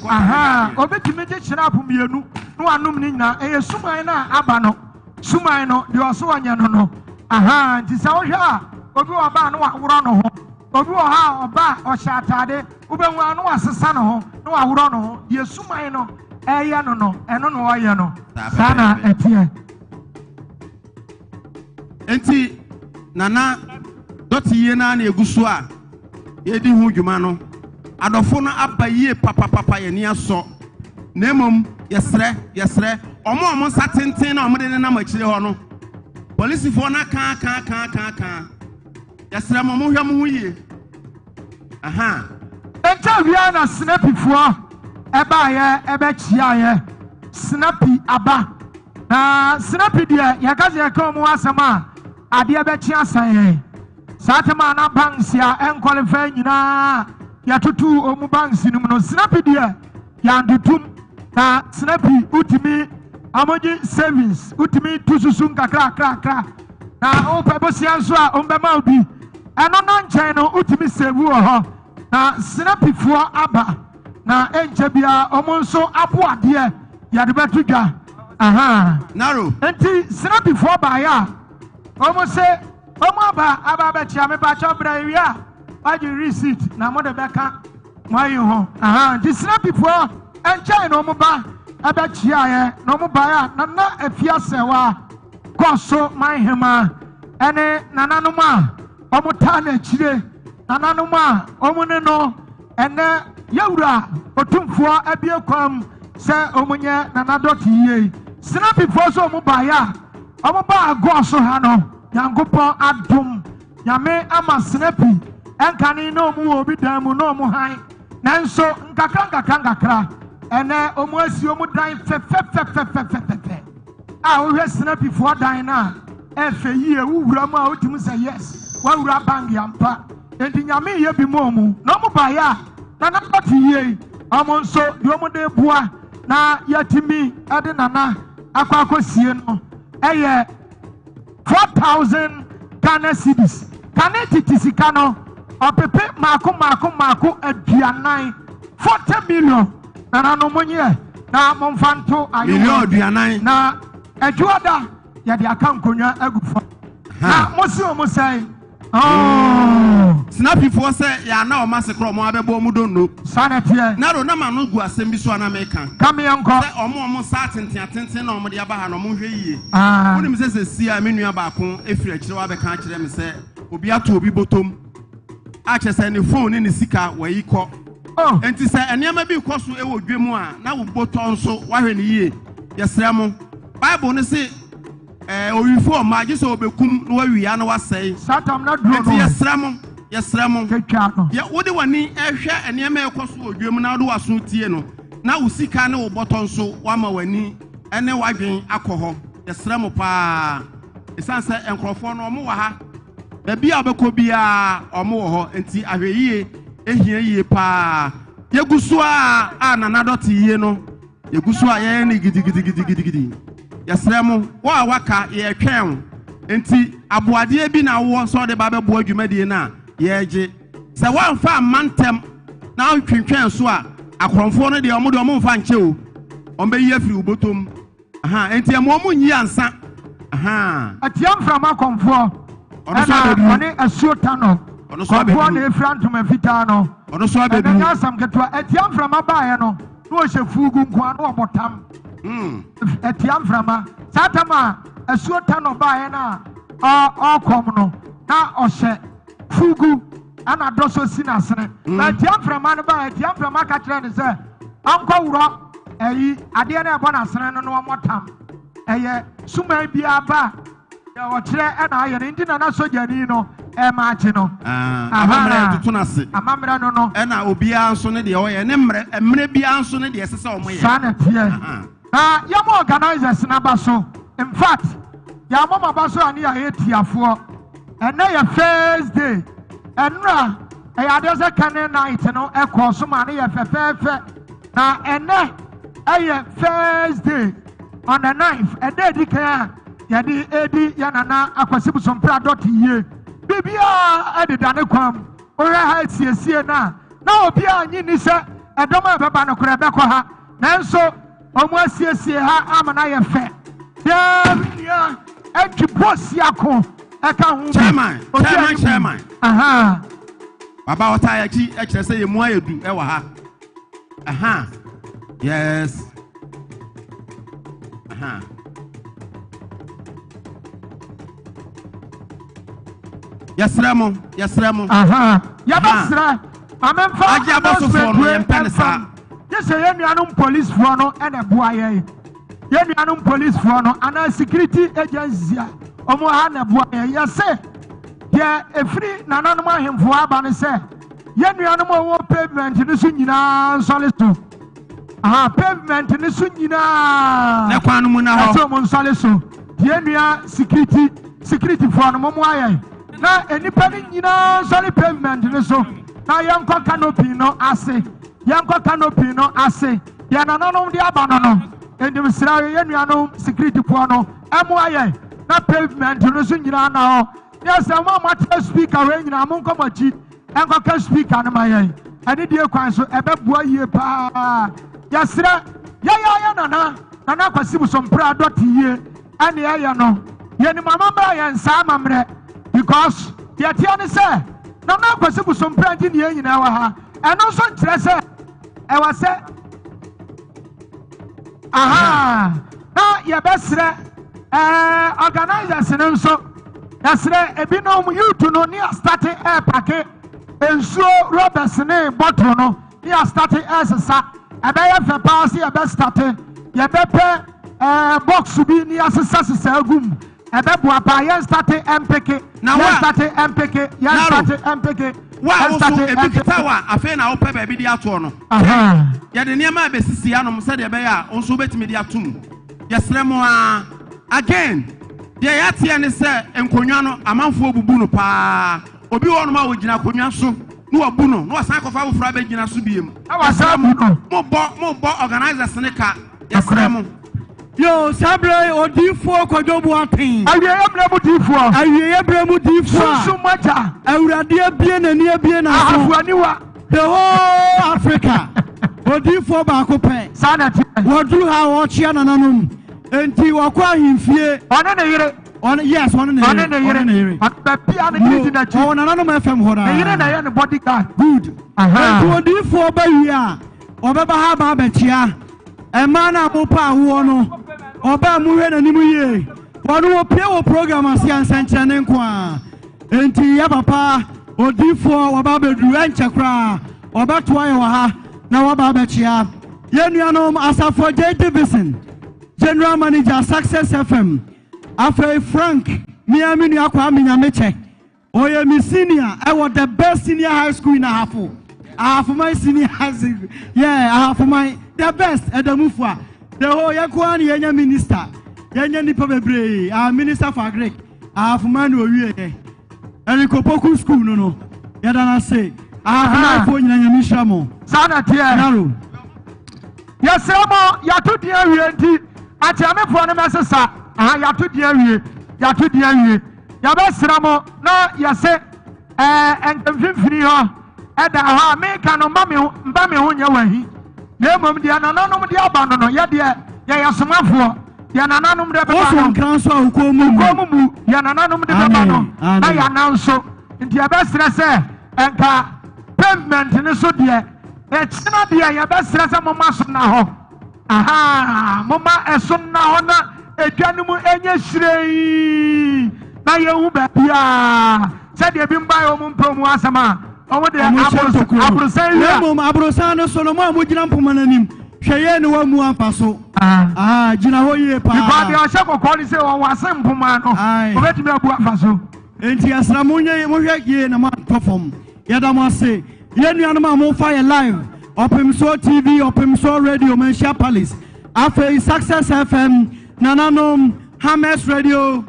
[SPEAKER 4] Aha, obɛtumi gye schnapp mmienu na wanom ne nyinaa. Ɛyɛ suman no a aba no. Suman no, deɛ ɔso ɔnyɛ no no. Aha, nti sɛ wohwɛ a, obi wɔ ba a na waworɔ ne ho. Obi wɔ hɔ a ɔba a ɔhyɛ ataade, wobɛhu a na wasesa ne ho na waworɔ ne ho. Deɛ suman no ɛyɛ no no, ɛno na ɔyɛ no. Saa na ɛteɛ.
[SPEAKER 7] Nti Nana dɔte yie naa na egu so a yɛdi ho dwuma no. Adɔfo no aba yie papapapa yɛn ani asɔ. Na mmom yɛsrɛ yɛsrɛ wɔn a wɔn nsa tenten na wɔde nenam akyire hɔ no, polisifoɔ no aka aka aka aka aka. Yɛsrɛ mo, monhwɛ mo ho yie. Aha.
[SPEAKER 4] Ɛnkyɛ biara na Sinapifoɔ ɛbaeɛ ɛbɛkyeaeɛ. Sinapi aba. Na Sinapi deɛ yɛka sɛ yɛka wɔn ho asɛm a, adeɛ bɛkye asan yɛn. Saa tam a na banks a ɛnkwalifai nyinaa yɛtoto wɔn banks no mu no, Sinapi deɛ Yɛantotom na sena pii wotumi wɔgye savings wotumi tu susu nkakrakrakra na wopɛ bosea nso a wɔbɛma wo bi ɛno na nkyɛn no wotumi save wɔ hɔ na sena pifoɔ aba na ɛnkyɛ biara wɔn nso abo adeɛ yɛde bɛto dwa aha
[SPEAKER 7] Naro.
[SPEAKER 4] Nti sena pifoɔ baeɛ a wɔn se wɔn aba aba abɛkyia me pakyɛ brɛ wie a wagye receipt na mode bɛka. Moayi ho. Ahaa, nti Sinapifoɔ nkyɛn na wɔn ba bɛkyeaeɛ, na wɔn baeɛ a, Nana Afia Sɛwa kɔɔ so man hemaa ɛne nananom a wɔtaa n'akyire, nananom a wɔn ne no ɛnɛ yɛwura Otumfoɔ abue kwan mu sɛ wɔnyɛ Nana Dɔte yie. Sinapifoɔ nso wɔn baeɛ a, wɔn baa Gɔɔ so ha no, Nyankopɔn adom Nyame ama sinapi ɛnkane na ɔmu wɔ obi dan mu na ɔmu han, nanso nkakra nkakra nkakra ɛnɛ ɔmu asi ɔmu dan fɛfɛfɛfɛfɛfɛfɛ a wohwɛ sinapifoɔ dan no a ɛfɛ yie, wowura mu a wotumi sɛ yes, wawura bank ampa. Enti Nyame yɛ bi ma ɔmu na ɔmu baeɛ a Nana bɛte yie, ɔmo nso deɛ ɔmo de boa na yɛatumi de Nana akɔ akɔsie no ɛyɛ 4,000 Ghana cedis. Kane tete sika no, ɔpepe mmaako mmaako mmaako 40, 40 million. Nananom monyɛ na momfa nto ayewa.
[SPEAKER 7] Million 40.
[SPEAKER 4] Na adwuada yɛde aka nkonnwa agu fam. Na mo se wɔn sɛn? Oh.
[SPEAKER 7] Sinapifoɔ sɛ yɛana wɔn ase korɔ wɔn abɛbɔ wɔn donno.
[SPEAKER 4] Saa na ɛteɛ.
[SPEAKER 7] Naro na ma no gu asɛm bi so a na meka.
[SPEAKER 4] Ka me yɛnkɔ.
[SPEAKER 7] Sɛ wɔn a wɔn nsa atenten atenten na wɔn de aba ha no wɔn nhwɛ yie.
[SPEAKER 4] Ah.
[SPEAKER 7] Wonim sɛ sɛsi a me nua baako efiri akyire hɔ abɛka akyerɛ me sɛ obi ato obi bɔtɔm a kyerɛ sɛ ne phone ne ne sika wɔayi kɔ.
[SPEAKER 4] Oh.
[SPEAKER 7] Enti sɛ nneɛma bi rekɔ so wɔ dwa mu a na wo bɔtɔ nso wahwɛ no yie. Yɛsrɛ mo. Bible no se Ɛɛ, owifo ɔmma, gye sɛ obekum na wawia na wasɛe.
[SPEAKER 4] Satan na duro no.
[SPEAKER 7] Enti yɛsrɛ mo, yɛsrɛ mo.
[SPEAKER 4] Twatwa no.
[SPEAKER 7] Yɛ, wode w'ani hwɛ nneɛma a ɛkɔ so wɔ dwam na wode w'aso tie no, na wo sika ne wo bɔtɔ nso, woama w'ani ne w'adwene akɔ hɔ. Yɛsrɛ mo paa. Esiane sɛ nkurɔfoɔ no, wɔwɔ ha. Baabi a wobɛkɔ biara, wɔwɔ hɔ. Enti ahwɛyie hia yie paa. Yɛgu so ara a Nana Dɔte yie no. Yɛgu so a yɛyɛ no gidigidigidigidi. Yɛsrɛ mo, wo a woaka, yɛretwɛn wo. Enti aboadeɛ bi na wowɔ sɛ wode ba bɛboa dwumadie no a, yɛregye. Sɛ woamfa amma ntɛm na wotwentwɛn so a, akorɔmfoɔ no deɛ, wɔn deɛ wɔmfa nkyɛ o. Wɔbɛyi afiri wo bɔtɔ mu. Aha, enti ɛma wɔn nyi ansa. Aha.
[SPEAKER 4] Atia mframa kɔmfoɔ
[SPEAKER 7] Ɔno nso
[SPEAKER 4] ɛna
[SPEAKER 7] abɛduru.
[SPEAKER 4] ɔne asuo tanɔ
[SPEAKER 7] Ɔno nso
[SPEAKER 4] kɔmfoɔ
[SPEAKER 7] abɛduru.
[SPEAKER 4] na efira ntoma fitaa no.
[SPEAKER 7] Ɔno nso
[SPEAKER 4] Ɛna
[SPEAKER 7] abɛduru.
[SPEAKER 4] nyɛ asɛm ketewa. Atia mframa baeɛ no, na ɔhyɛ fuugu nko ara na ɔbɔ tam. Atia mframa. Saa tam a asuo tanɔ baeɛ no a ɔrekɔm no, na ɔhyɛ fuugu ɛna dɔsɔ si n'asene. Na atia mframa no baeɛ, atia mframa ka kyerɛɛ no sɛ ɔnkɔworɔ ɛyi adeɛ no a ɛbɔ n'asene no na ɔmmɔ tam. Ɛyɛ suman biara ba a, deɛ ɔkyerɛ ɛna ayɛ no nti na na sogyani no ɛmaakye no.
[SPEAKER 7] Ah, amammerɛ toto no ase.
[SPEAKER 4] Amammerɛ no no.
[SPEAKER 7] Ɛna obiara nso ne deɛ ɔyɛ ne mmerɛ mmerɛ biara nso ne deɛ ɛsɛ sɛ wɔyɛ.
[SPEAKER 4] Saa na ɛteɛ. Na yɛma organizers no aba so. In fact, yɛama mo aba so a ne yɛayɛ tiafoɔ. Ɛnɛ yɛ first day. Ɛnora ɛyɛ adeɛ sɛ candle night no ɛkɔɔ so ma ne yɛ fɛfɛɛfɛ. Na ɛnɛ ɛyɛ first day on the 9th. Ɛda edi kan a yɛde edi yɛn nana Akwasi Bosompra dɔte yie. Biribiara ɛdeda ne kwan mu. Wohwɛ ha asiesie no a, na obiara nnye nni sɛ ɛdɔm a ɛbɛba no koraa ɛbɛkɔ ha. Nanso wɔn asiesie ha ama no ayɛ fɛ. Daa me nua Antwi Bosiako ɛka ho bi.
[SPEAKER 7] Chairman,
[SPEAKER 4] Obi
[SPEAKER 7] chairman,
[SPEAKER 4] anim.
[SPEAKER 7] chairman.
[SPEAKER 4] Aha.
[SPEAKER 7] Baba ɔtaa akyi kyerɛ sɛ yɛn mu ayɛ du wɔ ha. Aha. Yes. Aha. Yɛsrɛ mo, yɛsrɛ mo.
[SPEAKER 4] Aha. Yɛbɛsrɛ. Maame mfa
[SPEAKER 7] Agye abɔsofoɔ no, yɛmpɛ ne saa.
[SPEAKER 4] Gye sɛ yɛn nuanom policefoɔ no na ɛboa yɛn. Yɛn nuanom policefoɔ no anaa security agencies a wɔn ha na ɛboa yɛn. Yɛse deɛ ɛfiri nananom ahemfo aba no sɛ yɛn nuanom a wɔwɔ pavement no so nyinaa nsɔre so. Aha, pavement no so nyinaa.
[SPEAKER 7] Ne kwan no mu na hɔ.
[SPEAKER 4] Ɛsɛ wɔn nsɔre so. Yɛn nua security securityfoɔ no mo mmoa yɛn na nnipa no nyinaa nsɔre pavement no so na yɛnkɔ canopy no ase. Yɛnkɔ canopy no ase. Deɛ nananom de aba no no, enti mesrɛ yɛn nuanom securityfoɔ no mmoa yɛn na pavement no so nyinaa na hɔ. Ne ɛsɛ mo a moatena speaker wei nyinaa monkɔ mo akyi nkɔka speaker no ma yɛn. Anidie kwan so ɛbɛboa yie paa. Yɛsrɛ yɛn ara yɛn nana, Nana Kwasi Bosompra dɔte yie ɛne ɛyɛ no. Yɛnim amammerɛ a yɛn nsa amammerɛ because deɛ ɛteɛ ne sɛ Nana Kwasi Bosompra nti ne yɛn nyinaa wɔ ha. Ɛno nso nkyerɛ sɛ ɛwɔ sɛ aha na yɛbɛsrɛ ɛɛ organisers no nso yɛsrɛ ebinom youth no ne astate ɛɛpake nsuo rubbish ne bottle no ne astate ɛɛsesa ɛbɛyɛ fɛ paa sɛ yɛbɛstate yɛbɛpɛ ɛɛ box bi ne yɛasesa sesa agu mu ɛbɛboa paa yɛn state ɛmpeke
[SPEAKER 7] Na wa-
[SPEAKER 4] yɛn state ɛmpeke yɛn
[SPEAKER 7] Naro.
[SPEAKER 4] state ɛmpeke
[SPEAKER 7] Wa a
[SPEAKER 4] yɛn
[SPEAKER 7] woso
[SPEAKER 4] state
[SPEAKER 7] ebi
[SPEAKER 4] ɛmpeke.
[SPEAKER 7] kita wa afei na wopɛ baabi de atoɔ no.
[SPEAKER 4] Aha.
[SPEAKER 7] Yɛde nneɛma a ɛbɛsisi anom sɛdeɛ ɛbɛyɛ a wo nso wobɛtumi de ato mu. Yɛsrɛ mo a again deɛ yɛateɛ ne sɛ nkonnwa no amanfoɔ bubu no paa. Obi wɔ hɔnom a wɔgyina akonnwa so na wabu no na wasan akɔfa foforɔ abɛgyina so biem.
[SPEAKER 4] Na wasan bu no.
[SPEAKER 7] Mobɔ mobɔ organisers ne ka yɛsrɛ mo.
[SPEAKER 6] Yo, saa berɛ yi, odiyifoɔ Kwadwo Boateng.
[SPEAKER 4] Awieeɛ berɛ mu diyifoɔ.
[SPEAKER 6] Awieeɛ berɛ mu diyifoɔ a.
[SPEAKER 4] Sunsum agya.
[SPEAKER 6] Awurade abue n'ani abue n'aso.
[SPEAKER 4] Ahafo aniwa.
[SPEAKER 6] The whole Africa. Odiyifoɔ baako pɛ.
[SPEAKER 4] Saa na ɛteɛ.
[SPEAKER 6] Wɔduru ha a wɔkyea nananom. Enti wɔkɔ ahemfie.
[SPEAKER 4] Ɔne ne yere.
[SPEAKER 6] Ɔne yes, ɔne ne yere.
[SPEAKER 4] Ɔne ne yere.
[SPEAKER 6] Ɔne ne yere.
[SPEAKER 4] Ɔne baabi a ne yere di n'akyi.
[SPEAKER 6] Ɔwɔ nananom FM hɔ daa.
[SPEAKER 4] Ne yere na ɛyɛ ne bodyguard.
[SPEAKER 6] Good.
[SPEAKER 4] Aha.
[SPEAKER 6] Enti odiyifoɔ ba wie a, ɔbɛba ha aba abɛkyea. Mmaa no a mopɛ awoɔ no, ɔbaa a mohwɛ n'anim yie. Wɔno wɔpue wɔ program ase a nsɛnkyerɛnne nko ara. Enti yɛ papa odiyifoɔ waba abɛduru, ɛnkyɛ koraa ɔbɛtoa yɛ wɔ ha na waba abɛkyea. Yɛn nuanom Asafo J. Davison, General Manager Success FM, afei Frank, me ara me nua Kwame Nyamekyɛ, Ɔyɛ me senior ɛwɔ the best senior high school in Ahafo. Ahafoman senior high school. Yeah, Ahafoman the best ɛda mu fua. The whole yɛn ko ara na yɛnya minister. Yɛnya nipa bebree. Our minister for agric. Ahafoman na owie yɛ. Eric Opoku school no no. Yɛda no ase. Ahafoman fo nyina nyame nhyira mo.
[SPEAKER 4] Saa na teɛ.
[SPEAKER 6] Naro.
[SPEAKER 4] Yɛsrɛ mo, yɛato din awie nti akyeamefoɔ no mɛsesa. Aha, yɛato din awie. Yɛato din awie. Yɛbɛsrɛ mo na yɛse ɛɛ nka mfimfini hɔ ɛda hɔ a meka no mma me ho mma me ho nyɛ wahi na mmom deɛ nananom de aba no no yɛ deɛ yɛyɛ somafoɔ deɛ nananom de bɛba
[SPEAKER 6] Woso
[SPEAKER 4] no
[SPEAKER 6] nkra nso a wokɔn mu
[SPEAKER 4] wokɔn mu mu deɛ nananom de bɛba no
[SPEAKER 6] Amen,
[SPEAKER 4] na
[SPEAKER 6] amen.
[SPEAKER 4] yɛanan so nti yɛbɛsrɛ sɛ nka pavement no so deɛ ɛkyena deɛ yɛbɛsrɛ sɛ moma so na hɔ. Ahaa, momma ɛso nna hɔ na edwa no mu nyɛ hyerɛnn na yɛnhu baabiara. Sɛdeɛ ebinom baeɛ wɔn mpɛ wɔn asɛm a, wɔn deɛ
[SPEAKER 6] Wɔn hyɛ ntokuro.
[SPEAKER 4] aborosan
[SPEAKER 6] Na
[SPEAKER 4] wura.
[SPEAKER 6] mmom aborosan no so no, mo a mogyina mpoma no anim, hwɛ yie na woammu amfa so. Ah, gyina hɔ yie paa.
[SPEAKER 4] Because deɛ ɔhyɛ kɔkɔɔ no sɛ wɔwɔ ase mpoma no,
[SPEAKER 6] Aye.
[SPEAKER 4] wɔbɛtumi abu afa so.
[SPEAKER 6] Enti yɛsrɛ mo nyɛ monhwɛ yie na moantɔ fam. Yɛda mo ase. Yɛn nuanom a mofa yɛ live, Ɔpemsoɔ TV, Ɔpemsoɔ Radio, Manhyia Palace, afei Success FM, nananom, Hammers Radio,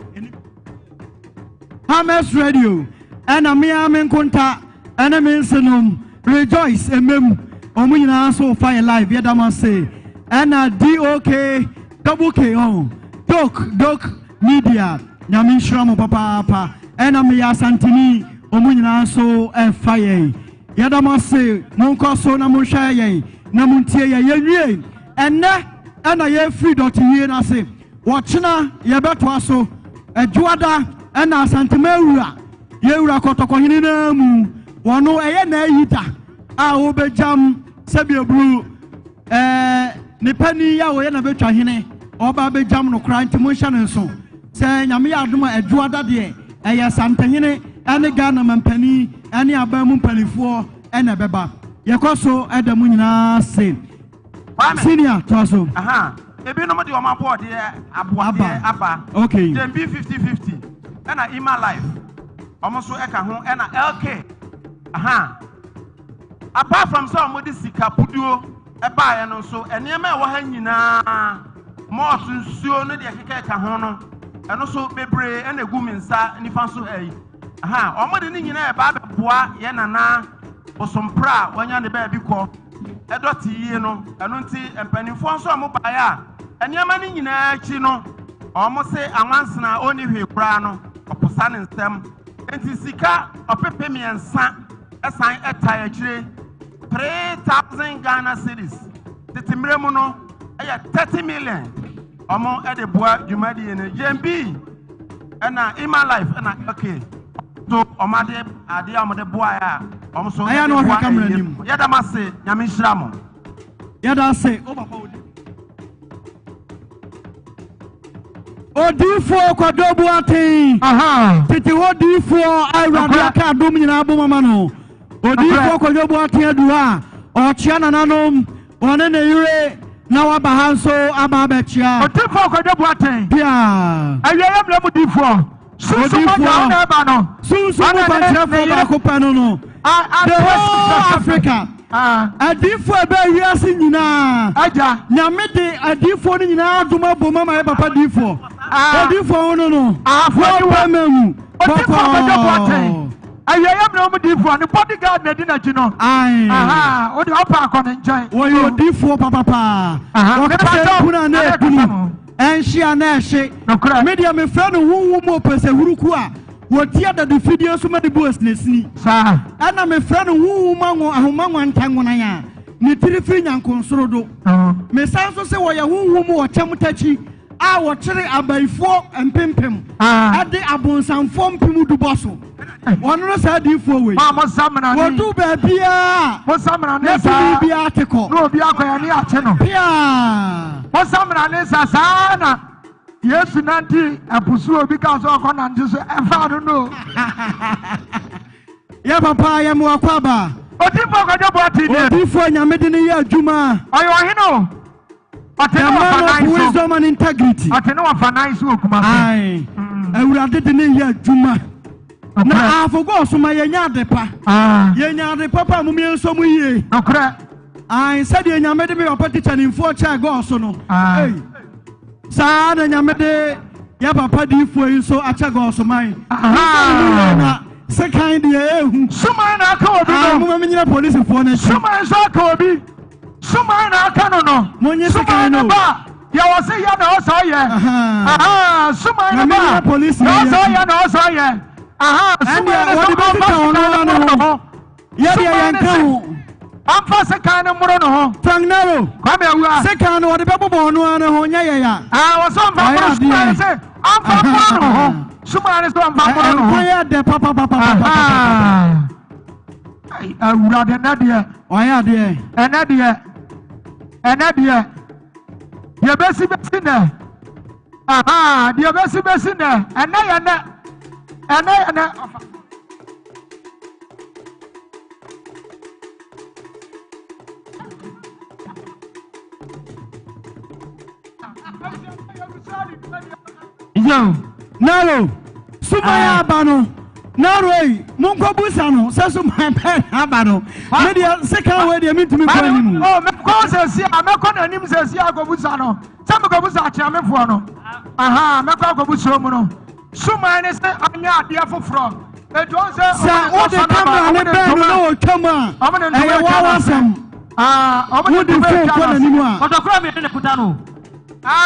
[SPEAKER 6] Hammers Radio, ɛna me ara me nkonta ɛne me nsenom, Rejoice Emem, wɔn nyinaa nso fa yɛ live, yɛda mo ase. Ɛna DOK, Double K, oh, Dok, Dok Media, Nyame nhyira mo papaapa. Ɛna meyɛ Asanteni, wɔn nyinaa nso ɛfa yɛn. Yɛda mo ase, monkɔ so na monhwɛ yɛn na montie yɛn. Yɛnwie ɛnnɛ ɛna yɛfiri dɔtewie no ase. Wɔkyena yɛbɛtoa so. Adwoada ɛna Asantema awura, yɛwura kɔtɔkɔhene no ara mu. Wɔno ɛyɛ n'ayi da a wɔbɛgyam sɛbi aburu ɛɛ ne panin yi a wɔyɛ n'abɛtwa hene ɔba abɛgyam no koraa nti monhyɛ no nso. Sɛ Nyame yɛ adom a Adwoada deɛ ɛyɛ Asantehene ɛne Ghana mampanin ɛne aban mu mpanimfoɔ ɛna ɛbɛba. Yɛkɔ so ɛda mo nyinaa ase.
[SPEAKER 7] Kwame.
[SPEAKER 6] Senior toa so.
[SPEAKER 7] Aha. Ebinom de wɔn aboɔdeɛ aboadeɛ aba.
[SPEAKER 6] Okay.
[SPEAKER 7] Jembi 50-50 ɛna Ima Life wɔn nso ɛka ho ɛna LK. Aha. Apart from sɛ wɔde sika puduo ɛbaeɛ no nso nneɛma a ɛwɔ ha nyinaa malt nsuo ne deɛ ɛkeka ɛka ho no ɛno nso bebree ɛna egu me nsa nifa so ha yi. Aha. Wɔde ne nyinaa ɛba abɛboa yɛn nana Bosompra a wanya ne baabi kɔ ɛdɔ te yie no ɛno nti mpanimfoɔ nso a wɔbaeɛ a nneɛma no nyinaa akyi no wɔn se anwansena a ɔnni hwee koraa no ɔposa ne nsam nti sika ɔpepe mmiɛnsa ɛsan ɛtae akyire 3000 Ghana cedis tete mmerɛ mu no ɛyɛ 30 million wɔn ɛde boa dwumadie no yɛn bi ɛna Ima Life ɛna okay so wɔn ade adeɛ a wɔde boaeɛ a. Wɔn nso
[SPEAKER 6] Ɛyɛ na
[SPEAKER 7] de
[SPEAKER 6] ɔhwɛ
[SPEAKER 7] boa
[SPEAKER 6] camera
[SPEAKER 7] ɛyie
[SPEAKER 6] nim.
[SPEAKER 7] no. Yɛda mo ase, Nyame nhyira mo.
[SPEAKER 6] Yɛda ase. Wo papa wo din. Odiyifoɔ Kwadwo Boateng. Tete hɔ diyifoɔ a Awurade aka adom nyinaa abom ama no. Odiyifoɔ Kwadwo Boateng adu ha a ɔrekyea nananom, ɔne ne yere na waba ha nso aba abɛkyea.
[SPEAKER 5] Odiyifoɔ Kwadwo Boateng.
[SPEAKER 6] Pia.
[SPEAKER 5] Awieeɛ mmerɛ mu diyifoɔ. Sunsum mogya wo na ɛba no.
[SPEAKER 6] Sunsum mu kwankyerɛfoɔ baako pɛ no no. The whole Africa. Adiyifoɔ a ɛbɛɛ wiase nyinaa.
[SPEAKER 5] Agya.
[SPEAKER 6] Nyame de adiyifoɔ no nyinaa adom abom ama yɛ papa diyifoɔ. Odiyifoɔ wo no no. Wɔpɛ ma mu.
[SPEAKER 5] Odiyifoɔ Kwadwo Boateng. Awieeɛ mmerɛ mu diyifoɔ. Ne bodyguard na ɛdi n'akyi no.
[SPEAKER 6] Ae.
[SPEAKER 5] Wode ɔpa akɔ ne nkyɛn.
[SPEAKER 6] Wɔyɛ odiyifoɔ papapaa. Wɔka sɛ ekunu a na ekunu. Ɛnhye a na ɛhye.
[SPEAKER 5] Nokorɛ.
[SPEAKER 6] Me deɛ mefrɛ no honhom mu ɔpɛsɛhurukuo a wɔti adade fidie so ma de bu asinasini.
[SPEAKER 5] Saa.
[SPEAKER 6] Ɛna mefrɛ no honhom anwo ahoma nwantanwonan a ne tiri firi nyankonsoro do. Mesan nso se wɔyɛ honhom mu ɔkyɛm takyi a wɔkyere abayifoɔ mpempem de abonsamfoɔ mpem du bɔ so. Wɔno no saa adiyifoɔ wei.
[SPEAKER 5] Mo a mo samina ne.
[SPEAKER 6] Wɔdu baabiara a.
[SPEAKER 5] Mo samina ne
[SPEAKER 6] Na
[SPEAKER 5] saa.
[SPEAKER 6] tumi biara te kɔ.
[SPEAKER 5] Na obi akɔ yɛn ne akye no.
[SPEAKER 6] Piaa.
[SPEAKER 5] Mo samina ne sa saa na Yesu nante ɛpo so obi ka sɛ ɔkɔ nante so ɛfaa no no.
[SPEAKER 6] Yɛ papa yɛ mo akwaaba.
[SPEAKER 5] Odiyifoɔ Kwadwo Boateng nie.
[SPEAKER 6] Odiyifoɔ Nyame de no yɛ adwuma.
[SPEAKER 5] Ɔyɛ ɔhene o. Ɔte
[SPEAKER 6] The
[SPEAKER 5] ne wɔfa
[SPEAKER 6] man
[SPEAKER 5] nan
[SPEAKER 6] of
[SPEAKER 5] so.
[SPEAKER 6] wisdom and integrity.
[SPEAKER 5] Ɔte ne wɔfa nan so wɔ Kumasi.
[SPEAKER 6] Ae. Awurade de ne yɛ adwuma. Na ahafo so ma yɛnya ade pa. Yɛnya ade pa pa a mom yɛnsɔ mu yie.
[SPEAKER 5] Nokorɛ.
[SPEAKER 6] Ae, sɛdeɛ Nyame de me papa tikya nimfoɔ kyɛɛ gɔɔ so no. Ei. Saa na Nyame de yɛ papa diifoɔ yi nso akyɛ gɔɔ so man. Na sekan deɛ ehu.
[SPEAKER 5] Suman na aka obi no.
[SPEAKER 6] Ae, moma menyina polisifoɔ no akyi.
[SPEAKER 5] Suman nso aka obi. Suman na aka no no.
[SPEAKER 6] Monye
[SPEAKER 5] Suman
[SPEAKER 6] sekan
[SPEAKER 5] ne
[SPEAKER 6] no.
[SPEAKER 5] ba. Deɛ wɔse yɛ na ɔsɛ ɔyɛ.
[SPEAKER 6] Aha.
[SPEAKER 5] Suman
[SPEAKER 6] Na
[SPEAKER 5] ne ba.
[SPEAKER 6] menyina polisi
[SPEAKER 5] Deɛ
[SPEAKER 6] no
[SPEAKER 5] ɔsɛ
[SPEAKER 6] akyi.
[SPEAKER 5] ɔyɛ na ɔsɛ ɔyɛ.
[SPEAKER 6] Ɛndeɛ
[SPEAKER 5] Suman ne
[SPEAKER 6] wɔde
[SPEAKER 5] sɛ
[SPEAKER 6] bɛtwitwa
[SPEAKER 5] ɔmfa
[SPEAKER 6] ɔno
[SPEAKER 5] sekan
[SPEAKER 6] ara
[SPEAKER 5] no
[SPEAKER 6] ne
[SPEAKER 5] mmoro
[SPEAKER 6] ho.
[SPEAKER 5] ne ho.
[SPEAKER 6] Yɛ deɛ
[SPEAKER 5] Suman
[SPEAKER 6] yɛn
[SPEAKER 5] ne
[SPEAKER 6] ka
[SPEAKER 5] sɛ
[SPEAKER 6] ho.
[SPEAKER 5] ɔmfa sekan no mmoro ne ho.
[SPEAKER 6] Frank Nero.
[SPEAKER 5] Kwame Awua.
[SPEAKER 6] Sekan no wɔde bɛbobɔ ɔno ara ne ho nyɛ yɛ ya.
[SPEAKER 5] Wɔsɛ ɔmfa
[SPEAKER 6] Wayɛ
[SPEAKER 5] mmoro Suman ne
[SPEAKER 6] adeɛ.
[SPEAKER 5] sɛ ɔmfa mmoro ne ho. Suman ne sɛ ɔmfa mmoro ne ho.
[SPEAKER 6] Nkwa yɛ dɛ papapapapapa.
[SPEAKER 5] Awurade ɛnɛ deɛ.
[SPEAKER 6] Wayɛ adeɛ.
[SPEAKER 5] Ɛnɛ deɛ. Ɛnɛ deɛ. Deɛ bɛsi bɛsi nɛ. Deɛ bɛsi bɛsi nɛ. Ɛnɛ yɛ nɛ. Ɛnɛ yɛ nɛ.
[SPEAKER 6] Yo, Naro, suman aba no. Naro yi, monkɔ busa no sɛ suman bɛn na aba no. Me deɛ sekan wei deɛ mentumi nkɔ anim.
[SPEAKER 5] Oh, mekɔ sɛsi a, mɛkɔ n'anim sɛsi a akɔbusa no. Sɛ mekɔbusa akyeamefoɔ no. Aha, mɛkɔ akɔbusa mu no. Suman ne sɛ anyɛ adeɛ foforɔ. Eti wɔn sɛ
[SPEAKER 6] Sɛ wode kamera ne bɛn no na ɔtwa mu a, ɛyɛ w'awasɛm. Wode phone kɔ n'anim a.
[SPEAKER 2] Kɔtɔkorɔ mmienu na ɛkuta no.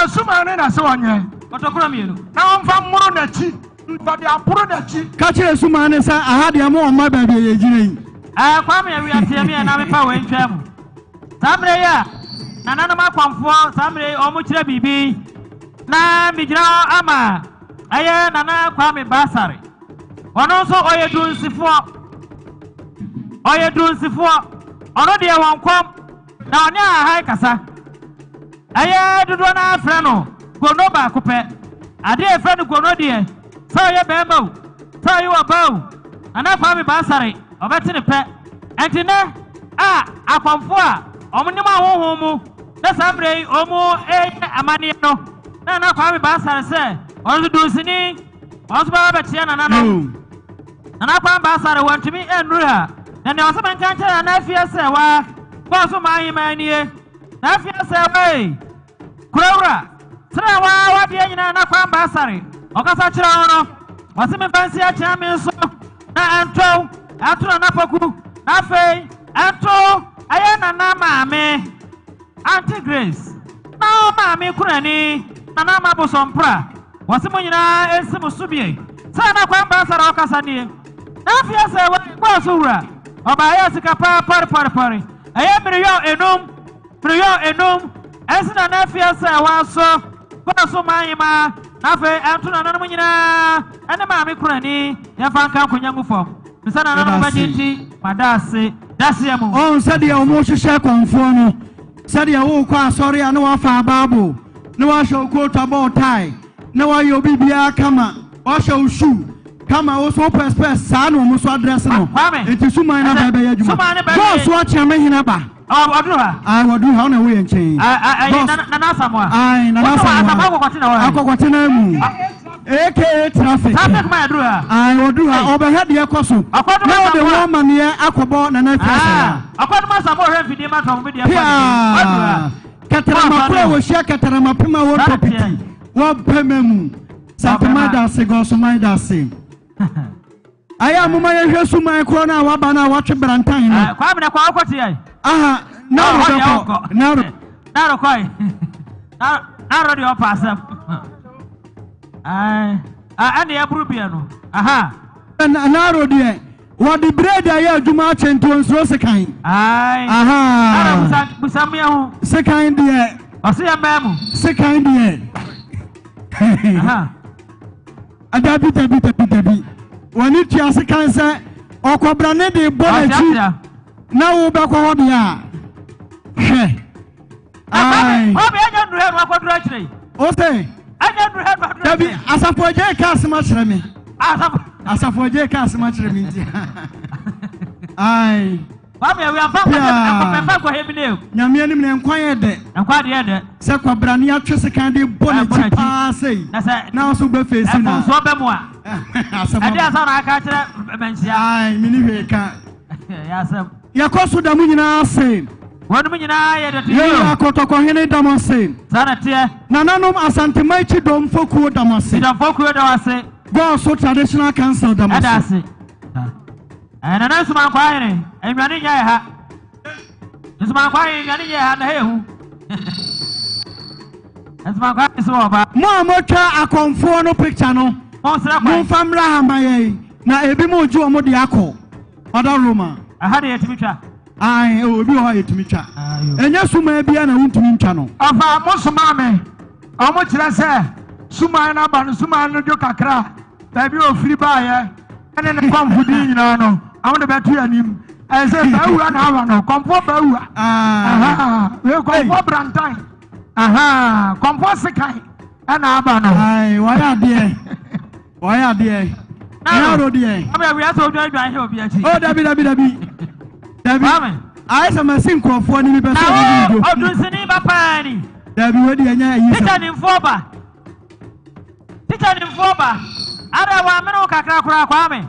[SPEAKER 5] Suman ne na sɛ ɔnyɛ.
[SPEAKER 2] Kɔtɔkorɔ mmienu.
[SPEAKER 5] Na wɔmfa mmoro n'akyi. Wɔde aboro n'akyi.
[SPEAKER 6] Ka kyerɛ Suman ne sɛ aha deɛ mo ɔmma baabi a yɛgyina yi.
[SPEAKER 2] Kwame Awia tie me ɛ na mefa wei ntwa mu. Saa mmerɛ yi a nananom akɔmfoɔ saa mmerɛ yi wɔn kyerɛ biribi na megyina hɔ ama ɛyɛ Nana Kwame Basare. Ɔno nso ɔyɛ dunsifoɔ. Ɔyɛ dunsifoɔ. Ɔno deɛ wɔn kɔm na ɔne ahahan kasa. Ɛyɛ dodoɔ no ara frɛ no gono baako pɛ. Adeɛ a yɛfrɛ no gono deɛ, sɛ ɔyɛ barima o, sɛ ɔyɛ ɔbaa o, Nana Kwame Baasare, ɔbɛte no pɛ. Ɛnti nnɛ a akɔmfoɔ a wɔnim ahonhom mu na saa mmerɛ yi wɔreyɛ amanneɛ no, na Nana Kwame Baasare sɛ ɔno nso dunsini, ɔno nso bɛba abɛkyea nananom. Nana Kwame Baasare wantumi annuru ha, na nea ɔsɛ menka nkyerɛ Nana Afie sɛ waa, bɔɔ so maa aheman nie. Na afei asɛ wei, Kurawura, sɛnea waa w'adeɛ nyinaa na Kwame Baasare ɔkasa kyerɛ wo no, ɔse memfa nsi akyea me nso na ɛnto ɛnto Nana Poku, na afei ɛnto ɛyɛ Nana maame Auntie Grace, na wo maame kunani Nana Ama Bosompra, wɔse mo nyinaa ɛnsi mo so bie. Sɛ na Kwame Baasare ɔkasa nie. Na afei asɛ wei, Bɔɔ so wura, ɔbaayɛ sika paa pɔrepɔrepɔre. Ɛyɛ mmereyɔɔ enum, mmereyɔɔ enum, ɛnsi na n'afie sɛ wɔasɔ kɔɔ so ma ahemaa, na afei ɛnto nananom nyinaa ɛne maame kurani, yɛmfa nka nkonya ngu fam. Misa nananom
[SPEAKER 6] Yɛda
[SPEAKER 2] bɛgye
[SPEAKER 6] ase.
[SPEAKER 2] nti. Mada ase. Daseɛ mu.
[SPEAKER 6] Ɔn sɛdeɛ wɔn hyehyɛ kɔnfoɔ no, sɛdeɛ wokɔ asɔre a na wafa abaabo, na wahyɛ wo kootu abɔ wo tae, na wayɛ obi biara kama, wahyɛ wo shoe kama, wo so wopɛ spɛs saa na wɔn nso adrɛse no.
[SPEAKER 2] Kwame.
[SPEAKER 6] Nti suman no
[SPEAKER 2] Ɛsɛ-
[SPEAKER 6] aba bɛyɛ adwuma.
[SPEAKER 2] Suman no bɛyɛ-
[SPEAKER 6] Bɔɔl so akyea me hene ba.
[SPEAKER 2] Ɔduru ha.
[SPEAKER 6] Ayi wɔduru ha, ɔna ɛwɔ yɛn nkyɛn.
[SPEAKER 2] Ayi
[SPEAKER 6] Boss.
[SPEAKER 2] Nana Asamoah.
[SPEAKER 6] Ayi Nana
[SPEAKER 2] Wotɔ
[SPEAKER 6] Asamoah.
[SPEAKER 2] Asamoah akɔkɔte na wɔ ha.
[SPEAKER 6] Akɔkɔte na mu. AKA traffic.
[SPEAKER 2] Traffic man aduru ha.
[SPEAKER 6] Ayi wɔduru ha, ɔbɛhwɛ deɛ kɔ so.
[SPEAKER 2] Ɔkɔdum
[SPEAKER 6] Na ɔde
[SPEAKER 2] Asamoah.
[SPEAKER 6] wɔn amaneɛ akɔbɔ Nana Afia
[SPEAKER 2] Ah,
[SPEAKER 6] Sɛya.
[SPEAKER 2] Ɔkɔdum Asamoah ɔhwɛ mfidie ma tɔn bi deɛ kɔ ne din. Ɔduru ha.
[SPEAKER 6] Pia. Kɛtɛrɛma koro a wɔhyia kɛtɛrɛma pem a wɔtɔ
[SPEAKER 2] Saa
[SPEAKER 6] piti.
[SPEAKER 2] teɛ.
[SPEAKER 6] Wɔpɛmɛ mu. Santema
[SPEAKER 2] Ɔbɛma.
[SPEAKER 6] da ase, Gɔsɔman da ase. Ayɛ a moma yɛhwɛ suman korɔ no a waba no a watwe brantan no.
[SPEAKER 2] Kwame na kwa ɔkɔ te yɛ.
[SPEAKER 6] Aha, Naro bɛkɔ. Naro.
[SPEAKER 2] Naro kɔe. Naro deɛ ɔpa asɛm. Ɛne ɛburu bia no. Aha.
[SPEAKER 6] Naro deɛ wɔde bread ayɛ adwuma akyɛ nti ɔnsuro sekan.
[SPEAKER 2] Aha. Naro busa mmea ho.
[SPEAKER 6] Sekan deɛ.
[SPEAKER 2] Ɔse yɛ mmaa mu.
[SPEAKER 6] Sekan deɛ.
[SPEAKER 2] Aha.
[SPEAKER 6] Dabi dabi dabi dabi. Wɔne tua sekan sɛ ɔkɔbra ne de bɔ n'akyi na wobɛkɔ hɔ deɛ a hwɛ. Ae.
[SPEAKER 2] Kwame ɛnyɛ nnuru hɛ no akɔduru akyire yi.
[SPEAKER 6] O sɛ.
[SPEAKER 2] Ɛnyɛ nnuru hɛ no akɔduru
[SPEAKER 6] Dabi
[SPEAKER 2] akyire.
[SPEAKER 6] asafo agye ka asɛm akyerɛ me.
[SPEAKER 2] Asafo.
[SPEAKER 6] Asafo agye ka asɛm akyerɛ me nti. Ae.
[SPEAKER 2] Kwame awi amfa nkɔ mfa nkɔ hɛ bi ne.
[SPEAKER 6] Nyame anim na nkwa yɛ dɛ.
[SPEAKER 2] Nkwa deɛ dɛ.
[SPEAKER 6] Sɛ kwabra ne atwe sekan de bɔ n'akyi paa sei.
[SPEAKER 2] Na sɛ.
[SPEAKER 6] Na ɔso bɛ fèsì na.
[SPEAKER 2] Ɛfomsoɔ bɛ mu a.
[SPEAKER 6] Asɛm
[SPEAKER 2] Ɛde asa na aka akyerɛ mmanhyia.
[SPEAKER 6] Ae, mini hwee ka.
[SPEAKER 2] Yɛ asɛm.
[SPEAKER 6] Yɛkɔ so da mu nyinaa ase.
[SPEAKER 2] Wɔnom nyinaa yɛ dɔte
[SPEAKER 6] Yɛyɛ akɔtɔkɔhene da mo ase.
[SPEAKER 2] Saa na teɛ.
[SPEAKER 6] Nananom Asantema akyi dɔmfo kuo da mo ase.
[SPEAKER 2] Dɔmfo kuo da ase.
[SPEAKER 6] Gɔɔso Traditional Council da mo ase.
[SPEAKER 2] Ɛda ase. Nana Nsumankwa ahene, nnwane nyɛ ha. Nsumankwa ahene, nnwane nyɛ ha na ha ehu. Nsumankwa ahene so wɔ ba.
[SPEAKER 6] Mo a motwa akɔmfoɔ no picture no,
[SPEAKER 2] Monsrɛ kwan.
[SPEAKER 6] momfa mmra ha ma yɛn na ebi mo gye wɔn de akɔ. Ɔda Roma.
[SPEAKER 2] Ɛha de yɛtumi twa.
[SPEAKER 6] Ae, obi wɔ hɔ a yɛtumi twa. Ɛnyɛ suman biara na wontumi ntwa no.
[SPEAKER 4] Ɔfa mo somaa me. Ɔmo kyerɛ sɛ suman no aba no suman no dwo kakra a baabi a ofiri baayɛ ɛne ne kɔmfo din nyinaa no ɔmo de bɛto anim. Ɛyɛ sɛ baawura na awa no kɔmfoɔ baawura. Aha, wei kɔmfoɔ brantan. Aha, kɔmfoɔ sekan ɛna aba no.
[SPEAKER 6] Ae, wɔayɛ adeɛ. Wɔayɛ adeɛ. Naro deɛ.
[SPEAKER 2] Kwame awia sɛ odwan dwan hɛ obi akyi.
[SPEAKER 6] Oh, dabi dabi dabi. Dabi.
[SPEAKER 2] Kwame.
[SPEAKER 6] Ayɛ sɛ masi nkurɔfoɔ ne mi pɛ sɛ
[SPEAKER 2] Na
[SPEAKER 6] ɔmo
[SPEAKER 2] wo
[SPEAKER 6] dwo.
[SPEAKER 2] odunsini ba paa ni.
[SPEAKER 6] Dabi wei deɛ ɛnyɛ ayi
[SPEAKER 2] Tikya
[SPEAKER 6] sɛm.
[SPEAKER 2] nimfoɔ ba. Tikya nimfoɔ ba. Ada wa amene wo kakra koraa Kwame.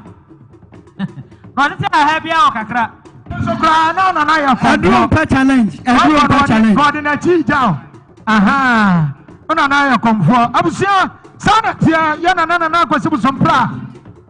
[SPEAKER 2] Na ɔde sɛ aha bi wɔ kakra.
[SPEAKER 4] Nso koraa na ɔnana yɛ kɔmfoɔ.
[SPEAKER 6] Ɛduro mpɛ challenge. Ɛduro mpɛ challenge.
[SPEAKER 4] Ɔde n'akyi gya o. Aha, ɔnana yɛ kɔmfoɔ. Abusua, saa na teɛ yɛ nana nana akwasi bosompra.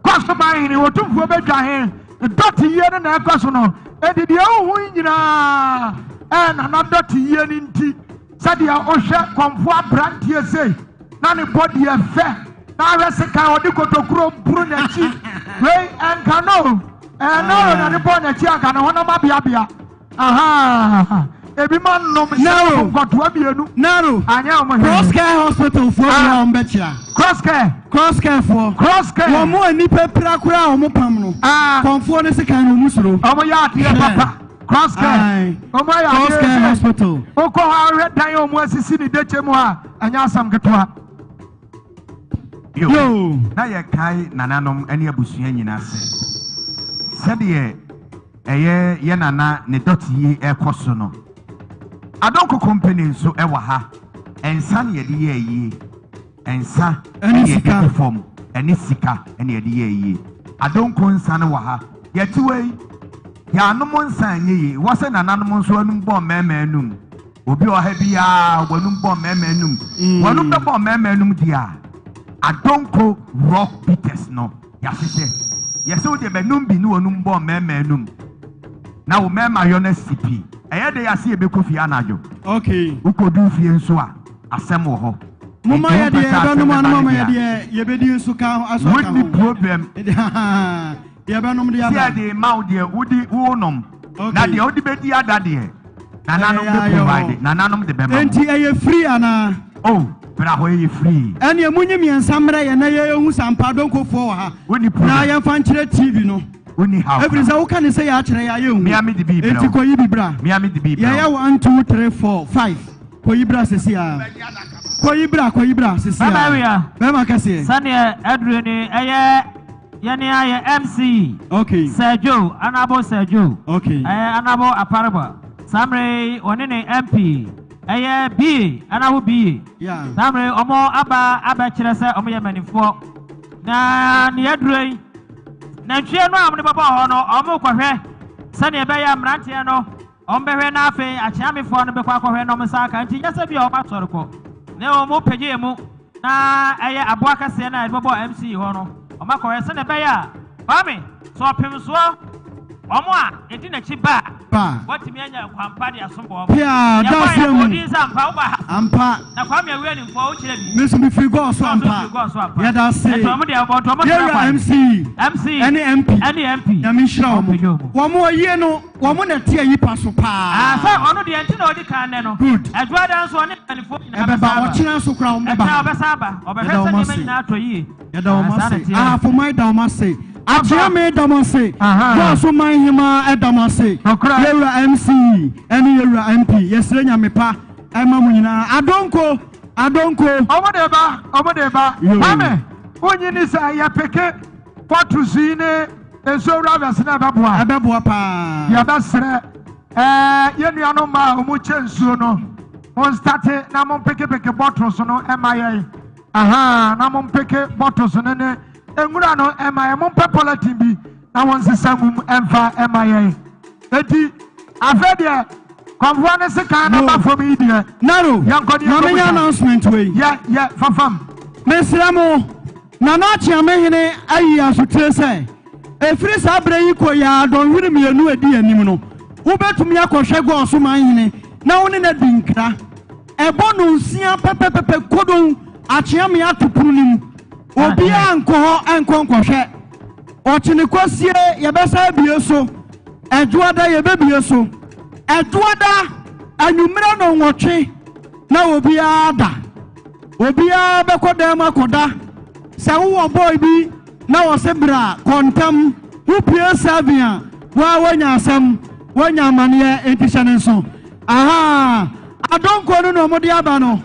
[SPEAKER 4] Kɔ so man hene, otumfoɔ bɛdwa he. Dɔte yie no na ɛkɔ so no. Enti deɛ wohu yi nyinaa ɛyɛ nana dɔte yie no nti. Sɛdeɛ wohwɛ kɔmfoɔ aberanteɛ sei na ne bɔdi ɛfɛ na ahwɛ sekan ɔde kotokuro boro n'akyi. Wei ɛnka no o. Ɛɛ Naro na ne bɔɔ n'akyi anka ne honam abeabea. Aha, ebi ma nom
[SPEAKER 6] Naro.
[SPEAKER 4] nkɔtoa mmienu.
[SPEAKER 6] Naro.
[SPEAKER 4] Anyɛ wɔn hwee.
[SPEAKER 6] Cross Care Hospital foɔ bi a wɔn bɛkyia.
[SPEAKER 4] Cross Care.
[SPEAKER 6] Cross Care foɔ.
[SPEAKER 4] Cross Care.
[SPEAKER 6] Wɔn mo a nipa pira koraa a wɔn pam no.
[SPEAKER 4] Ah.
[SPEAKER 6] Kɔnfoɔ ne sekan na wɔn suro.
[SPEAKER 4] Wɔn yɛ adeɛ papa. Cross Care.
[SPEAKER 6] Aye.
[SPEAKER 4] Wɔn ayɛ
[SPEAKER 6] Cross
[SPEAKER 4] adeɛ
[SPEAKER 6] Care
[SPEAKER 4] sɛ
[SPEAKER 6] Hospital.
[SPEAKER 4] wokɔ hɔ ahwɛ dan a wɔn asisi ne dekyɛ mu a ɛnyɛ asɛm ketewa.
[SPEAKER 7] Yo.
[SPEAKER 6] Yo.
[SPEAKER 7] Na yɛkae nananom ne abusua nyinaa sɛ sɛdeɛ ɛyɛ yɛ nana ne dɔte yi ɛkɔ so no, Adonko Company nso ɛwɔ ha. Nsa ne yɛde yɛ ayie. Nsa
[SPEAKER 6] Ɛne
[SPEAKER 7] ɛne yɛde
[SPEAKER 6] sika.
[SPEAKER 7] gu fam. Ɛne sika ɛne yɛde yɛ ayie. Adonko nsa no wɔ ha. Yɛte wɔ yi, yɛanom nsa anyɛ yie. Wɔ sɛ nananom nso anum bɔ mmarima anum. Obi wɔ ha biara wɔnum bɔ mmarima anum. Wɔnum bɛbɔ mmarima anum deɛ a, Adonko Rock Bitters no yɛahyehyɛ. Yɛsɛ wo deɛ bɛnum bi ne wɔnum bɔ mmarima anum. Na wo mmarima yɔ no asi pi. Ɛyɛ de yɛase yɛbɛkɔ fie anadwo.
[SPEAKER 6] Okay.
[SPEAKER 7] Wokɔdu fie nso a, asɛm wɔ hɔ.
[SPEAKER 6] Moma
[SPEAKER 7] Nti
[SPEAKER 6] yɛ
[SPEAKER 7] wompɛ
[SPEAKER 6] deɛ
[SPEAKER 7] sɛ asɛm
[SPEAKER 6] yɛbɛnom
[SPEAKER 7] bɛba
[SPEAKER 6] ano
[SPEAKER 7] no
[SPEAKER 6] mama
[SPEAKER 7] deɛ
[SPEAKER 6] yɛ
[SPEAKER 7] a,
[SPEAKER 6] deɛ yɛbɛdi nso ka ho aso aka
[SPEAKER 7] wonni
[SPEAKER 6] ho.
[SPEAKER 7] problem.
[SPEAKER 6] Yɛbɛnom de
[SPEAKER 7] Sɛ
[SPEAKER 6] aba.
[SPEAKER 7] yɛde ma wo deɛ wodi wonom.
[SPEAKER 6] Okay.
[SPEAKER 7] Na deɛ wode bɛdi ada deɛ, nananom
[SPEAKER 6] Ɛyɛ
[SPEAKER 7] bɛ
[SPEAKER 6] ayɛ hɔ.
[SPEAKER 7] provide. Nananom de bɛma mo.
[SPEAKER 6] Enti ɛyɛ free anaa?
[SPEAKER 7] Oh, bra hɔ ɛyɛ free.
[SPEAKER 6] Ɛneɛ munyi mmiɛnsa mmerɛ yɛn na yɛhu sɛ ampa adonkofoɔ wɔ ha.
[SPEAKER 7] Wonni problem.
[SPEAKER 6] Na yɛmfa nkyerɛ TV no.
[SPEAKER 5] Wonni haw
[SPEAKER 6] Ɛfiri sɛ woka ne sɛ yɛ akyerɛ yɛ ayɛ
[SPEAKER 5] Mea me de bi brɛ
[SPEAKER 6] Enti
[SPEAKER 5] wo.
[SPEAKER 6] kɔyi bi bra.
[SPEAKER 5] Mea me de bi brɛ
[SPEAKER 6] Yɛyɛ
[SPEAKER 5] wo.
[SPEAKER 6] 1, 2, 3, 4, 5. Kɔyi bra sisi a. Kɔyi bra, kɔyi bra sisi
[SPEAKER 2] Bɛma
[SPEAKER 6] a.
[SPEAKER 2] awia.
[SPEAKER 6] Bɛma kɛseɛ.
[SPEAKER 2] Sɛdeɛ aduro ni ɛyɛ yɛne ayɛ MC.
[SPEAKER 6] Okay.
[SPEAKER 2] Sir Joe, Honorable Sir Joe.
[SPEAKER 6] Okay.
[SPEAKER 2] Ɛyɛ Honorable Apareba. Saa mmerɛ yi ɔne ne MP ɛyɛ BA, Honorable BA.
[SPEAKER 6] Yeah.
[SPEAKER 2] Saa mmerɛ yi ɔmo aba abɛkyerɛ sɛ ɔmo yɛ mpanimfoɔ. Na nea aduro yi, nantwie no a ɔmo de bɛbɔ hɔ no, ɔmo kɔhwɛ sɛdeɛ ɛbɛyɛ a mmeranteɛ no ɔmo bɛhwɛ na afei akyeamefoɔ no bɛkɔ akɔhwɛ na ɔmo nsa aka. Nti nyɛ sɛ bi a ɔmo asɔre kɔ. Na ɔmo pagye emu na ɛyɛ aboa kɛseɛ no a yɛde bɛbɔ MC hɔ no, ɔmo akɔhwɛ sɛdeɛ ɛbɛyɛ a Kwame sɛ ɔpem soɔ ɔmo a ɛdi n'akyi ba a
[SPEAKER 6] Ba.
[SPEAKER 2] wɔtumi anya kwampa de asom wɔn.
[SPEAKER 6] Pia,
[SPEAKER 2] Yɛbɔ
[SPEAKER 6] da
[SPEAKER 2] yɛbɔ
[SPEAKER 6] mu.
[SPEAKER 2] odin sɛ ampa woba ha.
[SPEAKER 6] Ampa.
[SPEAKER 2] Na Kwame Awia nimfoɔ wokyerɛ bi.
[SPEAKER 6] Me nso mefiri gɔɔ so
[SPEAKER 2] Gɔɔ so
[SPEAKER 6] ampa.
[SPEAKER 2] firi gɔɔ so ampa.
[SPEAKER 6] Yɛda ase.
[SPEAKER 2] Ɛnti ɔmo deɛ ɔbɔ ɔmo tena
[SPEAKER 6] Yɛwura
[SPEAKER 2] kwan.
[SPEAKER 6] MC.
[SPEAKER 2] MC.
[SPEAKER 6] Ɛne MP.
[SPEAKER 2] Ɛne MP.
[SPEAKER 6] Nyame nhyira
[SPEAKER 2] Ɔmo pagya
[SPEAKER 6] wɔn.
[SPEAKER 2] ɔmo.
[SPEAKER 6] Wɔn ayie no, wɔn na ɛte ayi pa so
[SPEAKER 2] Ah,
[SPEAKER 6] paa.
[SPEAKER 2] sɛ ɔno deɛ nti na ɔdi kan nɛ no.
[SPEAKER 6] Good.
[SPEAKER 2] Ɛdwoada nso ɔne mpanimfoɔ nyinaa
[SPEAKER 6] Ɛbɛba
[SPEAKER 2] bɛsa aba.
[SPEAKER 6] ɔkyena nso koraa wɔn bɛba.
[SPEAKER 2] Ɛkyena ɔbɛsa aba. Ɔbɛhwɛ
[SPEAKER 6] Yɛda
[SPEAKER 2] sɛ
[SPEAKER 6] wɔn
[SPEAKER 2] nneɛma
[SPEAKER 6] ase.
[SPEAKER 2] nyinaa atɔ yie.
[SPEAKER 6] Yɛda wɔn
[SPEAKER 2] Ah, saa na
[SPEAKER 6] ase.
[SPEAKER 2] ɛteɛ.
[SPEAKER 6] Ahafoman da wɔn ase. Akyeame da wɔn ase.
[SPEAKER 4] Aha.
[SPEAKER 6] Gɔɔso man hema ɛda wɔn ase.
[SPEAKER 4] Nokorɛ.
[SPEAKER 6] Yɛwura MC ɛne yɛwura MP. Yɛsrɛ Nyame pa ɛma mo nyinaa. Adonko, adonko.
[SPEAKER 4] Ɔmo de ba, ɔmo de ba.
[SPEAKER 6] Yo.
[SPEAKER 4] Kwame, wonyi ni sɛ yɛpeke bottles yi ne nsuo wura vɛs na ɛbɛboa.
[SPEAKER 6] Ɛbɛboa paa.
[SPEAKER 4] Yɛbɛsrɛ ɛɛ yɛn nuanom mmaa a wɔn kyɛ nsuo no, mo nstate na mo mpekepeke bottles no ɛma yɛn. Aha, na mo mpeke bottles no ne nwura no ɛma yɛn. Mo mpɛ polythene bi na wɔn nsesa ngum ɛmfa ɛma yɛn. Eti afei deɛ kɔnfoɔ ne sekan na ba fam yi deɛ.
[SPEAKER 6] Naro,
[SPEAKER 4] Yɛnkɔ ne
[SPEAKER 6] ma
[SPEAKER 4] yɛnkɔ
[SPEAKER 6] menyɛ
[SPEAKER 4] busa.
[SPEAKER 6] announcement wei.
[SPEAKER 4] Yɛ yɛ fafam.
[SPEAKER 6] Mesrɛ mo, Nana Akyeamehene ayi asotire sɛ, ɛfiri saa berɛ yi kɔ yi ara dɔnhwere 2 a ɛdi anim no, wobɛtumi akɔhwɛ Gɔɔso manhene na wo ne no adi nkra. Ɛbɔ nnɔnsia pɛpɛpɛpɛ kodon Akyeame ato pono no mu. Obiara nkɔ hɔ nkɔ nkɔhwɛ. Ɔkyene kwasie yɛbɛsan abue so. Ɛdwoada yɛbɛbue so. Ɛdwoada anwummerɛ nnɔnwɔtwe na obiara da. Obiara bɛkɔ dan mu akɔda. Sɛ wowɔ boy bi na wɔse bra kɔ ntɛm, wopue 7 a, woa woanya asɛm, woanya amanneɛ, enti hyɛ ne nso. Aha, adonko no na wɔde aba no.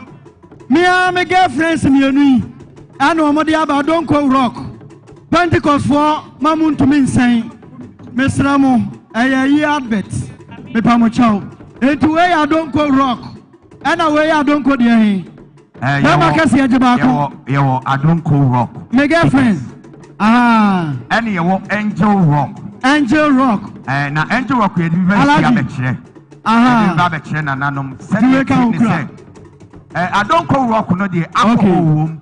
[SPEAKER 6] Me ara me girlfriends 2 yi ɛna wɔde aba adonko rock. Pentecostfoɔ ma mo ntumi nsɛn. Mesrɛ mo, ɛyɛ yi advert. Mepa mo kyɛw. Enti wei yɛ adonko rock. Ɛna wei yɛ adonko deɛ he. Bɛma kɛseɛ gye baako.
[SPEAKER 5] Yɛwɔ adonko rock.
[SPEAKER 6] Me girlfriend. Aha.
[SPEAKER 5] Ɛne yɛwɔ angel rock.
[SPEAKER 6] Angel rock.
[SPEAKER 5] Na angel rock yɛde bi bɛ si abɛkyerɛ.
[SPEAKER 6] Aha.
[SPEAKER 5] Yɛde bi ba abɛkyerɛ nananom. Sɛdeɛ
[SPEAKER 6] Tiwe ka
[SPEAKER 5] ɛteɛ
[SPEAKER 6] ho
[SPEAKER 5] ne
[SPEAKER 6] kura.
[SPEAKER 5] sɛ, adonko rock no deɛ alcohol wɔ mu.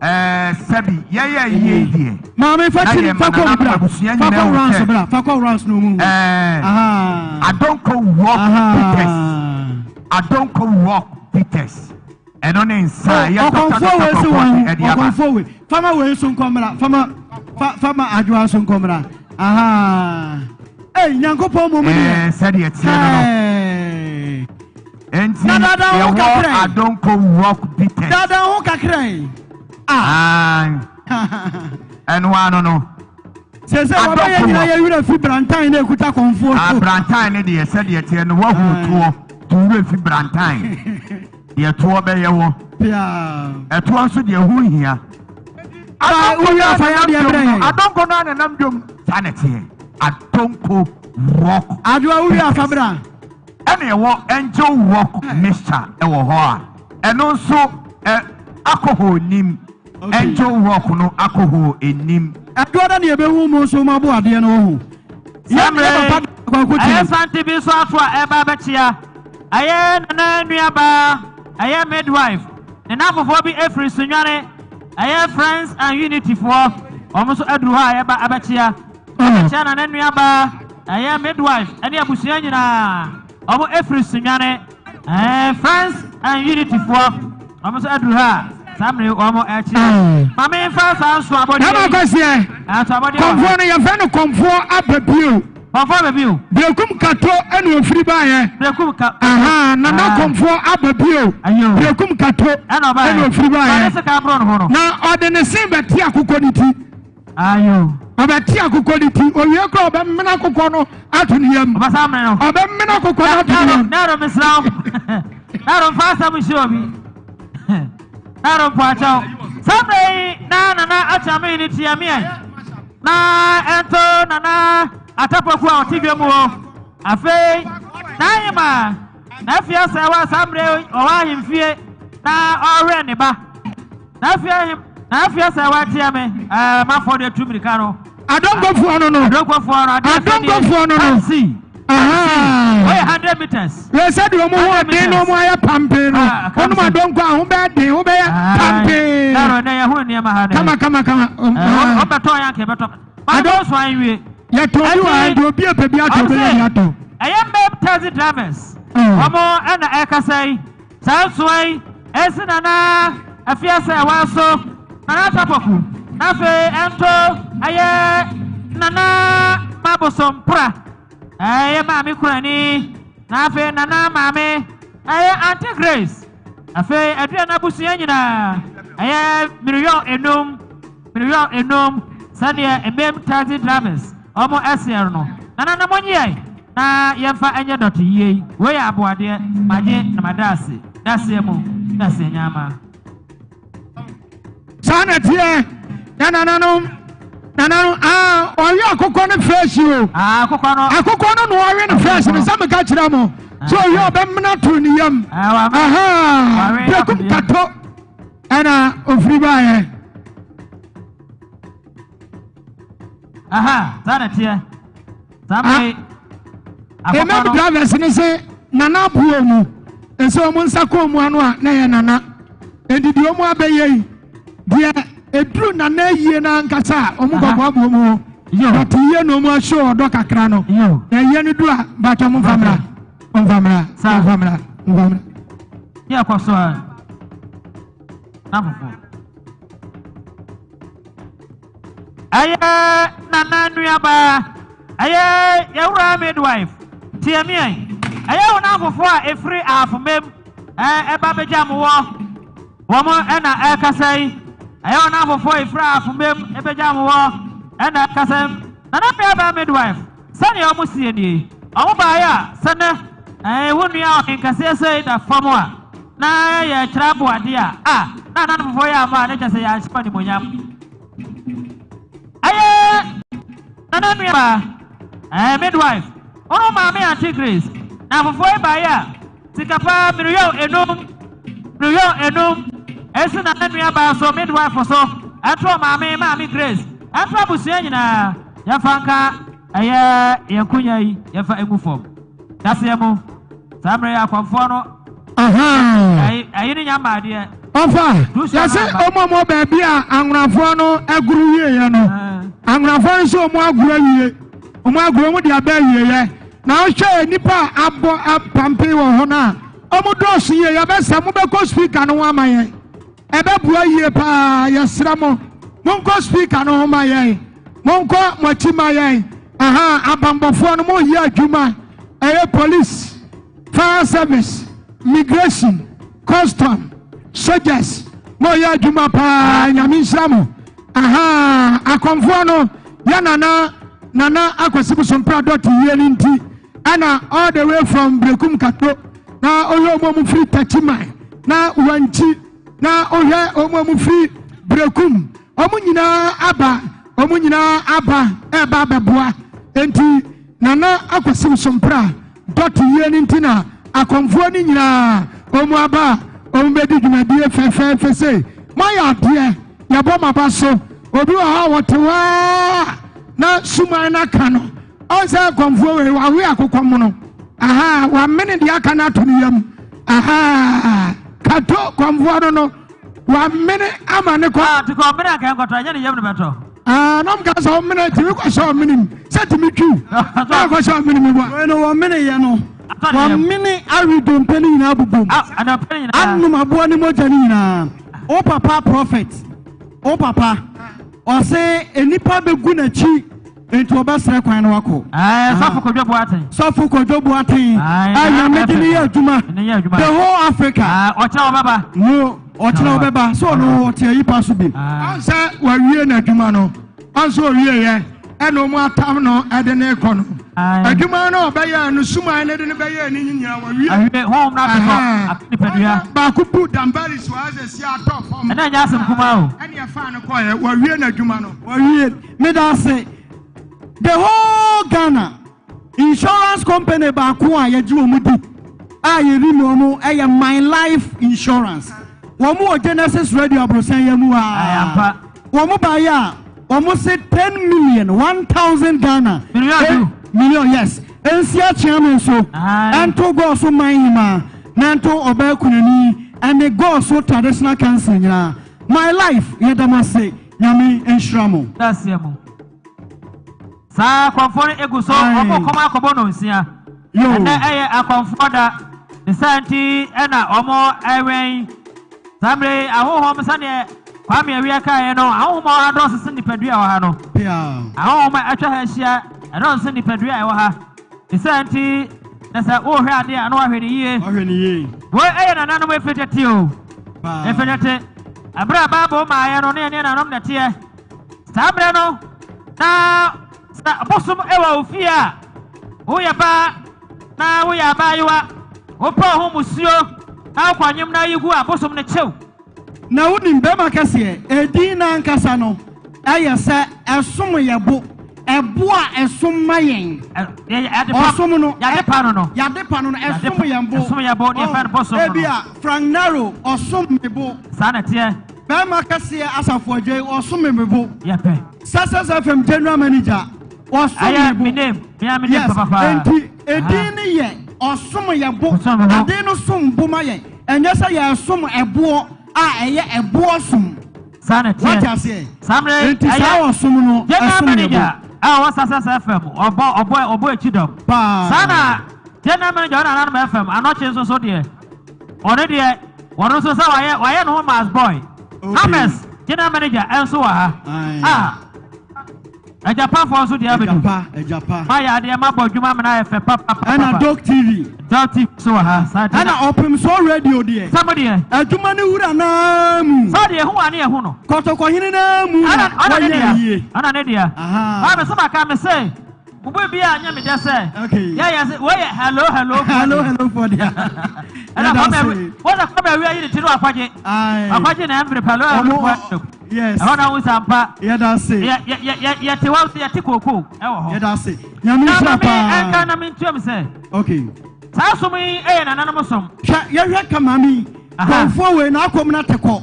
[SPEAKER 5] Sɛbi yɛyɛ yie deɛ.
[SPEAKER 6] Maame fa
[SPEAKER 5] Na
[SPEAKER 6] kyiri
[SPEAKER 5] yɛ
[SPEAKER 6] fa kɔ
[SPEAKER 5] ma
[SPEAKER 6] bra.
[SPEAKER 5] abusua
[SPEAKER 6] Fa
[SPEAKER 5] nyinaa
[SPEAKER 6] kɔ
[SPEAKER 5] hu
[SPEAKER 6] rounds
[SPEAKER 5] sɛ,
[SPEAKER 6] bra. Fa kɔ rounds no mu. Aha.
[SPEAKER 5] Adonko rock
[SPEAKER 6] Aha.
[SPEAKER 5] bitters. Adonko rock bitters. Ɛno ne nsa a ɛyɛ
[SPEAKER 6] Ɔkɔmfoɔ
[SPEAKER 5] dɔkta
[SPEAKER 6] wei
[SPEAKER 5] dɔkta
[SPEAKER 6] si
[SPEAKER 5] kɔkɔɔ
[SPEAKER 6] wɔn
[SPEAKER 5] ɛde aba.
[SPEAKER 6] ɔkɔmfoɔ wei. Fama wei so nkɔmmra. Fama fa fama adwoa so nkɔmmra. Aha. Ei Nyankopɔn mom deɛ.
[SPEAKER 5] Sɛdeɛ teɛ no no.
[SPEAKER 6] Hey.
[SPEAKER 5] Enti
[SPEAKER 6] Na dada ho
[SPEAKER 5] yɛwɔ
[SPEAKER 6] kakra yi.
[SPEAKER 5] Adonko rock bitters.
[SPEAKER 6] Dada ho kakra yi. Ah.
[SPEAKER 5] Ɛno ano no.
[SPEAKER 6] Sɛ sɛ wɔbɛyɛ
[SPEAKER 5] Adonko
[SPEAKER 6] nyinaa
[SPEAKER 5] rock.
[SPEAKER 6] yɛ werɛ fi brantan na ekuta kɔnfoɔ
[SPEAKER 5] Ah,
[SPEAKER 6] so.
[SPEAKER 5] brantan ne deɛ sɛdeɛ teɛ no wahu toɔ to werɛ fi brantan. Deɛ toɔ bɛyɛ wɔ.
[SPEAKER 6] Pia.
[SPEAKER 5] Ɛtoɔ nso deɛ ho hia.
[SPEAKER 6] Ba wowie afa yɛ adeɛ brɛ yɛn.
[SPEAKER 4] Adonko no a nenam dwom.
[SPEAKER 5] Saa na ɛteɛ. Adonko rock.
[SPEAKER 6] Adwoa wowie afa bra.
[SPEAKER 5] Ɛna ɛwɔ angel rock mixture ɛwɔ hɔ a ɛno nso alcohol nim.
[SPEAKER 6] Okay.
[SPEAKER 5] Angel rock no alcohol enim.
[SPEAKER 6] Ɛdoɔ da ne yɛbɛhu mu nso ma bo adeɛ no wɔ ho. Yɛn
[SPEAKER 2] Samre,
[SPEAKER 6] yɛ papa kwaku
[SPEAKER 2] ɛyɛ
[SPEAKER 6] kyerɛ.
[SPEAKER 2] sante bi nso aso a ɛba abɛkyia. Ɛyɛ nana nuabaa, ɛyɛ midwife. Ne n'afofoɔ bi efiri Sunyani, ɛyɛ Friends and Unity foɔ. Wɔn nso aduru hɔ a yɛba abɛkyia. Abɛkyia nana nuabaa, ɛyɛ midwife ɛne abusua nyinaa. Wɔn efiri Sunyani, ɛɛ Friends and Unity foɔ. Wɔn nso aduru hɔ a saa mmiri wɔn ɛkyia. Maame nfa saa nso abɔdeɛ
[SPEAKER 4] Bɛma
[SPEAKER 2] yi.
[SPEAKER 4] kɛseɛ.
[SPEAKER 2] Nso abɔdeɛ wɔ
[SPEAKER 4] Kɔmfoɔ
[SPEAKER 2] ha.
[SPEAKER 4] no yɛfrɛ no kɔmfoɔ aba bio.
[SPEAKER 2] Kɔmfoɔ aba bio.
[SPEAKER 4] Berekum kato ɛna ofiri baeɛ.
[SPEAKER 2] Berekum ka.
[SPEAKER 4] Aha, nana
[SPEAKER 2] Ah.
[SPEAKER 4] kɔmfoɔ aba bio.
[SPEAKER 2] Ayo.
[SPEAKER 4] Berekum kato
[SPEAKER 2] Ɛna ɔbaeɛ.
[SPEAKER 4] ɛna ofiri baeɛ.
[SPEAKER 2] Ɔde sika aboro ne ho no.
[SPEAKER 4] Na ɔde ne sen bɛte akokɔ ne ti.
[SPEAKER 2] Ayo.
[SPEAKER 4] Ɔbɛte akokɔ ne ti. Owie koraa ɔbɛmene akokɔ no ato ne yam.
[SPEAKER 2] Ɔbɛsa amene no.
[SPEAKER 4] Ɔbɛmene akokɔ no ato ne yam.
[SPEAKER 2] Naro mesrɛ wo. Naro mfa asɛm nhyɛ obi. Naro mpo akyɛw. Saa mmerɛ yi na Nana Akyame ne tia meɛ. Na ɛnto Nana Atapoku a ɔte dwam hɔ. Afei n'ahema na afie asɛ wɔ saa mmerɛ yi ɔwɔ ahemfie na ɔrewɛn ne ba. Na afei ahim na afei asɛ watia me ɛɛ manfoɔ de atu mirika no.
[SPEAKER 4] Adonkofoɔ no no.
[SPEAKER 2] Adonkofoɔ no adeɛ sɛ deɛ.
[SPEAKER 4] Adonkofoɔ no no.
[SPEAKER 2] Taxi.
[SPEAKER 4] Ahaa.
[SPEAKER 2] Wɔyɛ 100 meters.
[SPEAKER 4] Wei sɛ deɛ wɔn ho ɔden na wɔn ayɛ pampee no. Wɔnom adonko a ho bɛyɛ den ho bɛyɛ pampee.
[SPEAKER 2] Ɛrɔ nɛ yɛ ho nneɛma ha nɛ.
[SPEAKER 4] Kama kama kama.
[SPEAKER 2] Wɔn bɛtɔ yɛn anka yɛbɛtɔ. Maa bɔ so anwie.
[SPEAKER 4] Yɛtɔ bi wɔ ha nti obi epɛ bi atɔ obi yɛ bi atɔ.
[SPEAKER 2] Ɛyɛ mbɛm taxi drivers. Wɔn ɛna ɛkasa yi. Saa nsoa yi ɛsi Nana Afiase a ɛwɔ so Nana Tapoku na afei ɛnto ɛyɛ Nana Mabosompra ɛyɛ maame kurani na afei Nana maame ɛyɛ Auntie Grace afei aduane abusua nyinaa ɛyɛ 5 million 5 million sɛdeɛ mmem taxi drivers ɔmo ɛseɛ no. Nana na monyɛ na yɛmfa ɛnyɛ dɔte yie yi. Wei yɛ aboadeɛ magye na mada ase daseɛ mu daseɛ nyama.
[SPEAKER 4] Saa na teɛ na nananom nananom aa ɔwe akokɔ no fresh o.
[SPEAKER 2] Akokɔ no.
[SPEAKER 4] Akokɔ no na ɔwe no fresh no sɛ meka kyerɛ mo sɛ ɔwe ɔbɛmena to ne yam. Aha Brekum Kato ɛna ofiri baayɛ.
[SPEAKER 2] Aha saa na teɛ saa mmere akokɔ
[SPEAKER 4] Emem
[SPEAKER 2] no.
[SPEAKER 4] Drivers ne se nana aboɔ mu nso wɔn nsa kɔn mu ano a na yɛ nana edi deɛ wɔn abɛyɛ yi deɛ eduru nana yie n'ankasa a wɔn kɔkɔ aboɔ mu hɔ but yie na wɔn ahyɛ ɔdɔ kakra no na yie no du a bàtɛ wɔn nfa mra wɔn nfa mra wɔn nfa mra wɔn nfa mra.
[SPEAKER 2] Yɛ kɔ so a na fufuo. Ɛyɛ nana nuaba ɛyɛ yɛwura midwife tiɛmiɛ ɛyɛ wɔn afoforɔ a efiri afomam ɛba bɛgya mo wɔ wɔn ɛna ɛkasa yi ɛyɛ wɔn afoforɔ a efiri afomam ɛbɛgya mo wɔ ɛna ɛkasa yi. Nana nuaba midwife, sɛnea wɔn sie nie, wɔn baayɛ a sɛnɛ wɔn nua ɔhenkɛseɛ sɛ da fam a na yɛ kyerɛ aboadeɛ a na anan foforɔ yɛ ama a ne kyɛ sɛ yɛanhyɛ wɔn animuonyam. Ɛyɛ nana nuaba midwife ɔno maame Auntie Grace na afoforɔ yi baayɛ a sika paa 5 million 5 million esi nana nuaba so midwife so ɛnto maame maame Grace ɛnto abusua nyinaa yɛmfa nka ɛyɛ yɛn nkonya yi yɛmfa egu fam daseɛ mu saa mmerɛ yɛ akɔmfoɔ no ɛyi ne nya mmaadeɛ.
[SPEAKER 4] Ɔfa yɛsɛ ɔmo ɔmo baabi a anwonafoɔ no aguru wieɛ no, anwonafoɔ no nso ɔmo aguru awie, ɔmo aguru ɔmo de aba awieɛ na ɔhwɛ nipa a abɔ apampe wɔ hɔ no a ɔmo dɔɔso yie. Yɛbɛsɛ mo bɛkɔ speaker no ho ama yɛn, ɛbɛboa yie paa. Yɛsrɛ mo monkɔ speaker no ho ma yɛn, monkɔ mo akyi ma yɛn. Aha abambɔfoɔ no mo yɛ adwuma, ɛyɛ police, fire service, migration, custom, soldiers, mo yɛ adwuma paa. Nyame nhyira mo. Aha akɔmfoɔ no yɛ nana Nana Akwasi Bosompra dɔte yie no nti ɛna all the way from Brekum Kato na ɔhwɛ ɔmo a ɔmo firi Tachiman na Wankyi na ɔhwɛ ɔmo a ɔmo firi Brekum, ɔmo nyinaa aba, ɔmo nyinaa aba ɛɛba abɛboa. Nti Nana Akwasi Bosompra dɔte yie no nti na akɔmfoɔ no nyinaa ɔmo aba a ɔmo bɛdi dwumadie fɛfɛɛfɛ sei. Moayɛ adeɛ, yɛbɔ mo aba so. Obi wɔ hɔ a wɔte hɔ a na suman no aka no ɔnsɛ akɔmfoɔ wei wawe akokɔ mu no. Aha wamene deɛ aka no ato ne yam. Aha Kato kɔmfoɔ no wamene ama ne kɔ.
[SPEAKER 2] Ah, ti kɔ ɔmene anka nkɔtɔ ɛnyɛ ne yam no bɛtɔ.
[SPEAKER 4] Ah, nam ka sɛ ɔmene tumi kɔhyɛ ɔmene mu sɛ tumi twiw na akɔhyɛ ɔmene mu bɔ.
[SPEAKER 6] Wei no wɔmene yɛ no wɔmene awe dompe no nyinaa bobom anom aboa ne mogya no nyinaa. Wo papa prophet, wo papa ɔse nnipa bɛgu n'akyi nti ɔbɛsrɛ kwan no wakɔ.
[SPEAKER 2] Sɔfo Kodwo Boaten.
[SPEAKER 6] Sɔfo Kodwo Boaten a Nyame de ne yɛ adwuma the whole Africa.
[SPEAKER 2] Ɔkyerɛ wɔbɛba.
[SPEAKER 6] No ɔkyerɛ wɔbɛba sɛ ɔno ɔte ayi pa so bi.
[SPEAKER 4] Ɔn sɛ wawie n'adwuma no. Ɔnso owieɛ ɛna ɔmo atam no ɛde ne kɔ no. Adwuma no ɔbɛyɛ no suman no de no bɛyɛ ne nyinaa wawie.
[SPEAKER 2] Awie honhom no ate kɔ ate nipadua.
[SPEAKER 4] Baako bu dambari so asɛ si atɔ fam.
[SPEAKER 2] Ɛna nyɛ asɛm kumaa o.
[SPEAKER 4] Ɛne ɛfaa no kɔɛ wawie n'adwuma no.
[SPEAKER 6] Wawie. Meda ase. The whole Ghana insurance company baako a yɛgye wɔn di a yɛnim wɔn yɛ My Life Insurance. Wɔn wɔ Genesis Radio aborosan yɛ mu ha. Wɔn baayɛ a wɔn se 10 million 1000 Ghana.
[SPEAKER 2] Million.
[SPEAKER 6] Million yes. Nsi akyea me nso. Ɛnto Goaso man hema na ɛnto ɔbaa kunani ɛne Goaso Traditional Council nyinaa. My Life yɛda mo ase. Nyame nhyira mo.
[SPEAKER 2] Daseɛ mu. Saa akɔmfoɔ no egu so wɔn kɔm akɔbɔ no nsia. Ɛnɛ ɛyɛ akɔmfoɔ da. Ne saa nti ɛna wɔn ɛwɛn. Saa mmerɛ yi ahonhom sɛdeɛ Kwame Awia kaeɛ no, ahonhom a ɛwɔ ha dɔɔso sen nipadua a ɛwɔ ha no. Ahonhom a atwa ha ahyia ɛdɔɔso sen nipadua a ɛwɔ ha. Ne saa nti na sɛ wohwɛ adeɛ a na wahwɛ no yie. Wei ɛyɛ nananom efi tete o. Efi tete. Ɛberɛ a Bible maaeɛ no ne yɛne nananom na ɛteɛ. Saa mmerɛ no na sɛ bosom wɔ wo fie a, woyɛ baa na woyɛ abaayewa, wopɛ wo ho musuo na wokɔ nwom na yi gu a, bosom no kyew.
[SPEAKER 6] Na wonim, bɛrima kɛseɛ, edin no ankasa no yɛ sɛ ɛsom yɛ bo, ɛbo a ɛsom ma yɛn. Ɔsom no,
[SPEAKER 2] yade pa no no.
[SPEAKER 6] Yade pa no no, ɛsom yɛn bo.
[SPEAKER 2] Ɛsom yɛn bo, deɛ yɛfrɛ no bosom no.
[SPEAKER 6] Ebi a Frank Naro, ɔsom me bo.
[SPEAKER 2] Saa na ɛteɛ.
[SPEAKER 6] Bɛrima kɛseɛ Asafo Adjei, ɔsom me bo.
[SPEAKER 2] Yɛpɛ.
[SPEAKER 6] Success FM general manager, ɔsom me bo.
[SPEAKER 2] Ɛyɛ me name, me a me name
[SPEAKER 6] Yes,
[SPEAKER 2] papapa.
[SPEAKER 6] enti edin no yɛ ɔsom yɛ bo. Ade no som bo ma yɛn. Ɛnyɛ sɛ yɛsom ɛboɔ a ɛyɛ ɛboɔ som.
[SPEAKER 2] Saa na ɛteɛ.
[SPEAKER 6] Wate aseɛ?
[SPEAKER 2] Saa mmerɛ yi,
[SPEAKER 6] Enti saa
[SPEAKER 2] ɛyɛ
[SPEAKER 6] ɔsom no
[SPEAKER 2] general
[SPEAKER 6] ɛsom yɛ bo.
[SPEAKER 2] manager a ɔwɔ Success FM, ɔbɔ ɔbɔ ɔbɔ akyi dɔm.
[SPEAKER 6] Paa.
[SPEAKER 2] Saa na general manager ɔne Nananom FM, Anɔkye nso so deɛ, ɔno deɛ, ɔno nso sɛ wayɛ wayɛ ne ho mass boy.
[SPEAKER 6] Okay.
[SPEAKER 2] Hammers general manager nso wɔ ha.
[SPEAKER 6] Aye.
[SPEAKER 2] Ah, Agyapafoɔ nso deɛ abɛdu.
[SPEAKER 6] Agyapa, agyapa.
[SPEAKER 2] Mayɛ adeɛ mabɔ adwuma amena ayɛ fɛ papapapa.
[SPEAKER 6] Ɛna Dog TV.
[SPEAKER 2] Dog TV nso wɔ ha. Saa deɛ
[SPEAKER 6] Ɛna Ɔpemsoɔ Radio deɛ.
[SPEAKER 2] Sɛ mo deɛ.
[SPEAKER 6] Adwuma no wura no ara mu.
[SPEAKER 2] Sɛ deɛ ehu a ne yɛhu no.
[SPEAKER 6] Kɔtɔkɔhene no ara mu na wɔyɛ yie.
[SPEAKER 2] Ɔna ne dea.
[SPEAKER 6] Aha.
[SPEAKER 2] Maa me so maka me se mo bu bi a nyɛ me dɛ sɛ.
[SPEAKER 6] Okay.
[SPEAKER 2] Yɛ yɛ se wei yɛ hello hello foɔ deɛ.
[SPEAKER 6] Hello hello foɔ deɛ.
[SPEAKER 2] Ɛna
[SPEAKER 6] Yɛda
[SPEAKER 2] Kwame
[SPEAKER 6] ase.
[SPEAKER 2] wɔn sɛ Kwame Awia yi ne ti no akɔgye.
[SPEAKER 6] Aye.
[SPEAKER 2] Akɔgye na ɛmfiri hello hello
[SPEAKER 6] Ɔmo
[SPEAKER 2] foɔ deɛ.
[SPEAKER 6] Yes.
[SPEAKER 2] Ɛhɔ na wohu sɛ ampa.
[SPEAKER 6] Yɛda ase.
[SPEAKER 2] Yɛ yɛ yɛ yɛ yɛte hɔ nso yɛte kookoo ɛwɔ hɔ.
[SPEAKER 6] Yɛda ase. Nyame
[SPEAKER 2] Na
[SPEAKER 6] nhyira
[SPEAKER 2] ma me
[SPEAKER 6] paa.
[SPEAKER 2] ɛnka na mentuam sɛ.
[SPEAKER 6] Okay.
[SPEAKER 2] Saa som yi ɛyɛ nananom som.
[SPEAKER 6] Hwɛ yɛhwɛ ka maame yi.
[SPEAKER 2] Aha.
[SPEAKER 6] Kɔnfoɔ wei na akɔm na te kɔ.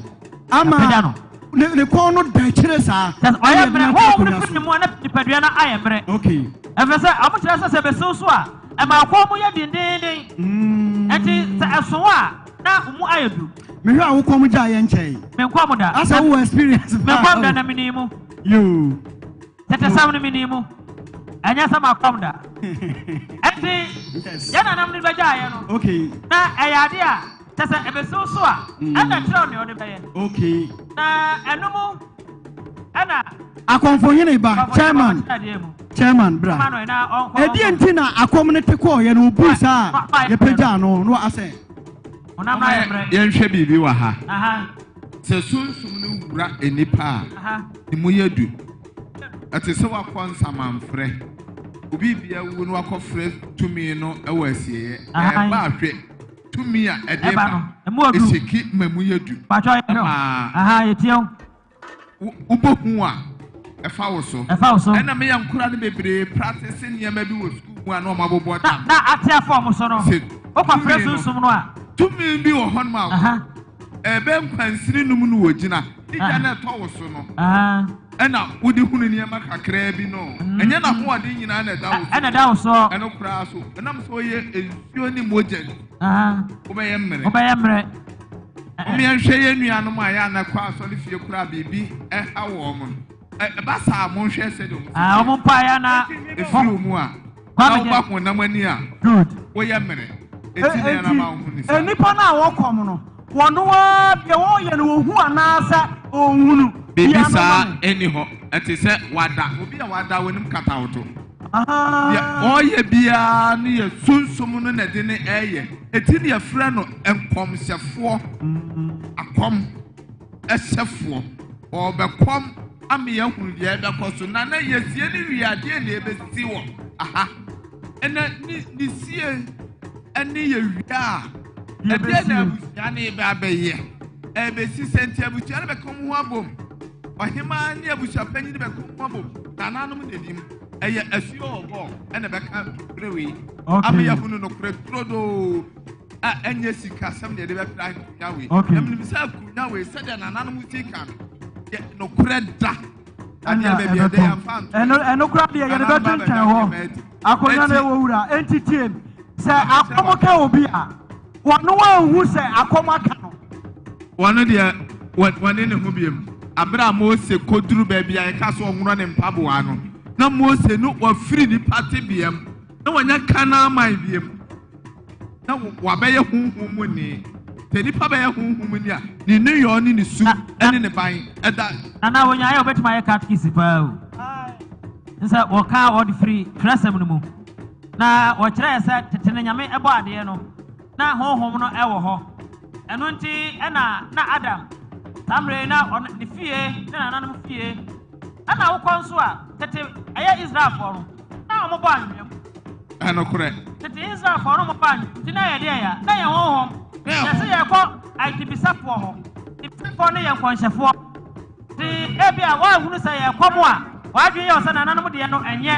[SPEAKER 6] Ama
[SPEAKER 2] Yɛapagya no.
[SPEAKER 6] ne ne kɔn no da akyire saa.
[SPEAKER 2] Kyɛ sɛ ɔyɛ
[SPEAKER 6] Ɛna
[SPEAKER 2] mmerɛ.
[SPEAKER 6] yɛde no ato
[SPEAKER 2] Honhom no
[SPEAKER 6] akonnwa
[SPEAKER 2] firi ne
[SPEAKER 6] so.
[SPEAKER 2] mu a na nipadua no ayɛ mmerɛ.
[SPEAKER 6] Okay.
[SPEAKER 2] Ɛfiri sɛ wɔn kyerɛ sɛ sɛ ɛbɛsiw so a ɛma kɔn mu yɛ dendeenden. Ɛnti sɛ ɛso a na wo mu ayɛ du.
[SPEAKER 6] Mehwɛ a wo kɔm gyaa yɛ nkyɛe.
[SPEAKER 2] Me nkɔm da.
[SPEAKER 6] Asɛ wowɔ experience paa.
[SPEAKER 2] Me nkɔm da na menii mu.
[SPEAKER 6] Yoo.
[SPEAKER 2] Tetesɛm no menii mu. Ɛnyɛ sɛ makɔm da. Ɛnti yɛn nananom de bɛgyaa yɛ no.
[SPEAKER 6] Okay.
[SPEAKER 2] Na ɛyɛ ade a kyɛ sɛ ɛbɛsiw so a ɛna kyerɛw nea ɔde bɛyɛ.
[SPEAKER 6] Okay.
[SPEAKER 2] Na ɛno mu ɛna.
[SPEAKER 6] Akɔmfohene ba chairman chairman bra. Ɛdeɛ nti na akɔm no te kɔɔyɛ no obu saa a yɛpagyaa no no asɛ.
[SPEAKER 8] Yɛnhwɛ biribi wɔ ha. Sɛ sunsum no wura nnipa a, ne mu yɛ du. Ɛte sɛ wakɔ nsamanfrɛ. Obi bia wu no wakɔfrɛ tumi no wɔ asieeɛ. Ɛba ahwɛ tumi a ɛde ba. Ɛhyɛki ma mu yɛ du. Ma wobɔ hu a, ɛfa wo so.
[SPEAKER 2] Ɛfa wo so.
[SPEAKER 8] Ɛna meyɛ nkora no bebree practice nneɛma bi wɔ sukuu mu a na wɔn abobɔ dam.
[SPEAKER 2] Na ate afɔ wɔn so no.
[SPEAKER 8] Sɛ
[SPEAKER 2] wokɔfrɛ sunsum no a.
[SPEAKER 8] Tumi bi wɔ hɔnom a ɛbɛ nkwansini num no wɔ gyina. Ne gya na ɛtɔ wo so no. Ɛna wode hunu nneɛma kakraa bi no. Ɛnyɛ n'ahoɔden nyinaa na ɛda wo so.
[SPEAKER 2] Ɛna ɛda wo so.
[SPEAKER 8] Ɛno koraa so. Ɛnam sɛ ɔyɛ nsuo ne mogya ni. Wobɛyɛ mmerɛ.
[SPEAKER 2] Wobɛyɛ mmerɛ.
[SPEAKER 8] Mom yɛnhwɛ yɛn nuanom a yɛ a na kɔ asɔre fie koraa biribi ɛha wɔn no. Ɛba saa monhwɛ sɛdeɛ wɔn si
[SPEAKER 2] Ah, wɔn mpaeɛ na
[SPEAKER 8] ɛfiri wɔn mu a na woba honam ani a
[SPEAKER 2] Good.
[SPEAKER 8] woyɛ mmerɛ. Eti ne yɛn ama wo ho ne saa.
[SPEAKER 5] Nnipa no a wɔkɔm no, wɔn ara deɛ wɔreyɛ no wɔhu anaasɛ wɔnhunu.
[SPEAKER 8] Biribi saa ɛni hɔ. Ɛte sɛ wada. Obi a wada w'anim kata wo to. Deɛ ɔreyɛ biara no yɛ sunsum no na ɛde ne ɛreyɛ. Eti ne yɛfrɛ no nkɔmhyɛfoɔ, akɔm hyɛfoɔ. Ɔrebɛkɔm. Ama yɛahunu deɛ ɛbɛkɔ so. Nana, yɛsie no wie a, deɛn na ɛbɛsi wɔ aha? Ɛna ne ne sie ɛne yɛwie a, ɛdeɛn na abusua no reba abɛyɛ? Ɛbɛsi sɛ nti abusua no bɛka wɔn ho abom. Ɔhemaa ne abusuapanyin no bɛka wɔn ho abom. Nananom na ɛnim. Ɛyɛ asuo ɔgɔ ɛna ɛbɛka bere wei. Ama yɛahunu nokorɛ turodoo. a ɛnyɛ sikasɛm na yɛde bɛpere akonnwa wei.
[SPEAKER 5] Okay.
[SPEAKER 8] Na menim sɛ akonnwa wei sɛdeɛ nananom si ka no yɛ nokorɛ da. Adeɛ baabi ɛdɛ yɛmfa nto.
[SPEAKER 5] Ɛno ɛno koraa deɛ yɛde bɛtwentwɛn hɔ. Akonnwa no ɛwɔ wura. Enti tie sɛ akɔm ka obi a wɔno anhu sɛ akɔm aka no.
[SPEAKER 8] Wɔno deɛ wɔne ne ho biem. Abere a Mose kɔduru baabi a yɛka so ɔnworɔ ne mpaboa no na Mose no wafiri nipa tebeam na wanya Kanaan man biem. na wabɛyɛ honhom mu ni. Sɛ nipa bɛyɛ honhom mu ni a, ne nneyɔɔ ne ne su ne ne ban da.
[SPEAKER 2] Nana wɔnyaeɛ a wɔbɛtumi ayɛ katekisi paa o. Sɛ wɔka wɔde firi twerɛsɛm no mu na wɔkyerɛɛ sɛ tete no Nyame bɔ adeɛ no na honhom no wɔ hɔ. Ɛno nti ɛna na Adam saa mmerɛ yi na ɔno ne fie ne nananom fie. Ɛna wokɔ nso a tete ɛyɛ Israelfoɔ no na wɔbɔ anwea mu.
[SPEAKER 8] Ɛnokorɛ.
[SPEAKER 2] Tete Israelfoɔ no wɔbɔ anwea nti na yɛ deɛ ya na yɛ honhom. Yɛsɛ yɛkɔ aitibisafoɔ hɔ. Ibisafoɔ no yɛ nkɔnhyɛfoɔ. Nti ebi a wɔahunu sɛ yɛkɔ mu a wɔadwene yɛ sɛ nananom deɛ no ɛnyɛ.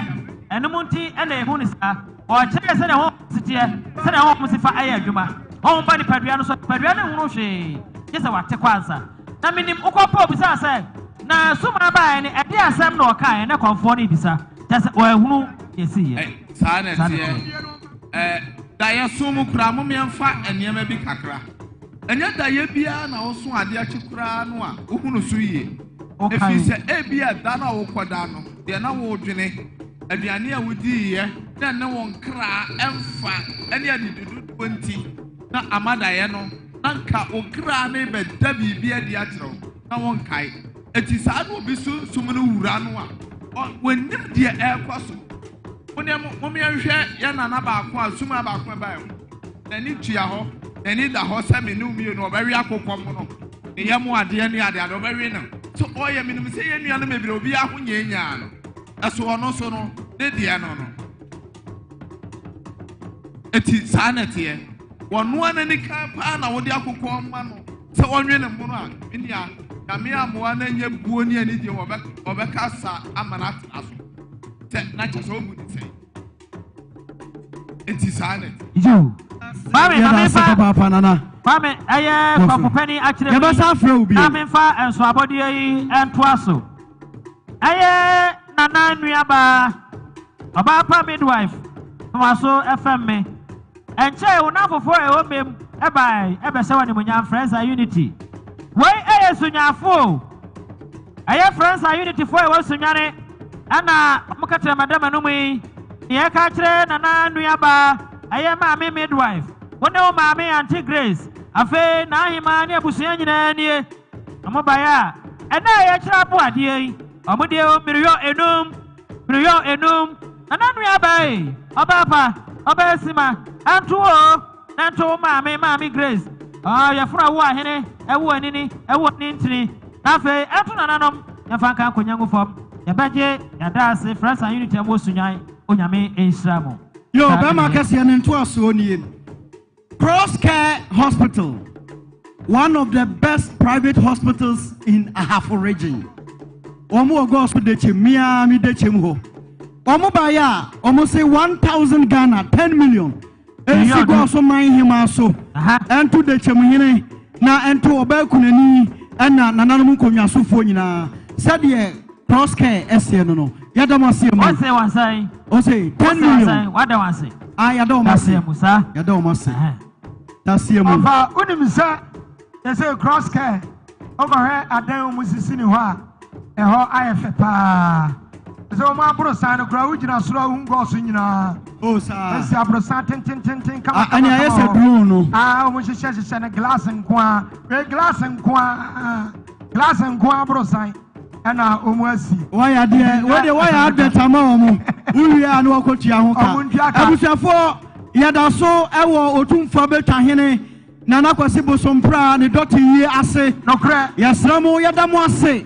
[SPEAKER 2] Ɛno mu nti ɛna ehu no saa. Wɔkyerɛɛ sɛdeɛ honhom si teɛ, sɛdeɛ honhom si fa ɛyɛ adwuma. Honhom ba nipadua no so a, nipadua no nhunu hwee gye sɛ wate kɔ ansa. Na menim wokɔ mpo obisaa sɛ, na Sumaa baeɛ no ɛdeɛn asɛm na ɔkaeɛ? Na kɔmfoɔ no rebisa, kyerɛ sɛ wɔahunu deɛ ɛsiiɛ.
[SPEAKER 8] Saa na ɛteɛ. Ɛ, daeɛso mu koraa, mom yɛmfa nneɛma bi kakra. Ɛnyɛ daeɛ biara na woso adeɛ akyi koraa no a wohunu so yie. Ɛfiri sɛ ebia da no a wokɔda no, deɛ na woredwene, aduane a wodiiɛ, na ɛne wo nkra mfa ne adididodoɔ nti na ama daeɛ no, na nka wo kra no rebɛda biribi adi akyerɛ wo na wonkae. Enti saa na obi sunsum no wura no a, wɔnnim deɛ ɛrekɔ so. Mo deɛ mo yɛnhwɛ yɛn nana baako a suma baako a ɛbaeɛ ho. N'ani tua hɔ, n'ani da hɔ sɛ me ne wo mmienu ɔbɛwe akokɔ mono, ne yam adeɛ ne adeade ɔbɛwe no. So ɔyɛ menim sɛ yɛn nuanom bebree obiara ho nyɛɛnyaa no. Ɛso ɔno so no, ne deɛ no no. Eti saa na ɛteɛ. Wɔnoa n'ani kan paa na wɔde akokɔ ma no sɛ ɔnwe ne mono a, me nua, Nyame amoa no anyɛ buo ne anigye wɔbɛka sa ama no atena so. Sɛ na kyɛ sɛ ɔbu ne sɛn. Eti saa na ɛte.
[SPEAKER 2] Yiw. Kwame, ma
[SPEAKER 6] Yɛda ase
[SPEAKER 2] memfa
[SPEAKER 6] papaapa Nana.
[SPEAKER 2] Kwame, ɛyɛ
[SPEAKER 6] Kɔ so.
[SPEAKER 2] Kwaku Panin akyerɛ mu
[SPEAKER 6] Yɛbɛsan
[SPEAKER 2] yi
[SPEAKER 6] afrɛ wo bio.
[SPEAKER 2] na memfa nsoabɔdeɛ yi ntoa so. Ɛyɛ Nana nuabaa, ɔbaa pa midwife, Nwaso fɛm me. Ɛnkyɛe wo nnamfofoɔ a ɛwɔ mmam bae bɛhyɛ wo animuonyam, Frɛnsa Unity. Wei yɛ Sunyafo o. Ɛyɛ Frɛnsa Unityfoɔ a ɛwɔ Sunyani ɛna wɔka kyerɛ madam anum yi, deɛ ɛka kyerɛ Nana nuabaa, ɛyɛ maame midwife, wo ne wo maame Auntie Grace, afei n'ahemaa ne abusua nyinaa nie. Wɔn baeɛ a, ɛna a yɛkyerɛ aboadeɛ yi, wɔn deɛ o, mmereyɔ enum. Mmereyɔ enum, Nana nuabaa ei, ɔbaa pa, ɔbaa sima, ɛnto wo o, na ɛnto wo maame, Maame Grace, ɔɔ, yɛforo ɛwo ahene, ɛwo anini, ɛwo ani ntini, na afei ɛnto nananom, yɛmfa nka nkonya ngu fam, yɛbɛgye, yɛada ase, Friends and Unity a mowɔ Sunyani, Onyame nhyira mo.
[SPEAKER 6] Yo,
[SPEAKER 2] Saa
[SPEAKER 6] bɛrima
[SPEAKER 2] ɛyɛ.
[SPEAKER 6] kɛseɛ ne ntoasoɔ nie. Cross Care Hospital, one of the best private hospitals in Ahafo region. Wɔn wɔ Gɔso Dekyem, mia mi Dekyem hɔ. Wɔn baeɛ a, wɔn se 1000 Ghana, 10 million. Esi Gɔso man hema so. Ɛnto Dekyem hene na ɛnto ɔbaa kunani ɛna nananom nkonnwasofoɔ nyinaa. Sɛdeɛ Cross Care ɛseɛ no no, yɛda mo ase mu.
[SPEAKER 2] Ɔse wɔn sɛn?
[SPEAKER 6] Ɔse 10 million.
[SPEAKER 2] Wada wɔn ase.
[SPEAKER 6] Ah, yɛda wɔn ase.
[SPEAKER 2] Daseɛ mu saa.
[SPEAKER 6] Yɛda wɔn ase. Daseɛ mu.
[SPEAKER 4] Ɔfa wonim sɛ yɛsɛ cross care wokɔhwɛ adan wɔn sisi ne hɔ a ɛhɔ ayɛ fɛ paa sɛ wɔn aborosan no koraa wogyina soro a wohu gɔɔso nyinaa.
[SPEAKER 6] O saa.
[SPEAKER 4] Esi aborosan tentententen kama kama.
[SPEAKER 6] Ɛne ayɛ sɛ drone no.
[SPEAKER 4] Ah, wɔn hyehyɛ hyehyɛ no glass nko ara. Wei glass nko ara. Glass nko ara aborosan. Ɛna wɔn asi.
[SPEAKER 6] Wɔyɛ adeɛ wei deɛ wɔyɛ advert ama wɔn wowie a na wɔkɔtua ho ka.
[SPEAKER 4] Wɔn ntua ka.
[SPEAKER 6] Abusuafoɔ yɛda so ɛwɔ Otumfoɔ Abɛtwahene Nana Kwasi Bosompra ne dɔte yie ase.
[SPEAKER 4] Nokorɛ.
[SPEAKER 6] Yɛsrɛ mo yɛda mo ase.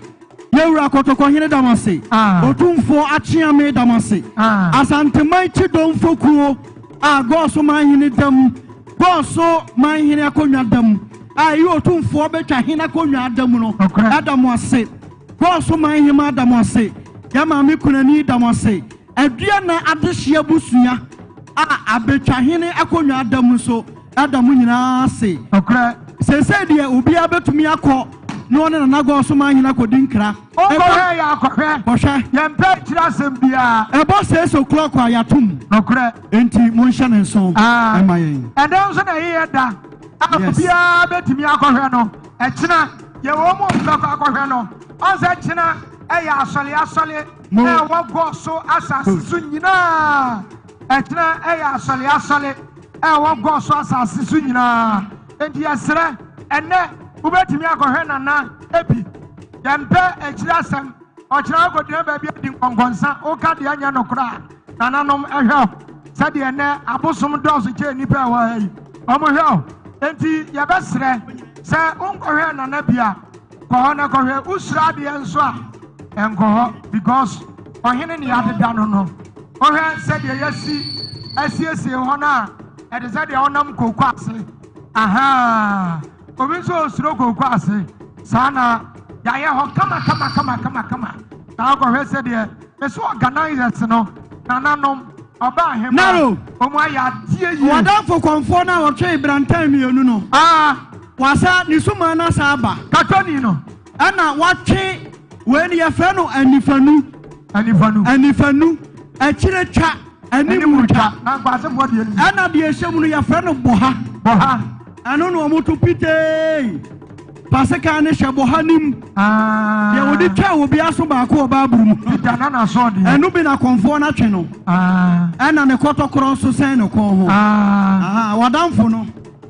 [SPEAKER 6] Yɛwura Kɔtɔkɔhene da mo ase. Otumfoɔ Akyeame da mo ase. Asanteman Kyidɔmfo kuo a Gɔɔso Manhene da mu, Gɔɔso Manhene akonnwa da mu, a ɛyɛ Otumfoɔ Bɛtwa Hene akonnwa da mu no, da mo ase. Gɔɔso Manhema da mo ase. Yɛn Maame Kunani da mo ase. Aduana Adehye Abusua a Abɛtwahene akonnwa da mu nso da mo nyinaa ase. Seesei deɛ obiara bɛtumi akɔ na ɔne Nana Gɔɔso Manhene akɔdi nkra.
[SPEAKER 4] Wokɔhwɛ yɛ akɔhwɛ.
[SPEAKER 6] Kɔhwɛ.
[SPEAKER 4] Yɛmpɛ akyiri asɛm biara.
[SPEAKER 6] Ɛbɔ 6 o'clock a yɛatom.
[SPEAKER 4] Nokorɛ.
[SPEAKER 6] Enti monhyɛ ne nso mma yɛn.
[SPEAKER 4] Ɛnnɛ nso na ɛyɛ da a obiara bɛtumi akɔhwɛ no. Ɛkyena yɛwɔ mu a wɔbɛkɔ akɔhwɛ no. Ɔn sɛ kyena ɛyɛ asɔle asɔle a ɛwɔ Gɔɔ so asase so nyinaa. Ɛkyena ɛyɛ asɔle asɔle a ɛwɔ Gɔɔ so asase so nyinaa. Enti yɛsrɛ, ɛnnɛ wobɛtumi akɔhwɛ Nana Epi. Yɛmpɛ akyiri asɛm. Ɔkyena wokɔgyina baabi adi nkɔnkɔnsa, woka deɛ ɛnyɛ nokorɛ a, nananom hwɛ wo. Sɛdeɛ nnɛ abosom dɔɔso kyɛn nnipa a ɛwɔ ha yi, wɔhwɛ wo. Enti yɛbɛsrɛ sɛ wonkɔhwɛ Nana bi a, kɔ hɔ na kɔhwɛ. Wosuro adeɛ nso a, nkɔ hɔ because ɔhene ne yɛadeda no no. Wohwɛ sɛdeɛ yɛasi asiesie hɔ no a, ɛte sɛ deɛ wonam kooko ase. Ahaa. Obi nso osuro kooko ase. Saa na yɛayɛ hɔ kama kama kama kama kama. Na wokɔhwɛ sɛdeɛ me so organisers no, nananom, ɔba ahema,
[SPEAKER 6] Naro.
[SPEAKER 4] wɔn ayɛ adeɛ yie.
[SPEAKER 6] W'adamfo kɔmfoɔ no a ɔtwee brantan mmienu no.
[SPEAKER 4] Ah.
[SPEAKER 6] Wasa ne sumaa no asa aba.
[SPEAKER 4] Katoni no.
[SPEAKER 6] Ɛna watwe wei no yɛfrɛ no anifanu.
[SPEAKER 4] Anifanu.
[SPEAKER 6] Anifanu. Akyire twa, anim twa.
[SPEAKER 4] Na nkwasefoɔ deɛ ni.
[SPEAKER 6] Ɛna deɛ ɛhyɛ mu no yɛfrɛ no bɔha.
[SPEAKER 4] Bɔha.
[SPEAKER 6] Ɛno na wɔn to pitee. Pasekan no hyɛ bɔha no mu.
[SPEAKER 4] Ah.
[SPEAKER 6] Deɛ wɔde twa obi aso baako wɔ Bible mu.
[SPEAKER 4] Peter na n'aso deɛ.
[SPEAKER 6] Ɛno bi na kɔnfoɔ no atwe no.
[SPEAKER 4] Ah.
[SPEAKER 6] Ɛna ne kɔtɔkorɔ nso sɛn ne kɔn ho.
[SPEAKER 4] Ah.
[SPEAKER 6] Aha, w'adamfo no.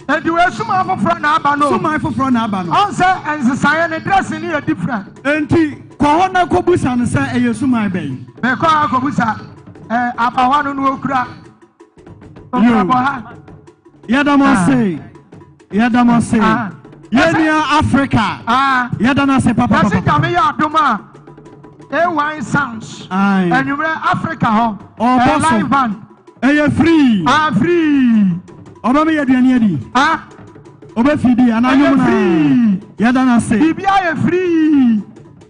[SPEAKER 4] Enti wei suman foforɔ na aba no.
[SPEAKER 6] Suman foforɔ na aba no.
[SPEAKER 4] Ɔn sɛ nsesaeɛ ne dressing no yɛ different.
[SPEAKER 6] Enti kɔ hɔ na kɔbusa no sɛ ɛyɛ suman bɛn.
[SPEAKER 4] Mekɔ hɔ akɔbusa eh, abahwa no no okura. Okura bɔha.
[SPEAKER 6] Yɛda mo ase. Yɛda mo ase. Yɛn nua Africa. Yɛda no ase papa.
[SPEAKER 4] Yɛsi Nyame yɛ adom a AY Sounds. Anwummerɛ Africa hɔ.
[SPEAKER 6] Ɔbɔ so.
[SPEAKER 4] Live band.
[SPEAKER 6] Ɛyɛ free.
[SPEAKER 4] Ah free.
[SPEAKER 6] Ɔbɛ mi yɛ aduane adi.
[SPEAKER 4] Ah.
[SPEAKER 6] Ɔbɛ fidi anaa
[SPEAKER 4] Ɛyɛ
[SPEAKER 6] nwom na.
[SPEAKER 4] free.
[SPEAKER 6] Yɛda no ase.
[SPEAKER 4] Biribi ayɛ free.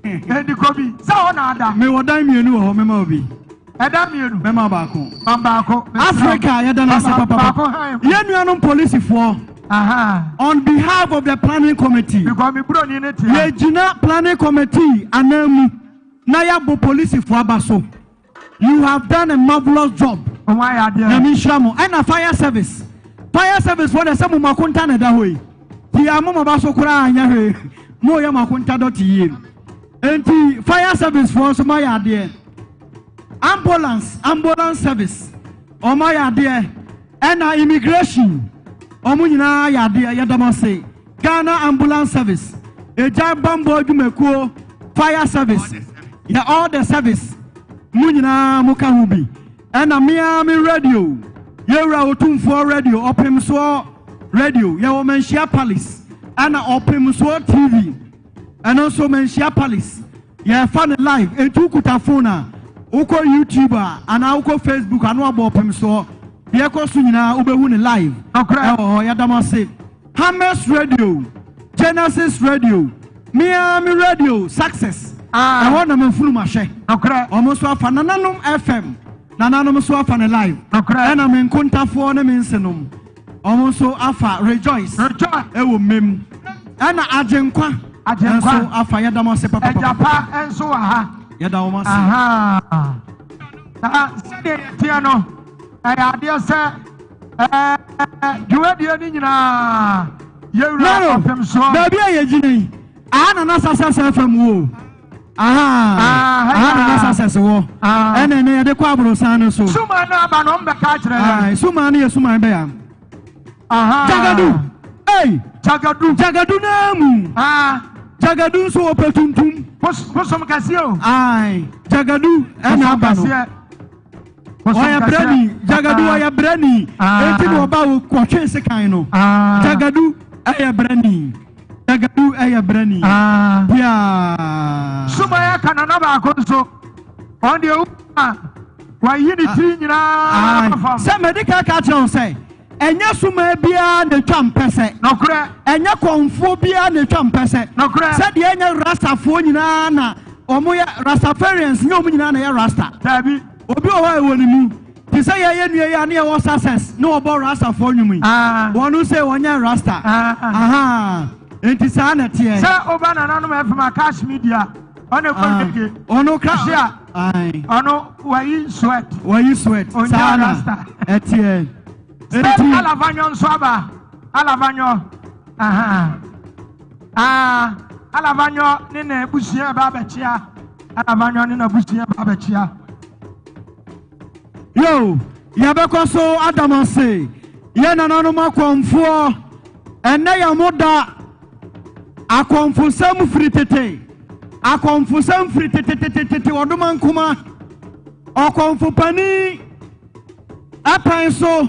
[SPEAKER 4] Ɛdi kɔ bi. Sɛ hɔ na ada.
[SPEAKER 6] Mewɔ dan mmienu wɔ hɔ mɛma obi.
[SPEAKER 4] Ɛda mmienu.
[SPEAKER 6] Mɛma baako.
[SPEAKER 4] Ma baako.
[SPEAKER 6] Africa yɛda no ase
[SPEAKER 4] Baako
[SPEAKER 6] papapa.
[SPEAKER 4] han.
[SPEAKER 6] Yɛn nuanom polisifoɔ.
[SPEAKER 4] Aha.
[SPEAKER 6] On behalf of the planning committee.
[SPEAKER 4] Because mi buroni ne tia.
[SPEAKER 6] Yɛgyina planning committee anan mu na yɛabɔ polisifoɔ aba so. You have done a marvelous job.
[SPEAKER 4] Wɔn ayɛ adeɛ.
[SPEAKER 6] Nyame nhyira mo. Ɛna fire service. Fire service foɔ deɛ sɛ mo makonta na ɛda hɔ yi. Ti a mo maba so koraa anyɛ hwee. Mo yɛ makonta dɔte yie. Enti fire service foɔ nso mo ayɛ adeɛ. Ambulance, ambulance service. Wɔn ayɛ adeɛ. Ɛna immigration. Wɔn nyinaa ayɛ adeɛ. Yɛda mo ase. Ghana Ambulance Service, Egya Bambɔ Adwumakuo, Fire Service, yɛ all the service mo nyinaa mo ka ho bi. Ɛna me ara me radio, Yɛwura Otumfoɔ Radio, Ɔpemsoɔ Radio, yɛwɔ Manhyia Palace, ɛna Ɔpemsoɔ TV, ɛno nso Manhyia Palace, yɛfa no live, enti wokuta phone a, wokɔ YouTube a, anaa wokɔ Facebook a, na wabɔ Ɔpemsoɔ, deɛ ɛkɔ so nyinaa wobɛhu no live ɛwɔ hɔ, yɛda mo ase. Hammers Radio, Genesis Radio, me ara me radio, Success. Ɛhɔ na m'afunum ahyɛ. Wɔn nso afa Nananom FM, Nananom nso afa no live. Ɛna me nkontafoɔ ne me nsenom, wɔn nso afa Rejoice ɛwɔ mmem. Ɛna Agyenkwa nso afa. Yɛda mo ase papapapa.
[SPEAKER 4] Agyapa nso wɔ ha.
[SPEAKER 6] Yɛda wɔn ase.
[SPEAKER 4] Na sɛdeɛ yɛteɛ no, ɛyɛ adeɛ sɛ Dwumadie no nyinaa yɛwura ɔpem soɔ.
[SPEAKER 6] Baabi a yɛgyina yi, aha na na Success FM wɔ o. Aha, aha na na Success wɔ. Ɛna ɛnɛ yɛde kɔ aborosan no so.
[SPEAKER 4] Suman no aba no, ɔmbɛka akyerɛ yɛn.
[SPEAKER 6] Suman no yɛ suman bɛya. Jagadu, ei.
[SPEAKER 4] Jagadu.
[SPEAKER 6] Jagadu naa mu. Jagadu nso wɔpɛ tuntum.
[SPEAKER 4] Bosom kɛseɛ o.
[SPEAKER 6] Ae, Jagadu ɛna aba no. Ɔyɛ brɛni, Jagadu ɔyɛ brɛni. Eti na ɔba wo kɔtwe sekan no. Jagadu ɛyɛ brɛni. Jagadu ɛyɛ brɛni. Pia.
[SPEAKER 4] Sumaya. baako nso, ɔno deɛ wohu a, wayi ne tiri nyinaa aba fam.
[SPEAKER 6] Sɛ madi kan ka kyerɛ wo sɛ, ɛnyɛ sumaa biara na ɛtwa mpɛsɛ.
[SPEAKER 4] Nokorɛ.
[SPEAKER 6] Ɛnyɛ kɔmfoɔ biara na ɛtwa mpɛsɛ.
[SPEAKER 4] Nokorɛ.
[SPEAKER 6] Sɛdeɛ ɛnyɛ Rastafoɔ nyinaa na wɔyɛ Rastafarians, nyɛ wɔn nyinaa na ɛyɛ Rasta.
[SPEAKER 4] Daabi.
[SPEAKER 6] Obi wɔ hɔ a ɛwɔ ne mu. Te sɛ yɛyɛ nua yi a ne yɛwɔ success ne wɔbɔ Rastafoɔ nnwom yi. Wɔn sɛ wɔnyɛ Rasta. Aha. Enti saa na ɛteɛ.
[SPEAKER 4] Sɛ woba nananom FM a cash media ɔne kɔ gege.
[SPEAKER 6] Ɔno kra.
[SPEAKER 4] Hyia. Ɔno wayi sweat.
[SPEAKER 6] Wayi sweat. Saa na ɛteɛ.
[SPEAKER 4] State Alavanyo nso aba. Alavanyo. Aha. Ah, Alavanyo ne n'abusua ba abɛkyia. Alavanyo ne n'abusua ba abɛkyia.
[SPEAKER 6] Yo, yɛbɛkɔ so ada mo ase, yɛn nananom akɔmfoɔ. Ɛnnɛ yɛ mo da. Akɔmfosɛm firi tete. Akɔmfosɛm firi tetetetete ɔdoma nkoma. Ɔkɔmfo panin ɛpɛn so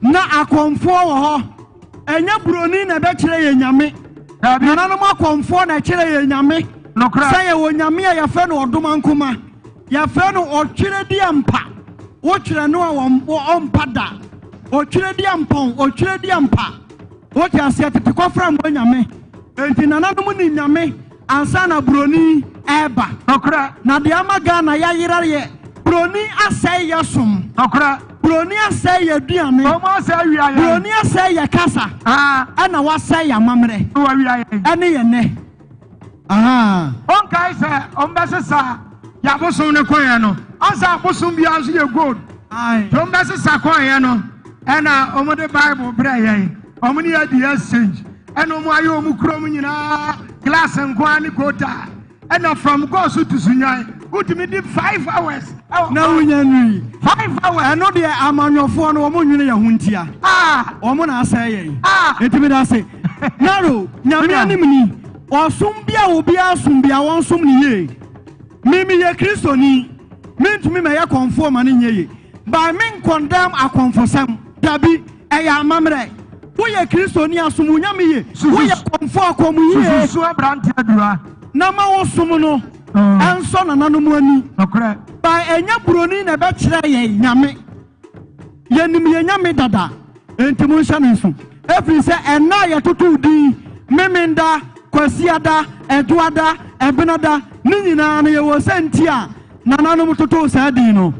[SPEAKER 6] na akɔmfoɔ wɔ hɔ. Ɛnyɛ buroni na ɛbɛkyerɛ yɛn nyame. Nananom akɔmfoɔ na ɛkyerɛ yɛn nyame. Sɛ yɛwɔ nyame a yɛfrɛ no ɔdoma nkoma. Yɛfrɛ no ɔtwerɛdiampa. Wotwerɛ no a ɔmpa da. Ɔtwerɛdiampɔn, ɔtwerɛdiampa. Wote aseɛ tete kɔfra mmɔ nyame. Enti nananom nim nyame ansa na buroni ɛreba.
[SPEAKER 4] Nokorɛ.
[SPEAKER 6] Na deɛ ama Ghana yɛayera yɛ buroni asɛe yɛ som.
[SPEAKER 4] Nokorɛ.
[SPEAKER 6] Buroni asɛe yɛ aduane.
[SPEAKER 4] Wɔn asɛe awia yɛn.
[SPEAKER 6] Buroni asɛe yɛ kasa. Ɛna wasɛe yɛ amammerɛ.
[SPEAKER 4] Wawia yɛn.
[SPEAKER 6] Ɛne yɛ nnɛ. Ahaa.
[SPEAKER 4] Ɔnkae sɛ ɔmbɛsesa yɛ abosom no kɔeɛ no, ansa abosom biara nso yɛ gold. Nti ɔmbɛsesa kɔeɛ no, ɛna wɔde Bible brɛɛ yɛn. Wɔn ne yɛ di exchange. Ɛna wɔn ayɛ wɔn kurom nyinaa glass nko ara ne kota. Ɛna from Gosu to Sunyani, wotumi di 5 hours.
[SPEAKER 6] Na wonya nui.
[SPEAKER 4] 5 hours.
[SPEAKER 6] Ɛno deɛ amanyɔfoɔ no wɔn nwene yɛn ho ntia. Wɔn na asɛe yɛn. Enti meda ase. Naro, Nyame anim ni, ɔsom bi a obiara som bi a wɔnsom no yie. Me meyɛ Kristoni, mentumi mɛyɛ kɔmfoɔ ma no nyɛ yie. But me nkɔndɛm akɔmfosɛm, dabi, ɛyɛ amammerɛ. Woyɛ Kristoni a, som wo Nyame yie. Woyɛ kɔmfoɔ a, kɔm yie.
[SPEAKER 4] Susu aberanteɛ dua.
[SPEAKER 6] Na ma wo som no ɛnsɔ nananom ani.
[SPEAKER 4] Nokorɛ.
[SPEAKER 6] But ɛnyɛ buroni na ɛbɛkyerɛ yɛn Nyame. Yɛnim yɛn Nyame dada, enti monhyɛ no nso, ɛfiri sɛ ɛnna a yɛtotoo din, Memenda, Kwasiada, Ɛdwoada, Ɛbenada, ne nyinaa no yɛwɔ sɛ nti a nananom totoo saa din no.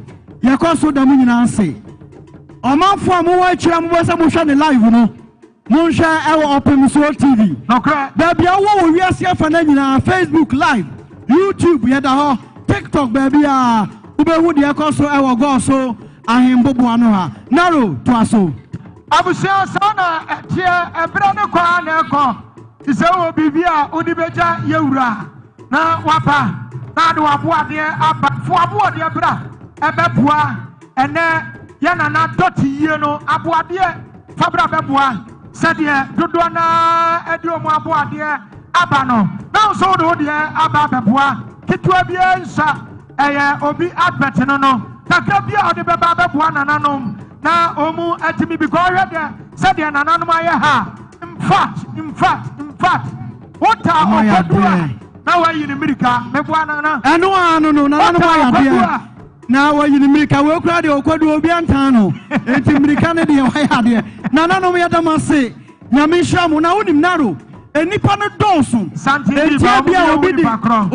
[SPEAKER 6] Yɛkɔ so da mo nyinaa ase. Ɔmanfoɔ a mowɔ akyiri a mobɛ sɛ mohwɛ ne live no, Monhwɛ ɛwɔ Ɔpemsoɔ TV.
[SPEAKER 4] Nokorɛ.
[SPEAKER 6] Baabi a wowɔ wɔ wiase afa no nyinaa, Facebook live, YouTube yɛda hɔ, TikTok baabiara wobɛhu deɛ ɛkɔ so ɛwɔ Gɔɔso ahemboboa no ha. Naro, toa so.
[SPEAKER 4] Abusua, saa na ɛteɛ, ɛberɛ no kɔ ara na ɛkɔ, nti sɛ wowɔ biribi a wode bɛgya yɛ wura a, na waba na ade w'aboadeɛ aba, fa w'aboɔdeɛ bra, ɛbɛboa. Ɛnnɛ, yɛn nana dɔte yie no aboadeɛ fa bra bɛboa sɛdeɛ dodoɔ no ara de wɔn aboadeɛ aba no, na wo nso wode wo deɛ aba abɛboa. Ketewa biara nsua, ɛyɛ obi advert no no, kakra bi a wode bɛba abɛboa nananom na wɔn atumi bi kɔ hwɛ deɛ sɛdeɛ nananom ayɛ ha. In fact, in fact, in fact, wotaa ɔkɔdu a na wayi ne mmirika meboa nana.
[SPEAKER 6] Ɛno ara no no, nananom ayɛ adeɛ. Na wayi ne mmirika wei koraa deɛ ɔkɔdu obi antan no enti mmirika no deɛ wayɛ adeɛ nananom yɛda mo ase nyame nhyira mo na wonim naro nnipa no dɔɔso enti ebia obi de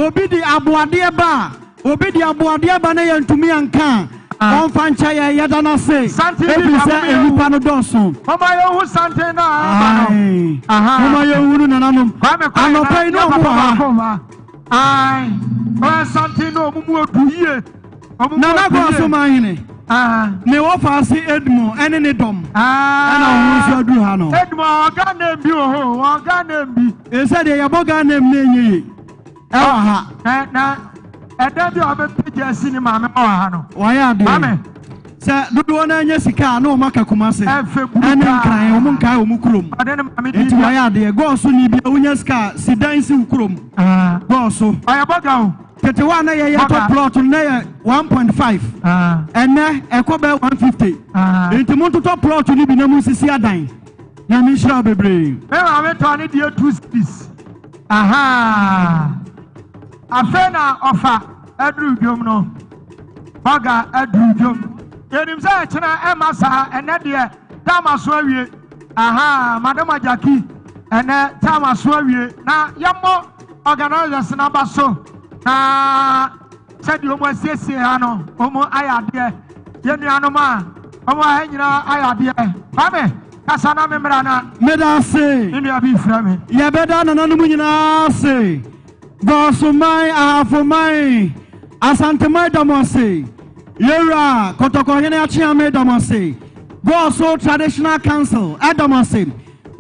[SPEAKER 6] obi de aboadeɛ ba a obi de aboadeɛ ba na yɛntumi anka a ɔmfa nkyɛ yɛ yɛda no ase ɛfiri sɛ nnipa no dɔɔso
[SPEAKER 4] moma yɛhu santen no a ɛba no
[SPEAKER 6] moma yɛhu no nananom anɔpa yi ne ɔmo wɔ ha
[SPEAKER 4] Ae, ɔyɛ santen na ɔmo mu odu yie. Ɔmo mu
[SPEAKER 6] Nana
[SPEAKER 4] odu
[SPEAKER 6] kɔɔ
[SPEAKER 4] yie.
[SPEAKER 6] so man hene.
[SPEAKER 4] Ah.
[SPEAKER 6] Ne wɔfa ase Edmo ɛne ne dɔm.
[SPEAKER 4] Ah.
[SPEAKER 6] Ɛna wɔn nso aduru ha no.
[SPEAKER 4] Edmo ɔga name bi wɔ hɔ o, ɔga name bi.
[SPEAKER 6] Ɛsɛ deɛ yɛbɔ Ghana name na ɛnyɛ yie. Ɛwɔ ha.
[SPEAKER 4] Na na ɛdan bi a ɔbɛpagya asi ne maame wɔ ha no.
[SPEAKER 6] Wayɛ adeɛ.
[SPEAKER 4] Maame.
[SPEAKER 6] Sɛ dodoɔ no anya sika a na wɔn aka Kumase
[SPEAKER 4] Ɛfɛ
[SPEAKER 6] ɛne
[SPEAKER 4] brutal.
[SPEAKER 6] Nkran, wɔn nkae wɔn kurom.
[SPEAKER 4] Ɔde ne maame di
[SPEAKER 6] Nti
[SPEAKER 4] dwa.
[SPEAKER 6] wayɛ adeɛ. Gɔɔ so ni bia wonya sika a si dan si wo kurom.
[SPEAKER 4] Ah.
[SPEAKER 6] Gɔɔ so.
[SPEAKER 4] Ɔyɛ bɔga o.
[SPEAKER 6] Tete hɔ a na yɛyɛ tɔ
[SPEAKER 4] Bɔga.
[SPEAKER 6] plot no na yɛ 1.5.
[SPEAKER 4] Ah.
[SPEAKER 6] Ɛnɛ ɛkɔ bɛyɛ 150.
[SPEAKER 4] Ah.
[SPEAKER 6] Nti montotɔ plot no bi na monsisi adan. Nyame nhyira wo bebree.
[SPEAKER 4] Me maame tɔn ne deɛ 2 cedis. Aha. Afei na ɔfa aduru dwom no. Bɔga aduru dwom. Yɛnim sɛ ɛkyena ɛmma saa, ɛnɛ deɛ time aso awie. Aha, Madam Ajaki, ɛnɛ time aso awie. Na yɛmmɔ organisers no aba so na sɛdeɛ wɔn asiesie ha no, wɔn ayɛ adeɛ. Yɛn nuanom a wɔn ha nyinaa ayɛ adeɛ. Kwame, kasa na me mmra na.
[SPEAKER 6] Meda ase.
[SPEAKER 4] Me nua bi frɛ me.
[SPEAKER 6] Yɛbɛda nananom nyinaa ase. Gɔɔsoman, Ahafoman, Asanteman da mo ase. Yɛwura Kɔtɔkɔhene Akyeame da mo ase. Gɔɔso Traditional Council da mo ase.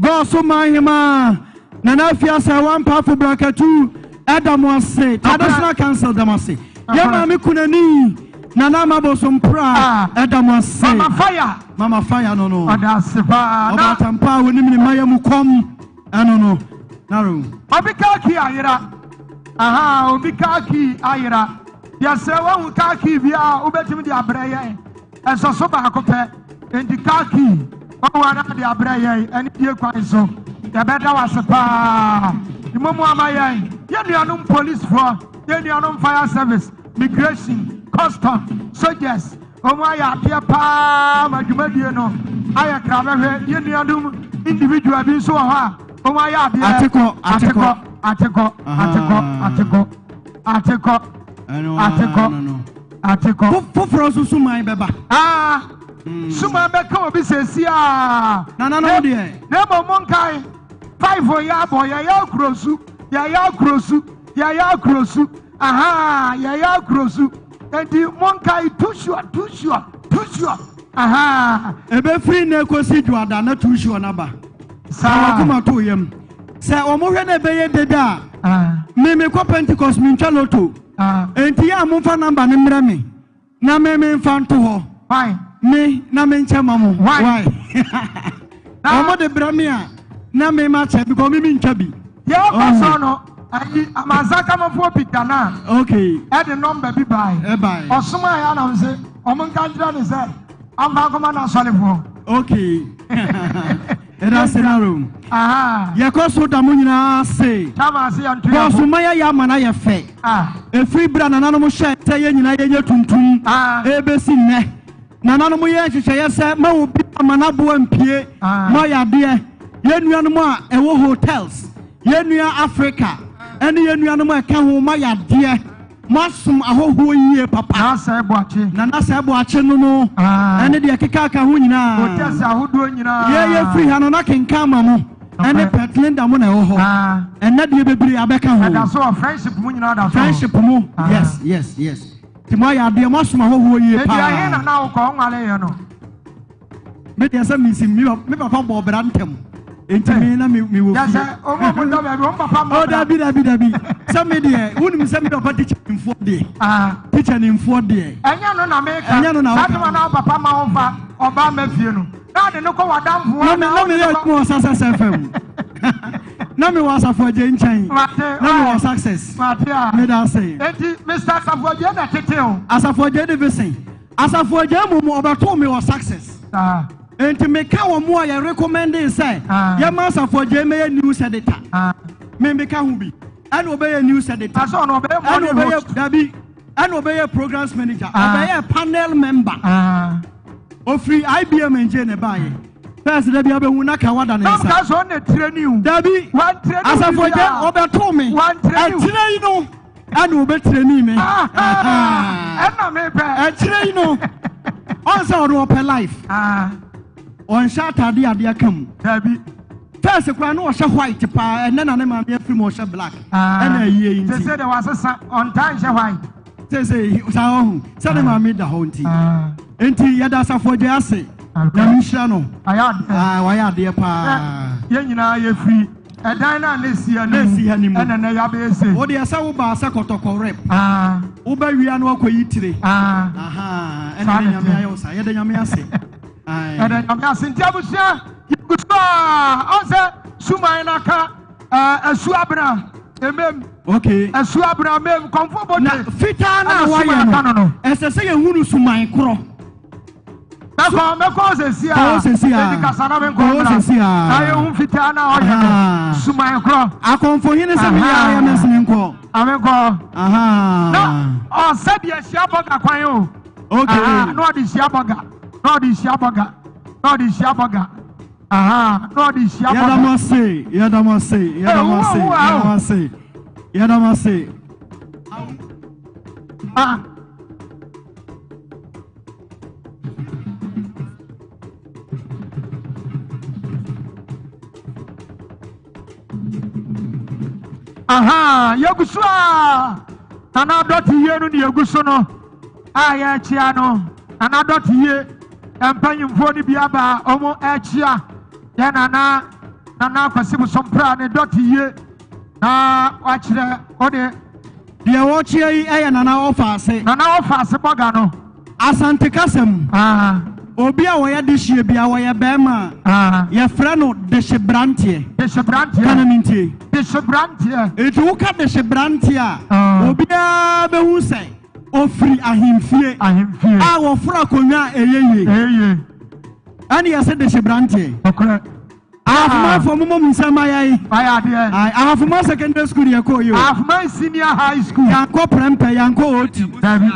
[SPEAKER 6] Gɔɔso Manhemaa Nana Afia Sɛwa Mpaafo Brakatu da mo ase. Traditional Council da mo ase. Yɛ maame Kunani Nana Ama Bosompra da mo ase.
[SPEAKER 4] Mama Fire.
[SPEAKER 6] Mama Fire no no.
[SPEAKER 4] Ɔda ase paa.
[SPEAKER 6] Ɔbaatampa a onim ne mma yɛ mu kɔm. Ɛno no, narrow.
[SPEAKER 4] Obi car key ayera. Ahaa, obi car key ayera. Yɛsrɛ woahu car key bi a wobɛtumi de abrɛ yɛn. Ɛsɔ so baako pɛ. Enti car key, woahu anaa de abrɛ yɛn anidie kwan so. Yɛbɛda wo ase paa. Mmɔ mu ama yɛn. Yɛn nuanom policefoɔ, yɛn nuanom fire service, migration, custom, soldiers, Wɔn ayɛ adeɛ paa ma dwumadie no ayɛ krabɛhwɛ. Yɛn nuanom individual bi nso wɔ hɔ a wɔn ayɛ adeɛ.
[SPEAKER 6] Atekɔ,
[SPEAKER 4] atekɔ, atekɔ, atekɔ, atekɔ, atekɔ, atekɔ, atekɔ.
[SPEAKER 6] Foforɔ nso suman bɛba.
[SPEAKER 4] Aa, hmm. suman bɛka obi sɛsi aa.
[SPEAKER 6] Nananom deɛ.
[SPEAKER 4] Na mmom mo nkae, five yɛ abɔ, yɛyɛ akurosu, yɛyɛ akurosu, yɛyɛ akurosu, aha, yɛyɛ akurosu. Enti monkae too sure, too sure, too sure. Ahaa.
[SPEAKER 6] Ɛbɛfiri nnɛ kɔsi Dwoada na too sure no aba. Saa. Wakoma to yam. Sɛ wɔhwɛ na ɛbɛyɛ dede a, me mekɔ Pentecost mentwa loto. Enti yɛ a momfa number no mmrɛ me na me memfa nto hɔ.
[SPEAKER 4] Why?
[SPEAKER 6] Me na menkyɛ ma mo.
[SPEAKER 4] Why?
[SPEAKER 6] Why? Wɔn de brɛ me a na me ma kyɛ because me mentwa bi.
[SPEAKER 4] Deɛ ɔkɔ so no, ayi amansankamfoɔ Peter na.
[SPEAKER 6] Okay.
[SPEAKER 4] Ɛde nɔmba bi bae.
[SPEAKER 6] Ɛbae.
[SPEAKER 4] Ɔsoma yɛ anam se wɔn nka nkyerɛ ne sɛ ɔmfa nkɔma n'asɔrefoɔ.
[SPEAKER 6] Okay. Ɛda ase na rom. Yɛkɔ so da mo nyinaa ase. Bɔɔso ma yɛyɛ ama no ayɛ fɛ. Ɛfiri berɛ a nananom hyɛɛ sɛ yɛn nyinaa yɛnyɛ tuntum ɛrebɛsi nnɛ. Nananom yɛɛ nhyehyɛeɛ sɛ ma obiara mma n'aboa mpue mmɔ yadeɛ. Yɛn nuanom a ɛwɔ hotels, yɛn nua Africa ɛne yɛn nuanom a ɛka ho ma yadeɛ. Moasom ahɔhoɔ yie papa.
[SPEAKER 4] Nana Sɛɛ Boakye.
[SPEAKER 6] Nana Sɛɛ Boakye no no ɛne deɛ ɛkeka ka ho nyinaa.
[SPEAKER 4] Hotels ahodoɔ nyinaa.
[SPEAKER 6] Yɛ yɛfiri ha no na kenkan ma mo ɛne Petlinda mo na ɛwɔ hɔ. Ɛnɛ deɛ bebree abɛka ho.
[SPEAKER 4] Ɛda so wɔ friendship mu nyinaa da so.
[SPEAKER 6] Friendship mu yes yes yes. Nti moayɛ adeɛ, moasom ahɔhoɔ yie paa.
[SPEAKER 4] Enti ɛhe na na wokɔ wonwareeɛ no?
[SPEAKER 6] Me deɛ sɛ mesi me me papa bɔɔ bra ntɛm. Enti me na me me wɔ fie.
[SPEAKER 4] Yɛ sɛ wɔn a wɔdɔ baabi wɔn papa mmɔ
[SPEAKER 6] bra. Oh dabi dabi dabi. Sɛ me deɛ wonim sɛ me papa tikya nimfoɔ deɛ. Ah. Tikya nimfoɔ deɛ.
[SPEAKER 4] Ɛnyɛ no na meka.
[SPEAKER 6] Ɛnyɛ no na woka.
[SPEAKER 4] Saa tuma na wo papa ma wo fa ɔbaa ma fie no. Na ɔde no kɔ w'adamfo
[SPEAKER 6] hɔ. Na me yɛ adwuma wɔ Success FM. Na me wɔ Asafo Adjei nkyɛn.
[SPEAKER 4] Mate.
[SPEAKER 6] Na me wɔ Success.
[SPEAKER 4] Mate a.
[SPEAKER 6] Meda ase.
[SPEAKER 4] Enti Mr. Asafo Adjei na tete o.
[SPEAKER 6] Asafo Adjei Division. Asafo Adjei mmom ɔbɛtoo me wɔ Success.
[SPEAKER 4] Saa.
[SPEAKER 6] Enti meka wɔn a yɛ recommending sɛ
[SPEAKER 4] Ah.
[SPEAKER 6] yɛma Asafo Adjei mɛyɛ news editor.
[SPEAKER 4] Ah.
[SPEAKER 6] Me meka ho bi. Ɛna ɔbɛyɛ news editor.
[SPEAKER 4] Asɛ ɔno ɔbɛyɛ
[SPEAKER 6] Ɛna
[SPEAKER 4] morning
[SPEAKER 6] ɔbɛyɛ
[SPEAKER 4] host.
[SPEAKER 6] dabi. Ɛna ɔbɛyɛ programs manager.
[SPEAKER 4] Ah.
[SPEAKER 6] Ɔbɛyɛ panel member.
[SPEAKER 4] Ah.
[SPEAKER 6] Ofiri IBM nkyɛn na ɛbaeɛ. First da bi abɛhu na kawa da ne
[SPEAKER 4] Nam
[SPEAKER 6] nsa.
[SPEAKER 4] ka sɛ ɔna tire ni o.
[SPEAKER 6] Dabi.
[SPEAKER 4] Wantireni
[SPEAKER 6] Asafo agya ɔbɛto me.
[SPEAKER 4] Wantireni o.
[SPEAKER 6] Akyire yi no ɛna ɔbɛtireni me.
[SPEAKER 4] Ɛna me pɛ.
[SPEAKER 6] Akyire yi no ɔn sɛ ɔno ɔpɛ life. Ɔnhyɛ ataade adeɛ ka mu.
[SPEAKER 4] Dabi.
[SPEAKER 6] First koraa na ɔhyɛ white paa ɛnɛ na ne maame afiri mu ɔhyɛ black. Ɛna ayie yi nti.
[SPEAKER 4] Sese de wasesa ɔntaa nhyɛ white.
[SPEAKER 6] Sese saa ɔho sɛ ne maame da hɔ nti. Enti yɛda Asafo Adjei ase. Nyame nhyira no. Wayɛ adeɛ paa.
[SPEAKER 4] Yɛn nyinaa yɛfiri ɛdan no a na ɛsi ha no mu ɛna nɛ yɛabɛyɛ sei.
[SPEAKER 6] Wo deɛ sɛ wobaa sɛ kɔtɔkɔ rep. Woba wia no akɔyi tire. Ɛna ne Nyame ayɛ wo saa. Yɛda Nyame ase.
[SPEAKER 4] Yɛda Nyame ase. Nti abusua yɛgu so a ɔn sɛ suman no aka Asu abena emem.
[SPEAKER 6] Okay.
[SPEAKER 4] Asu abena emem kɔnfo bote.
[SPEAKER 6] Na fitaa na wayɛ no. Ɛsɛ sɛ yɛhu no suman korɔ.
[SPEAKER 4] Mɛkɔ mɛkɔ sɛsi a.
[SPEAKER 6] Kɔ sɛsi a.
[SPEAKER 4] Eti kasa na menkɔ
[SPEAKER 6] Kɔ
[SPEAKER 4] mmra.
[SPEAKER 6] sɛsi a.
[SPEAKER 4] Na yɛhu fitaa na ɔyɛ no. Suman korɔ.
[SPEAKER 6] Akɔmfohene sɛ meyɛ ayɛ me sene nkɔ.
[SPEAKER 4] Amenkɔ.
[SPEAKER 6] Aha.
[SPEAKER 4] Na ɔsɛ deɛ hyia bɔga kwan o.
[SPEAKER 6] Okay.
[SPEAKER 4] Aha, na ɔde hyia bɔga. Na ɔde hyia bɔga. Na ɔde hyia bɔga. Aha, na ɔde hyia bɔga.
[SPEAKER 6] Yɛda mo ase, yɛda mo ase, yɛda mo ase, yɛda mo ase, yɛda mo ase.
[SPEAKER 4] Ah. Aha, yɛgu so a Nana Dɔte yie no ne yɛgu so no a yɛrekyea no. Nana Dɔte yie mpanyimfoɔ no bi aba a wɔn rekyea yɛ Nana Nana Kwasi Bosompra ne Dɔte yie na wakyerɛ ɔde.
[SPEAKER 6] Deɛ wɔkyea yi yɛ Nana Ɔfaase.
[SPEAKER 4] Nana Ɔfaase bɔga no.
[SPEAKER 6] Asante kasa mu, obi a ɔyɛ dehyeɛ bia ɔyɛ bɛrima a, yɛfrɛ no dehyebranteɛ.
[SPEAKER 4] Dehyebranteɛ.
[SPEAKER 6] Ka na mentie.
[SPEAKER 4] Dehyebranteɛ.
[SPEAKER 6] Enti woka dehyebranteɛ a, obiara bɛhu sɛ ɔfiri ahemfie.
[SPEAKER 4] Ahemfie.
[SPEAKER 6] A wɔforo akonnwa a ɛyɛ yie.
[SPEAKER 4] Ɛyɛ yie.
[SPEAKER 6] Ɛne yɛse dehyebranteɛ.
[SPEAKER 4] Nokorɛ.
[SPEAKER 6] Ahafomanfoɔ momɔ mo nsam ma yɛn.
[SPEAKER 4] Wayɛ adeɛ.
[SPEAKER 6] Aye, Ahafoman secondary school yɛ kɔɔ yi o.
[SPEAKER 4] Ahafoman senior high school.
[SPEAKER 6] Yankɔ Prempeh, yankɔ Oti.
[SPEAKER 4] Dabi.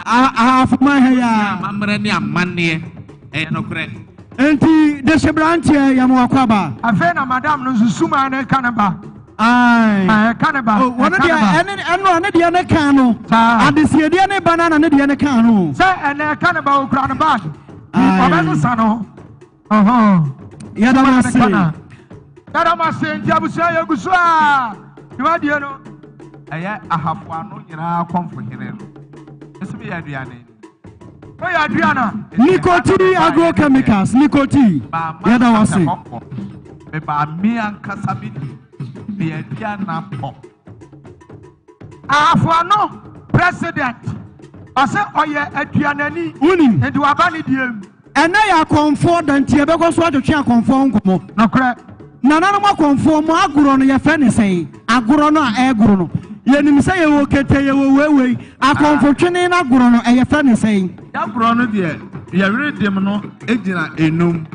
[SPEAKER 6] Ahafoman ha yi ara.
[SPEAKER 8] Amammerɛ ne amanneɛ, ɛyɛ nokorɛ.
[SPEAKER 6] Enti dehyeberanteɛ yɛ mo akwaaba.
[SPEAKER 4] Afei na madam no nso suman no ka ne ba.
[SPEAKER 6] Aye.
[SPEAKER 4] Ɛka ne ba.
[SPEAKER 6] Oh, wɔn deɛ ɛne ɛno a ne deɛ ne kan no.
[SPEAKER 4] Saa.
[SPEAKER 6] Adesiedeɛ ne ba no na ne deɛ ne kan no.
[SPEAKER 4] Sɛ ɛnɛ ɛka ne ba okura ne bag.
[SPEAKER 6] Aye.
[SPEAKER 4] Ɔbɛsesa no.
[SPEAKER 6] Yɛda mo ase.
[SPEAKER 4] Yɛda mo ase nti abusua yɛgu so a dwumadie no.
[SPEAKER 8] Ɛyɛ ahafo ano nyinaa kɔmfohene no. Nso meyɛ aduane.
[SPEAKER 4] Woyɛ aduana.
[SPEAKER 6] Nicotine agrochemicals nicotine. Yɛda wo ase.
[SPEAKER 8] Mebaa me ankasa me di. Meyɛ aduana pɔ.
[SPEAKER 4] Ahafo ano president ɔsɛ ɔyɛ aduanani.
[SPEAKER 6] Wonim.
[SPEAKER 4] Nti waba ne deɛ mu.
[SPEAKER 6] Ɛnnɛ yɛ akɔmfoɔ da nti yɛbɛkɔ so atwetwe akɔmfoɔ ho nkɔmmɔ.
[SPEAKER 4] Nokorɛ.
[SPEAKER 6] Nananom akɔmfoɔ, mo agorɔ no yɛfrɛ no sɛn? Agorɔ no a ɛregoro no. Yɛnim sɛ yɛwɔ kete, yɛwɔ weiwei. Akɔmfo twene no agorɔ no, yɛfrɛ no sɛn?
[SPEAKER 8] Y'agorɔ no deɛ, yɛweredem no gyina enum.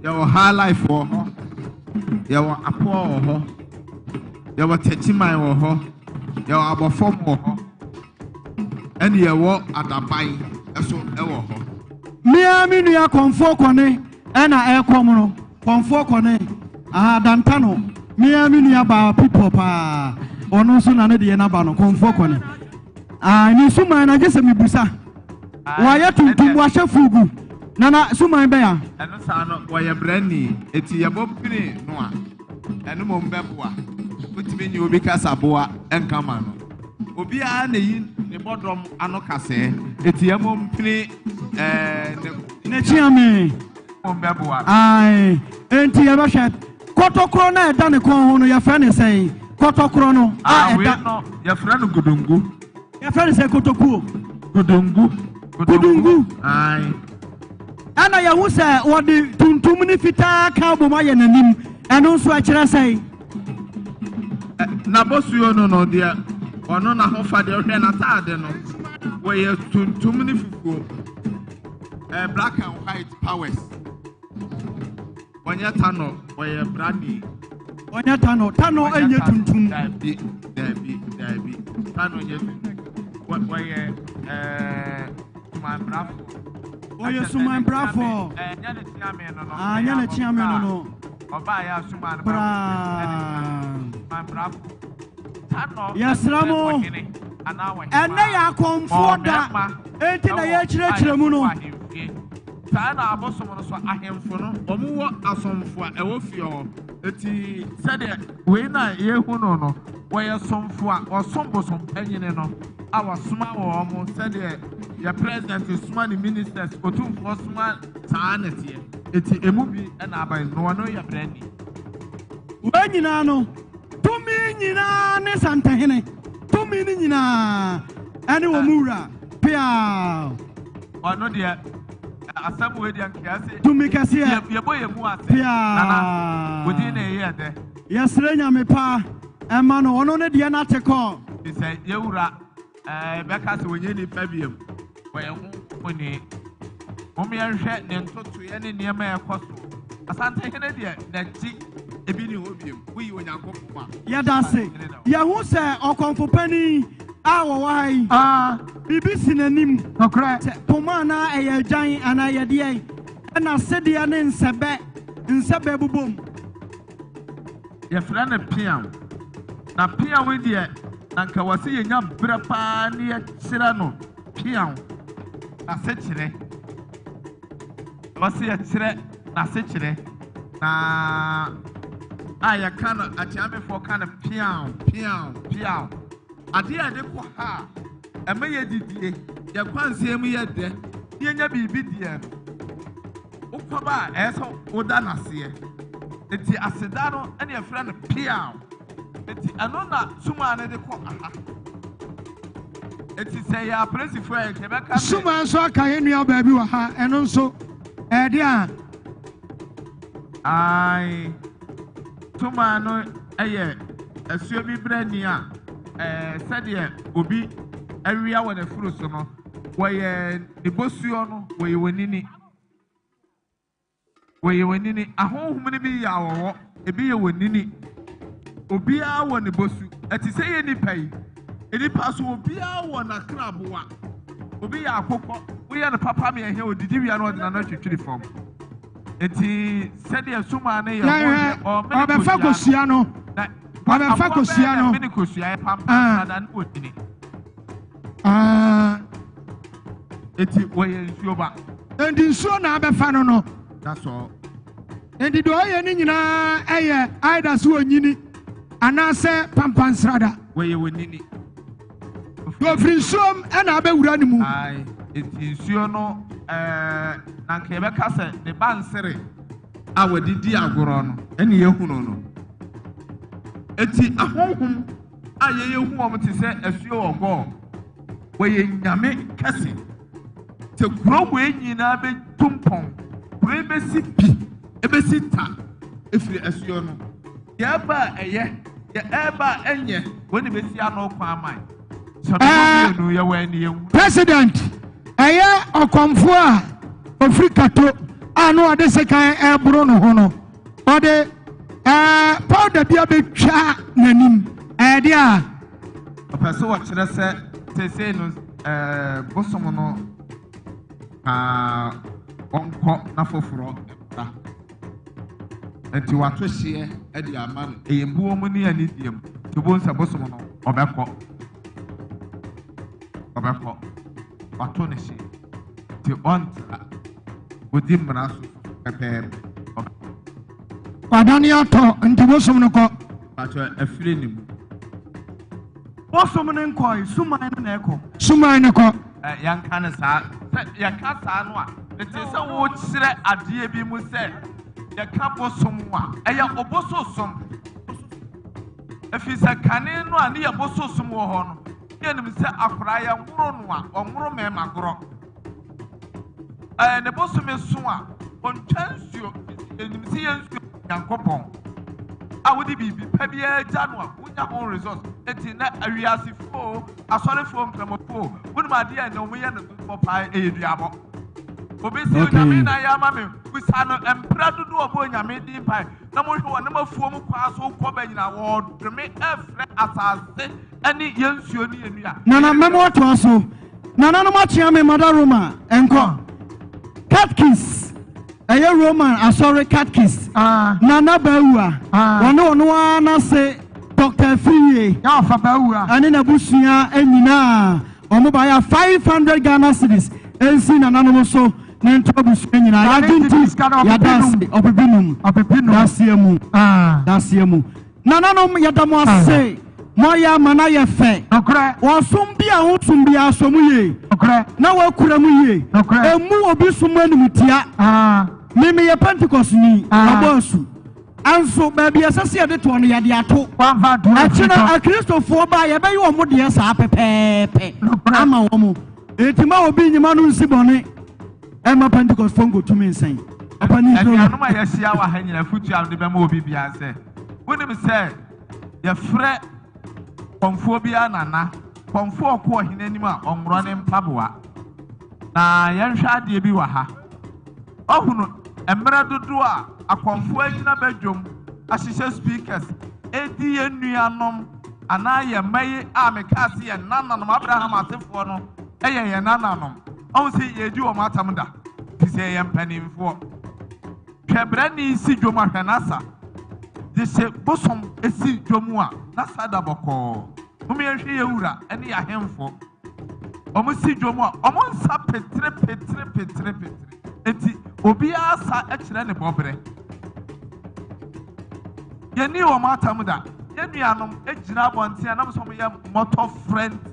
[SPEAKER 8] Yɛwɔ high life wɔ hɔ, yɛwɔ apoɔ wɔ hɔ, yɛwɔ takyiman wɔ hɔ, yɛwɔ abɔfam wɔ hɔ. Ɛne yɛwɔ adaban nso wɔ hɔ.
[SPEAKER 6] Me ara me nua Kɔmfoɔ Kɔne ɛna ɛrekɔm no. Kɔmfoɔ Kɔne, aha Dantano. Me ara me nua baa Pipɔ paa. Ɔno nso na ne deɛ n'aba no, Kɔmfoɔ Kɔne. Ah, ne suman na gye sɛ mebusa. Wayɛ tuntum, wahyɛ fugu. Nana, suman bɛn a?
[SPEAKER 8] Ɛno saa no, wɔyɛ brani, eti yɛbɔ pini no a. Ɛno mmom bɛboa. Wotumi nye obi kasaboa nka ma no. Obiara na eyi ne bɔdɔm ano kasɛɛ. Eti ɛmmom mpene ɛɛ ne.
[SPEAKER 6] N'akyiame.
[SPEAKER 8] Mmom bɛboa.
[SPEAKER 6] Ae, enti yɛbɛhwɛ. Kɔtɔkorɔ no a ɛda ne kɔn ho no, yɛfrɛ no sɛn? Kɔtɔkorɔ no a
[SPEAKER 8] Ah, wei
[SPEAKER 6] ɛda.
[SPEAKER 8] no, yɛfrɛ no godongo.
[SPEAKER 6] Yɛfrɛ no sɛ kotokuo.
[SPEAKER 8] Godongo.
[SPEAKER 6] Godongo.
[SPEAKER 8] Ae.
[SPEAKER 6] Ɛna yɛhu sɛ wɔde tuntum ne fitaa ka abom ayɛ n'anim. Ɛno nso ɛkyerɛ sɛn?
[SPEAKER 8] N'abɔsuo no no deɛ, ɔno n'ahofadeɛ, hwɛ n'ataade no, wɔyɛ tuntum ne fufuo. Black and white powers. Ɔnyɛ tanɔ, ɔyɛ brani.
[SPEAKER 6] Ɔnyɛ tanɔ, tanɔ ɛnyɛ tuntum.
[SPEAKER 8] Daabi, daabi, daabi. Tanɔ nyɛ tuntum. Wɔyɛ ɛɛ sumanbrafoɔ.
[SPEAKER 6] Ɔyɛ sumanbrafoɔ.
[SPEAKER 8] Ɛnyɛ ne kyeame no no.
[SPEAKER 6] Ah, ɛnyɛ ne kyeame no no.
[SPEAKER 8] Ɔbaa yɛ asuman
[SPEAKER 6] Braa.
[SPEAKER 8] Sumanbrafoɔ. Tanɔ.
[SPEAKER 6] Yɛsrɛ mo. Ɛnnɛ yɛ akɔmfoɔ da. Enti na yɛrekyerɛkyerɛ mu no.
[SPEAKER 8] Saa na abosom no so ahemfo no, wɔn wɔ asomfo a ɛwɔ fie hɔ. Eti sɛdeɛ wei na yɛhu no no, wɔyɛ somfo a wɔsom bosom panyini no a wɔsoma wɔn sɛdeɛ yɛ president soma ne ministers, otumfoɔ soma saa na ɛteɛ. Eti emu bi na aba yi, na wɔn yɛ brɛni.
[SPEAKER 6] Wei nyinaa no, tumi nyinaa ne Santehene, tumi no nyinaa ɛne wɔn wura. Peaw!
[SPEAKER 8] Ɔno deɛ asɛm wei deɛ nka ase.
[SPEAKER 6] Tumi kɛseɛ.
[SPEAKER 8] Yɛbɔ yɛn mu ase.
[SPEAKER 6] Peaw!
[SPEAKER 8] Nana, wo din na ɛyɛ dɛ.
[SPEAKER 6] Yɛsrɛ Nyame pa ɛma no, ɔno ne deɛ n'ate kɔ.
[SPEAKER 8] Sɛ yɛwura ɛɛ bɛka sɛ wɔnyɛ nipa biam, wɔyɛ honhom ni. Mom yɛnhwɛ ne ntotoeɛ ne nneɛma a ɛkɔ so. Asantehene deɛ, n'akyi ebi nni hɔ biom. Woyi Onyankopɔn a.
[SPEAKER 6] Yɛda ase. Yɛahu sɛ ɔkɔmfo panin a wɔwɔ ha yi, biribi si n'anim. Sɛ poma anaa ɛyɛ agyan anaa ɛyɛ deɛn, ɛna sedeɛ ne nsɛbɛ, nsɛbɛ bobom.
[SPEAKER 8] Yɛfrɛ no peaw. Na peaw yi deɛ, na nka wɔ sɛ yɛnya berɛ paa ne yɛkyerɛ no peaw n'asekyerɛ. Wɔ sɛ yɛkyerɛ n'asekyerɛ. Na a yɛka no, akyeamefoɔ ka no peaw, peaw, peaw. Adeɛ a yɛde kɔ ha a, ɛma yɛdidie, yɛn kwansɛn mu yɛ dɛ, na yɛnya biribi deɛ no, wokɔba a, ɛyɛ sɛ woda no aseɛ. Enti aseda no ɛna yɛfrɛ no peaw. Enti ɛno na sumaa no de kɔ aha. Enti sɛ yɛ apolisifoɔ a yɛbɛka sɛ.
[SPEAKER 4] Sumaa nso aka yɛn nua baabi wɔ ha, ɛno nso ɛde a.
[SPEAKER 8] Ae, sumaa no yɛ asuo bi brɛni a ɛɛ sɛdeɛ obi awia wɔ n'afuru so no, wɔyɛ ne bosuo no, wɔyɛ wɔn nini. Wɔyɛ wɔn nini. Ahonhom no bi yɛ awɔwɔ, ebi yɛ wɔn nini. Obiara wɔ ne bosu. Ɛte sɛ yɛ nipa yi. Nipa so obiara wɔ n'akraboa. Obi yɛ akokɔ, woyɛ no papa mmiɛnhɛ, odidi wia na ɔde n'ano atwitwiri fam. Eti sɛdeɛ sumaa no yɛ
[SPEAKER 4] Yɛhwɛ, ɔbɛfa kosua no. Ɔbɛfa kosua no.
[SPEAKER 8] Mene kosua yɛ pampa na ne wɔ nini.
[SPEAKER 4] Ah.
[SPEAKER 8] Eti wɔyɛ nsuo ba.
[SPEAKER 4] Enti nsuo na abɛfa no no.
[SPEAKER 8] That's all.
[SPEAKER 4] Enti deɛ ɔyɛ no nyinaa ɛyɛ either sɛ onyini anaasɛ pampansrada.
[SPEAKER 8] Wɔyɛ wɔnini.
[SPEAKER 4] Deɛ ɔfiri nsuom ɛna abɛwura ne mu.
[SPEAKER 8] Ae, eti nsuo no ɛɛ na nka yɛbɛka sɛ ne ba nsere a wɔde di agorɔ no ɛne yɛhunu no. Eti ahonhom a yɛyɛ hu wɔn te sɛ asuo wɔ gɔɔ. Wɔyɛ nyame kɛse. Sɛ kuro wei nyinaa bɛtu mpɔn, kuro yi bɛsi pi, ɛbɛsi ta ɛfiri asuo no. Deɛ ɛba a ɛyɛ, deɛ ɛba a ɛnyɛ, wɔn na ɛbɛsi ano kwan ama yɛn. Sɛ
[SPEAKER 4] Ɛɛ,
[SPEAKER 8] mmienu yɛwɔ ani yɛn
[SPEAKER 4] President, ɛyɛ ɔkɔmfoɔ a ɔfiri Kato a na ɔde sekan ɛreboro ne ho no, ɔde ɛɛ powder bi abɛtwa n'anim. Ɛyɛ deɛ a.
[SPEAKER 8] Ɔpɛ sɛ ɔkyerɛ sɛ seesei no ɛɛ bosom no kaa ɔnkɔ na foforɔ mmra. Nti wato hyeɛ de ama no. Ɛyɛ buo mu ne anidie mu. Nti wohu sɛ bosom no ɔbɛkɔ. Ɔbɛkɔ. Wato ne hyeɛ. Nti ɔntra. Ɔdi mmara so pɛpɛɛpɛ. Ɔbɛkɔ.
[SPEAKER 4] Wadane atɔ nti bosom no kɔ.
[SPEAKER 8] Pakyɛ afiri ne mu.
[SPEAKER 6] Bosom no nkɔe, suman no na ɛkɔ.
[SPEAKER 4] Suman no kɔ.
[SPEAKER 8] Ɛ yɛnka no saa. Sɛ yɛka saa no a, mete sɛ wokyerɛ adeɛ bi mu sɛ yɛka bosom a, ɛyɛ obososom. Ɛfiri sɛ kane no a ne yɛ bososom wɔ hɔ no, ne yɛnim sɛ akwadaa yɛnworo no a, ɔnworo mmarima gorɔ. Ɛɛ ne bosome so a, ɔntwa nsuo. Yɛnim sɛ yɛn nsuo Nyankopɔn a wode biribi pa biara gya no a wonya ho results. Enti na awiasefoɔ o, asɔrefoɔ nkramofoɔ o, wonim adeɛ a ɛnɛ wɔyɛ no dodoɔ paa ɛyɛ duabɔ. Obi sɛ Onyame na ayɛ ama me, busa no mprɛ dodoɔ ɔbɔ Onyame din mpae na mohwɛ wɔn nam afuo mu kwan so kɔ ba nyinaa wɔdome ɛfrɛ asase ɛne yɛn nsuo ne yɛn nnua.
[SPEAKER 6] Nana mɛma watoa so. Nananom akyea me mada Roma nkɔ. Catkis ɛyɛ Roman asɔre catkist Nana Bawuah wɔne ɔno ara n'ase Doctor Afriyie ɛne n'abusua nyinaa wɔn baeɛ a 500 Ghana cedis nsi nananom so ne nto abusua nyinaa yɛagye nti yɛada ase ɔpepenum daseɛ mu daseɛ mu. Nananom, yɛda mo ase. Moayɛ ama no ayɛ fɛ. Ɔsom bi a wosom biara, sɔ mu yie. Na woakura mu yie. Mmu obi som animtia. Me, meyɛ Pentekostni. Mabɔ asu. Nso, baabi a ɛsɛ sɛ yɛde toɔ no, yɛde ato. Ɛkyena Akristofoɔ ba a, yɛbɛyɛ wɔn deɛ saa pɛpɛɛpɛ ama wɔn. Enti mma obi nnyima no nsi bɔne. Ɛmma Pentekostfoɔ nkɔtumi nsɛn. Ɔpanin Toro.
[SPEAKER 8] Anuanom a yɛahyia wɔ ha nyinaa, afotu a mede bɛma obi biara sɛ, wonim sɛ yɛfrɛ kɔmfoɔ biara nana. Kɔmfoɔ ɔkɔ ɔhene anim a, ɔnworɔ ne mpaboa. Na yɛnhwɛ adeɛ bi wɔ ha. Woahunu mmerɛ dodoɔ a akɔmfoɔ agyina badwam ahyehyɛ speakers redi yɛn nuanom anaa yɛn mma yi a mekaa se yɛn nananom, Abraham asefoɔ no yɛ yɛn nananom. Ɔhu sɛ yɛredi wɔn atam da, te sɛ yɛyɛ mpanimfoɔ. Hwɛ brɛni si dwom a hwɛ n'asa. Gye se bosom si dwom a n'asa da bɔkɔɔ. Mom yɛnhwɛ yɛn wura ne yɛn ahemfo. Wɔn si dwom a wɔn nsa petere petere petere petere. Enti obiara sa kyerɛ ne bɔberɛ. Yɛnni wɔn atam da. Yɛn nuanom gyina abɔnten a nam sɛ wɔyɛ mmɔtɔ frɛ nti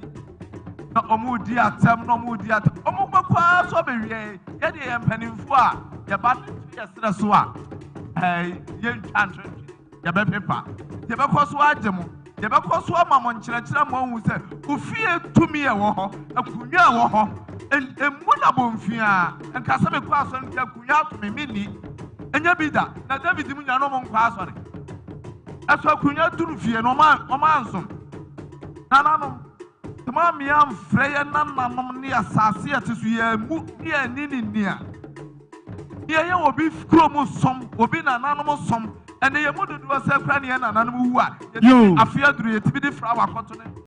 [SPEAKER 8] na wɔredi atɛm na wɔredi atɛm. Wɔbɛkɔ ara so abɛwie. Yɛdeɛ yɛn mpanimfoɔ a yɛba no to yɛ serɛ so a ɛɛ yɛntwa ntwentwene. Yɛbɛpepa. Yɛbɛkɔ so agye mo. Yɛbɛkɔ so ama mo nkyerɛkyerɛ ma moahu sɛ ofie tumi a ɛwɔ hɔ, akonnwa a ɛwɔ hɔ, mmu no abomfiaa. Nka sɛ mekɔ asɔre nti akonnwa ato me, menni. Ɛnyɛ bi da. Na David mu nyinaa na wɔnkɔ asɔre. Ɛso akonnwa duru fie no, wɔn ansom. Nananom, sɛ moammea amfrɛ yɛn nananom ne asase a ɛte so, yɛammu ne yɛanni ne ni a, Deɛ ɛyɛ obi kurom som, obi nananom som, ɛnɛ yɛn mu dodoɔ sɛ kora ne yɛn nananom wu a, yɛtumi afe aduru yɛtumi de flower kɔto ne.